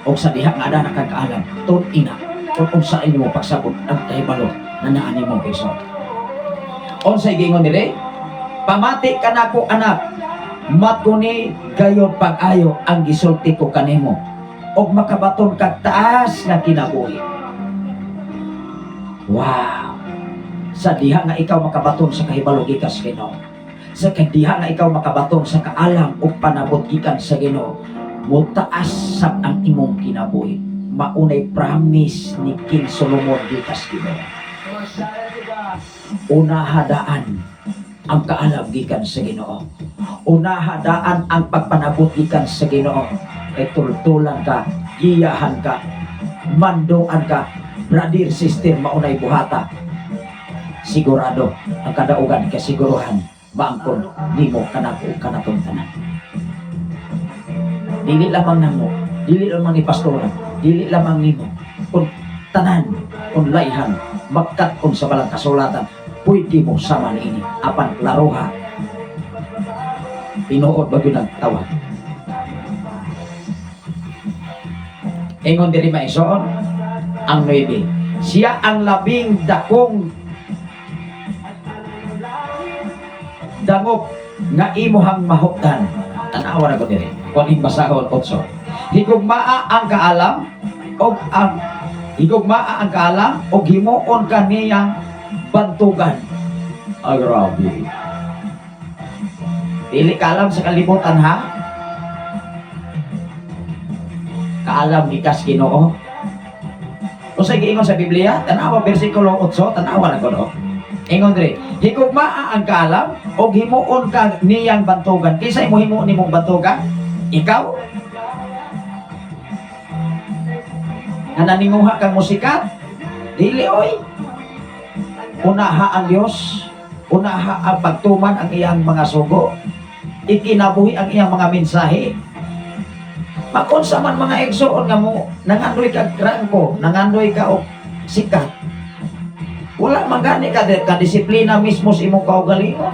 C: O sa diha nga adana kang kaalam, tun-ina kung unsa inyo pagsabot ang kahibalo na naa nimo kaysa. Unsay giingon dire? Pamati ka nako, anak, matkuni gayod pag-ayo ang gisulti ko kanimo og makabaton kag taas nga kinabuhi. Wow! Sa diha nga ikaw makabaton sa kahibalo gikan sa Ginoo. Sa diha nga ikaw makabaton sa kaalam ug panabot gikan sa Ginoo. Mutaas sab ang imong kinabuhi. Maunay promise ni King Solomon gikas Ginoo. Unaha daan ang kaalam gikan sa Ginoo. Unaha daan ang pagpanabot gikan sa Ginoo. Kay tultulan ka, giyahan ka, manduan ka, brother, sister, maunay buhata. Sigurado ang kadaugan, kasiguruhan maangkon nimo, kanako, kanatong tanan. Dili lamang namo, dili lamang ni pastora, dili lamang nimo, kung tanan, kung layhan, magkat-on sa balang kasulatan, pwede mo sama niini. Apan klaroha, tinuod ba yun ang tawag? Ingon diri, maigsoon, ang 9. Siya ang labing dakong dangop nga imuhang mahuptan. Tanawa na ko diri. Kung ing basahon, 8. Higugmaa ang kaalam og ang higugmaa ang kaalam og himuon kaniyang bantugan. Ay, grabe. Dili kaalam sa kalibutan, ha? Kaalam gikas Ginoo. Unsay giingon sa Biblia? Tanawa bersikulo 8, tanawa na ko, no. Ingon diri, higugmaa ang kaalam og himuon ka niyang bantugan. Kinsa imo himuon nimong bantugan? Ikaw? Nga naninguha kang musikat? Dili oy. Unaha ang Dios, unaha ang pagtuman ang iyang mga sugo. Ikinabuhi ang iyang mga mensahe. Makunsa man, mga igsoon, nga mo nangandoy ka krangko, nangandoy ka og sikat. Wala man gani ka ka disiplina mismo sa imong kaugalingon.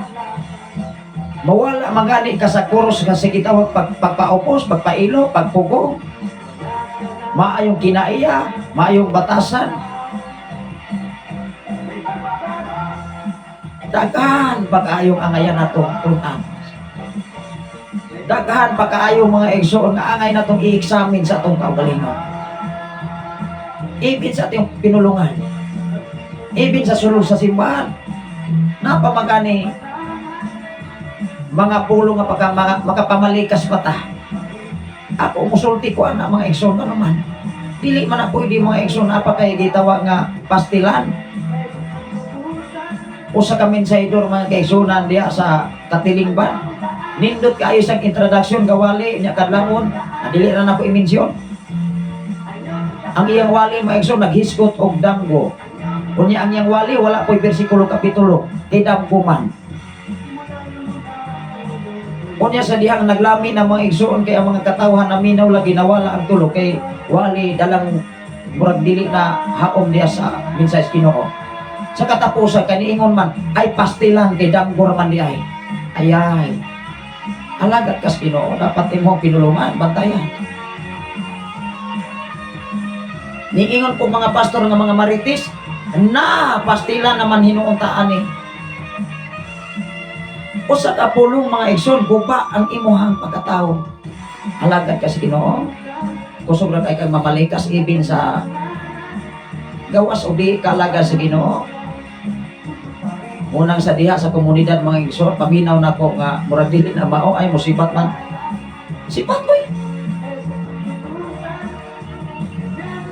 C: Mawala man gani ka sa kuros nga sa gitawag pagpaupos, pagpailo, pagpugong. Maayong kinaiya, maayong batasan. Daghan pa kaayong angayan natong tun-an. Daghan pa kaayong, mga igsoon, nga angay natong i-examine sa atong kaugalingon. Ibin sa atong pinulungan. Ibin sa sulod sa simbahan. Napamagani mga pulo nga pagka mga, makapamalikas pa ta. Ako musulti ko ana, mga igsoon, nga naman. Dili man na pwede, mga igsoon, apa kay gitawa nga pastilan. Usa ka mensaydor, mga kaigsunan, diha sa Katilingban. Nindot kaayo sang introduction gawali nya kadlawon, na dili ra nako i-mention. Ang iyang wali, mga igsoon, naghisgot og damgo. Unya ang iyang wali wala po'y bersikulo kapitulo kay damgo man. Unya sa dihang naglami ng mga igsoon kay ang mga katawhan naminaw lagi, nawala ang tulo kay wali dalang murag dili na haom diha sa mensahe sa Ginoo. Sa katapusan kaniingon man ay pastilan kay damgo ra man di ay. Ayay. Alagad kas Ginoo, dapat imong pinulungan, bantayan. Niingon po mga pastor nga mga marites na pastila naman hinuuntaan ni. Usa ka pulong, mga igsoon, guba ang imuhang pagkatao. Alagad ka sa Ginoo. Kusog ra kay kang mamalikas ibin sa gawas o di kalaga sa Ginoo. Unang sa diha sa komunidad, mga igsoon, paminaw nako nga murag dili na mao ay musibat man. Sibat oy.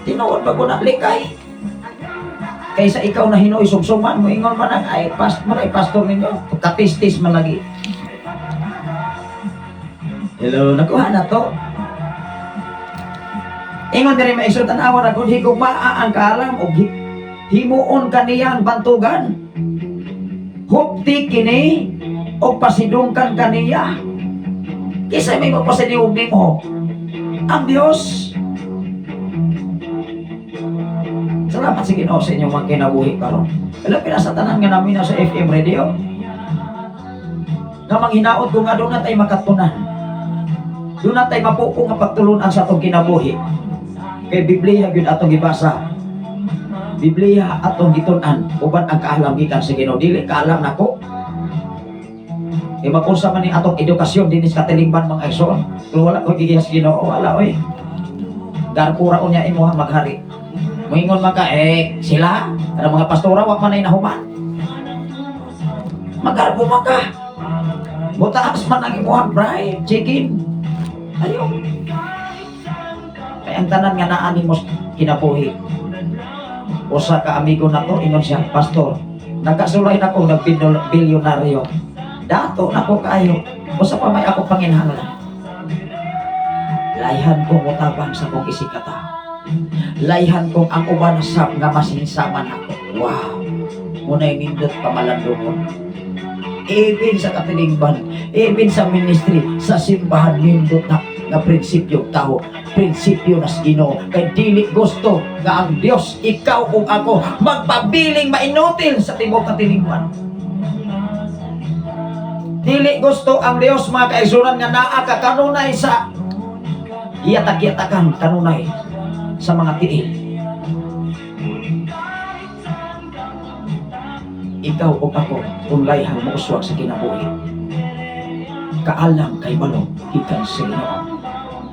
C: Tinuod ba ko na likay? Kaysa ikaw na hinoy sumsuman mo ingon man ang ay pas man ay pastor ninyo, katistis man lagi. Hello, nakuha na to. Ingon diri, maisod, tan-awa na gud, higugmaa ang kaalam og himuon kaniyang bantugan. Hupti kini og pasidungkan kaniya. Kinsa may mapasidung nimo? Ang Dios. Salamat sa Ginoo sa inyong mga kinabuhi karon. Labi na sa tanan nga namin sa FM radio. Nga manghinaot ko nga doon na tayo makatunan. Doon na tayo mapupo nga pagtulunan sa atong kinabuhi. Kay Biblia gyud atong gibasa. Biblia atong gitun-an uban ang kaalam gikan sa Ginoo, dili kaalam nako. Kay makunsa man ni atong edukasyon dinhi sa katilingban, mga igsoon. Kung wala ko gigiya sa Ginoo, wala oy. Garpura unya imo maghari. Moingon man ka, eh, sila, kanang mga pastora, wa man ay nahuman. Magarbo man ka. Mutaas man ang imuhang fried chicken. Ayo. Kay ang tanan nga naa nimo sa kinabuhi. Usa ka amigo nato, ingon siya, "Pastor, nagkasulay na ko, nagbilyonaryo. Dato na ko kaayo. Usa pa may ako panginhanglan? Layhan ko motabang sa kong isigkatawo. Layhan kong ang uban sab nga masinsaman ako." Wow. Muna'y nindot pamalandungon. Even sa katilingban, even sa ministry, sa simbahan, nindot na nga prinsipyo tao, prinsipyo nas Ginoo. Kay dili gusto nga ang Dios, ikaw ug ako, magpabiling mainutil sa tibuok katilingban. Dili gusto ang Dios, mga kaigsuonan, nga naa ka kanunay sa iyatak-yatakan kanunay sa mga tiil. Ikaw ug ako, kung layhang mouswag sa kinabuhi, kaalam kay balo gikan sa Ginoo.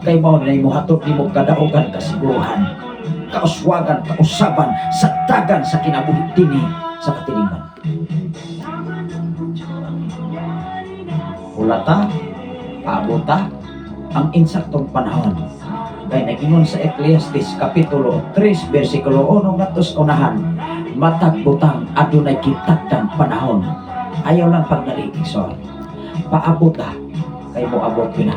C: Kay mao na mohatod nimo kadaugan, kasiguruhan, kauswagan, kausaban sa dagan sa kinabuhi dinhi sa katilingban. Hulata, paabota ang insaktong panahon. Kay nagingon sa Ecclesiastes Kapitulo 3 versikulo 1 ngadto sa unahan, matag butang adunay gitakdang panahon. Ayaw lang pagdali, igsoon. Paabota kay moabot gyud na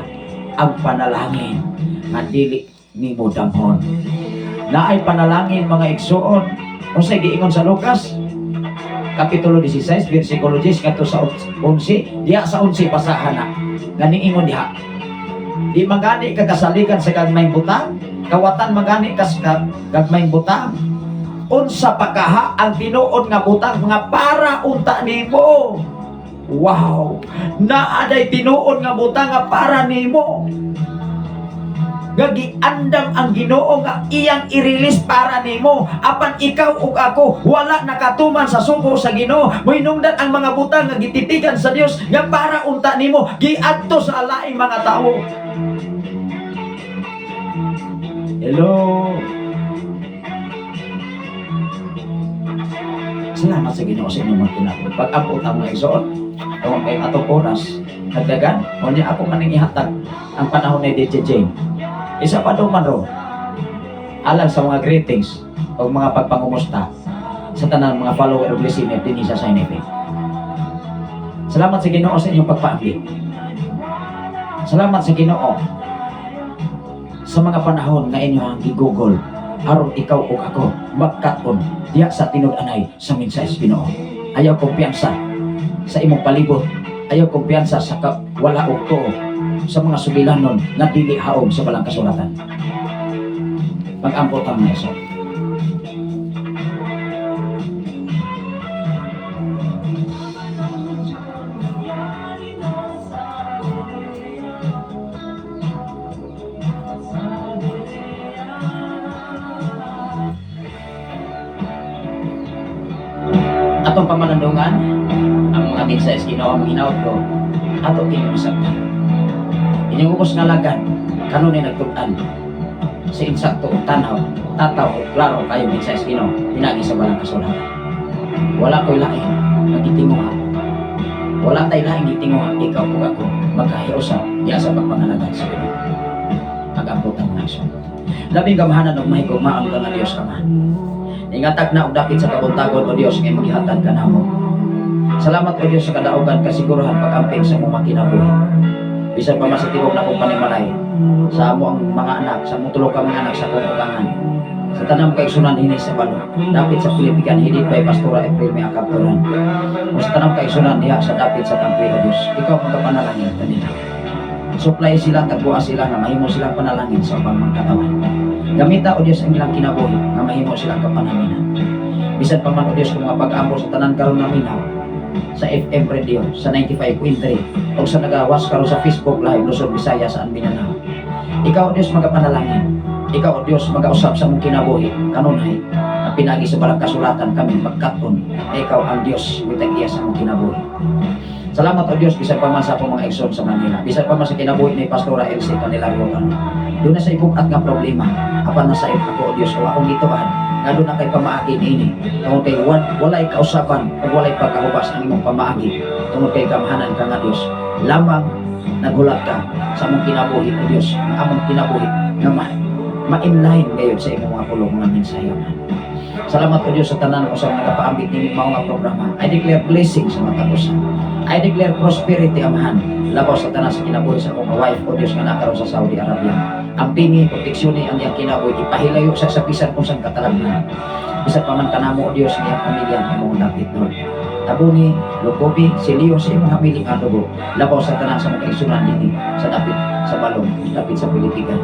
C: ang panalangin nga dili nimo damhon. Naay panalangin, mga igsoon. Unsay giingon sa Lucas Kapitulo 16 versikulo 10 ngadto sa 11? Diha sa 11, basahan na. Nga niingon diha, "Di magani ka kasaligan sa gagmayng butang, kawatan magani ka sa gagmayng butang. Unsa pa kaha ang tinuod nga butang nga para unta nimo?" Wow! Naa day tinuod nga butang nga para nimo. Nga giandam ang Ginoo nga iyang i-release para nimo. Apan ikaw ug ako wala nakatuman sa sugo sa Ginoo. Mohinungdan ang mga butang nga gitipikan sa Dios nga para unta nimo giadto sa laing mga tawo. Hello. Salamat sa Ginoo sa inyong mga kinabuhi. Pag-abot ang mga igsoon, tungod kay atong oras, nagdagan, o niya ako maning ihatag ang panahon ni DJ Jane. Isa pa man ro, alang sa mga greetings o mga pagpangumusta sa tanang mga follower ug listener dinhi sa Sign FM. Salamat sa Ginoo sa inyong pagpaabli. Salamat sa Ginoo sa mga panahon nga inyong gigugol aron ikaw ug ako magkat-on diha sa tinud-anay sa mensahe sa Ginoo. Ayaw kumpiyansa sa imong palibot. Ayaw kumpiyansa sa wala og tuo sa mga sugilanon nga dili haog sa balang kasulatan. Mag-ampo ta, mga igsoon. Atong pamalandungan ang mga mensahe sa Ginoo, ang hinaot ko ato kini masabtan. Inyong ubos nga lagan kanunay nagtud-an sa insakto ug tanaw, tataw ug klaro kayo mensahe sa Ginoo pinagi sa balang kasulatan. Wala ko'y lain nga gitinguha. Wala tay laing gitinguha, ikaw ug ako magkahiusa diha sa pagpangalagan sa Ginoo. Pag-abot ang mga igsoon. Labing gamhanan ug mahigugmaon ka nga Dios Ama. Ningatag na og dapit sa kabuntagon, O Dios, nga magihatag ka namo. Salamat, O Dios, sa kadaugan, kasiguruhan, pag-amping sa imong mga kinabuhi. Bisan pa man sa tibok na akong panimalay, sa amo ang mga anak, sa among tulo ka mga anak, sa akong ugangan. Sa tanang kaigsunan dinhi sa balo, dapit sa Pilipigan, headed by Pastora April May Akapturan. O sa tanang kaigsunan diha sa dapit sa Kampi, O Dios, ikaw magapanalangin kanila. Supply sila, tagbuha sila nga mahimo silang panalangin sa ubang mga katawan. Gamita, O Dios, ang ilang kinabuhi nga mahimo silang kapananginan. Bisan pa man, O Dios, kung mga pag-ampo sa tanan karon naminaw sa FM radio sa 95.3 o sa nagawas karon sa Facebook Live Luzon, Visayas and Mindanao. Ikaw, O Dios, magapanalangin. Ikaw, O Dios, magausap sa mong kinabuhi kanunay na pinagi sa balang kasulatan kami magkat-on na ikaw ang Dios witag iya sa mong kinabuhi. Salamat, O Dios, bisan pa man sa akong mga igsoon sa Manila, bisan pa man sa kinabuhi ni Pastora Elsie Candelario karon. Doon na sa ibukat nga problema, apan nasa ako, O Dios, o akong gituan, nga doon na kay pamaagi niini. Tungod kay walay kausaban o walay pagkahubas ang imong pamaagi. Tungod kay gamhanan ka nga Dios. Lamang Naghulat ka sa among kinabuhi, O Diyos, ang among kinabuhi nga ma-inline ngayon sa imong mga pulong, mga mensahe, Amahan. Salamat, O Diyos, sa tanan o sa mga nagapaambit ning mao nga programa. I declare blessing sa matag usa. I declare prosperity, Amahan. Labaw sa tanan sa kinabuhi sa akong wife, O Diyos, nga naa karon sa Saudi Arabia. Ampingi, proteksyon ang iyang kinabuhi, ipahilayo sa bisan kung saan katalagman. Bisan pa man kanamo, O Diyos, iyang pamilya ang imong dapit, Lord. Tabuni, lukobi, siliyo sa imong hamiling dugo. Labaw sa tanan sa mga igsunan dinhi sa dapit sa balong, dapit sa Pilitigan.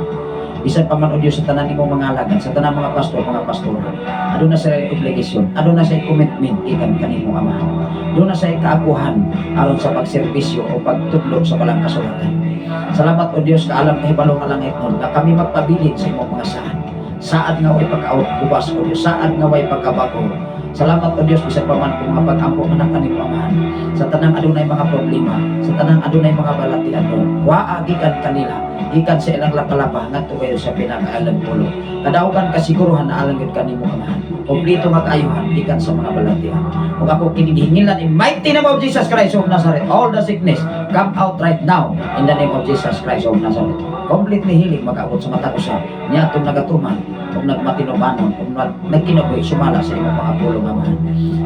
C: Bisan pa man, O Diyos, sa tanan imong mga alagad, sa tanan mga pastor, mga pastora, aduna sa obligasyon, aduna sa commitment gikan kanimo, Amahan. Aduna sa kaaguhan aron sa pagserbisyo o pagtudlo sa balang kasulatan. Salamat, O Diyos, kaalam kahibalo nga langit nun, na kami magpabilin sa imong mga saad. Saad nga way pagkaubas, O Diyos, saad nga way pagkabago. Salamat, O Diyos, bisan pa man kung mga pag-ampo nga kanimo, Amahan. Sa tanang adunay mga problema, sa tanang adunay mga balatian, Lord, waa gikan kanila, gikan sa ilang lapalapa ngadto kayo sa pinakaalang pulo. Kadaugan kasiguruhan na alang gyud kanimo, Amahan. Kompleto nga kaayuhan gikan sa mga balatian. Ug ako kini gihingilan in mighty name of Jesus Christ of Nazareth. All the sickness come out right now in the name of Jesus Christ of Nazareth. Completely healing mag-abot sa matag usa niya atong nagatuman ug nagmatinubanon ug nagkinabuhi sumala sa imong mga pulong, Amahan.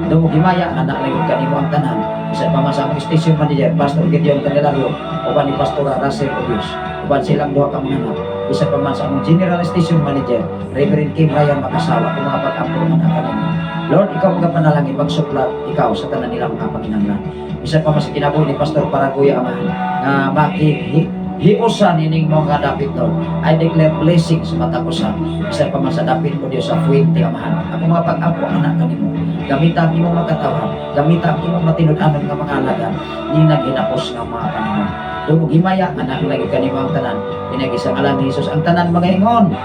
C: Dungog himaya nga naa gyud kanimo ang tanan. Bisan pa man sa among station manager, Pastor Gideon Candelario, uban ni Pastora Russell, O Diyos, uban silang duha ka mga anak. Bisan pa man sa among general station manager, Reverend Kim Ryan Makasawa, kung mga pag-ampo nga naa kanimo. Lord, ikaw mga panalangin, magsupla ikaw sa tanan nilang mga panginahanglan. Bisan pa man sa kinabuhi ni Pastor Paraguya, Amahan, nga maki hiusan ining mga dapit, Lord. I declare blessing sa matag usa. Bisan pa man sa dapit ko, Diyos, sa Fuente, Amahan. Ako mga pag-ampo anak kanimo. Gamita ang imong mga katawan, gamita ang imong matinud-anon nga mga alagad ni naghinapos nga mga panahon. Dungog himaya nga naa lagi kanimo ang tanan. Pinaagi sa ngalan ni Jesus ang tanan mga ingon.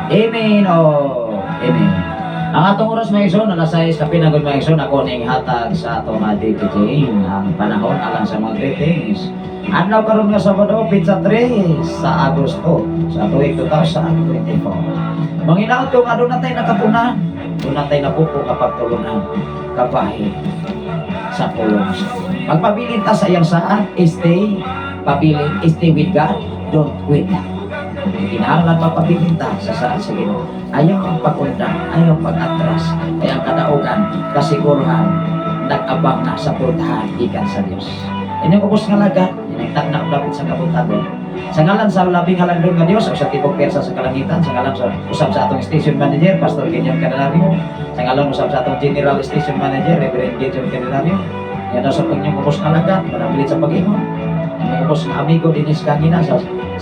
C: Amen. Oh, amen. Ang atong oras, mga igsoon, alas 6 kapin na gud, mga igsoon, ako ning hatag sa atong DJ ang panahon alang sa mga greetings. Adlaw karon nga Sabado, petsa 3 sa Agosto sa tuig 2024. Manginaot kung aduna tay nakatunan, aduna tay napupo nga pagtulunan kabahin sa pulong sa Ginoo. Magpabilin ta sa iyang saad, stay, pabilin, stay with God, don't quit. Kinahanglan mapabilin ta sa saad sa Ginoo. Ayaw ang pag-undang, ayaw ang pag-atras. Kaya ang kadaugan, kasiguruhan, nag-abang na sa pultahan gikan sa Dios. Inyong ubos nga alagad, inang na dapit sa kabuntagon. Sa ngalan sa labing halangdon nga Dios o sa tibok pwersa sa kalangitan, sa ngalan sa usab sa atong station manager, Pastor Gideon Candelario, sa ngalan usab sa atong general station manager, Reverend Gideon Candelario, yan sa inyong ubos nga alagad, manabilin sa pag-ingon. Inyong ubos nga amigo dinis kangina sa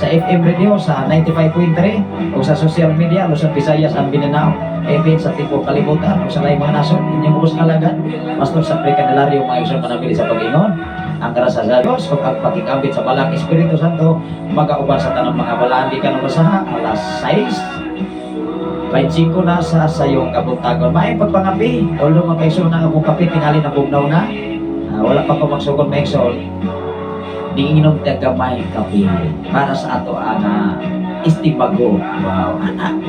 C: FM radio sa 95.3 o sa social media Luzon, Visayas and Mindanao, even sa tibok kalibutan o sa laing mga nasod, inyong ubos nga alagad, Pastor sa Candelario, mga igsoon, manabili sa pag-ingon. Ang grasya sa Diyos ug ang pakigambit sa Balang Espiritu Santo magauban sa tanang mga balaan gikan sa alas 6:25 na sa sayong kabuntagon. Maayong pagpangapi. Although mga kaigsoon na akong kape tingali na bugnaw na. Ah, wala pa ko magsugod, mga igsoon. Niinom ta gamay kape para sa ato ang istimago. Wow, anak.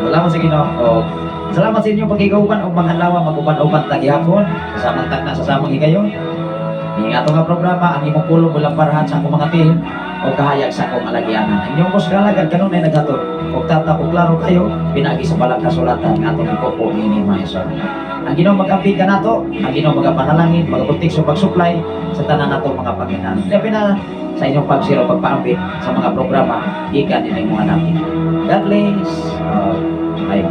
C: Salamat sa Ginoo. O, salamat sa inyong pagkigauban ug mga adlaw mag-uban-uban ta gihapon. Sa samang takna sa samang higayon. Ning ato nga programa ang imong pulong walang parahan sa akong mga team o kahayag sa akong alagyanan. Ang inyong ubos nga alagad kanunay naghatod og tata ug klaro kayo pinaagi sa balang kasulatan nga atong ikupo niini, mga igsoon. Ang Ginoo mag-amping kanato, ang Ginoo magapanalangin, magaprotek sa pagsupply sa tanan nato mga panginahanglan. Labi na sa inyong pag-share o pagpaambit sa mga programa gikan ining mga dapit. God bless. Ay,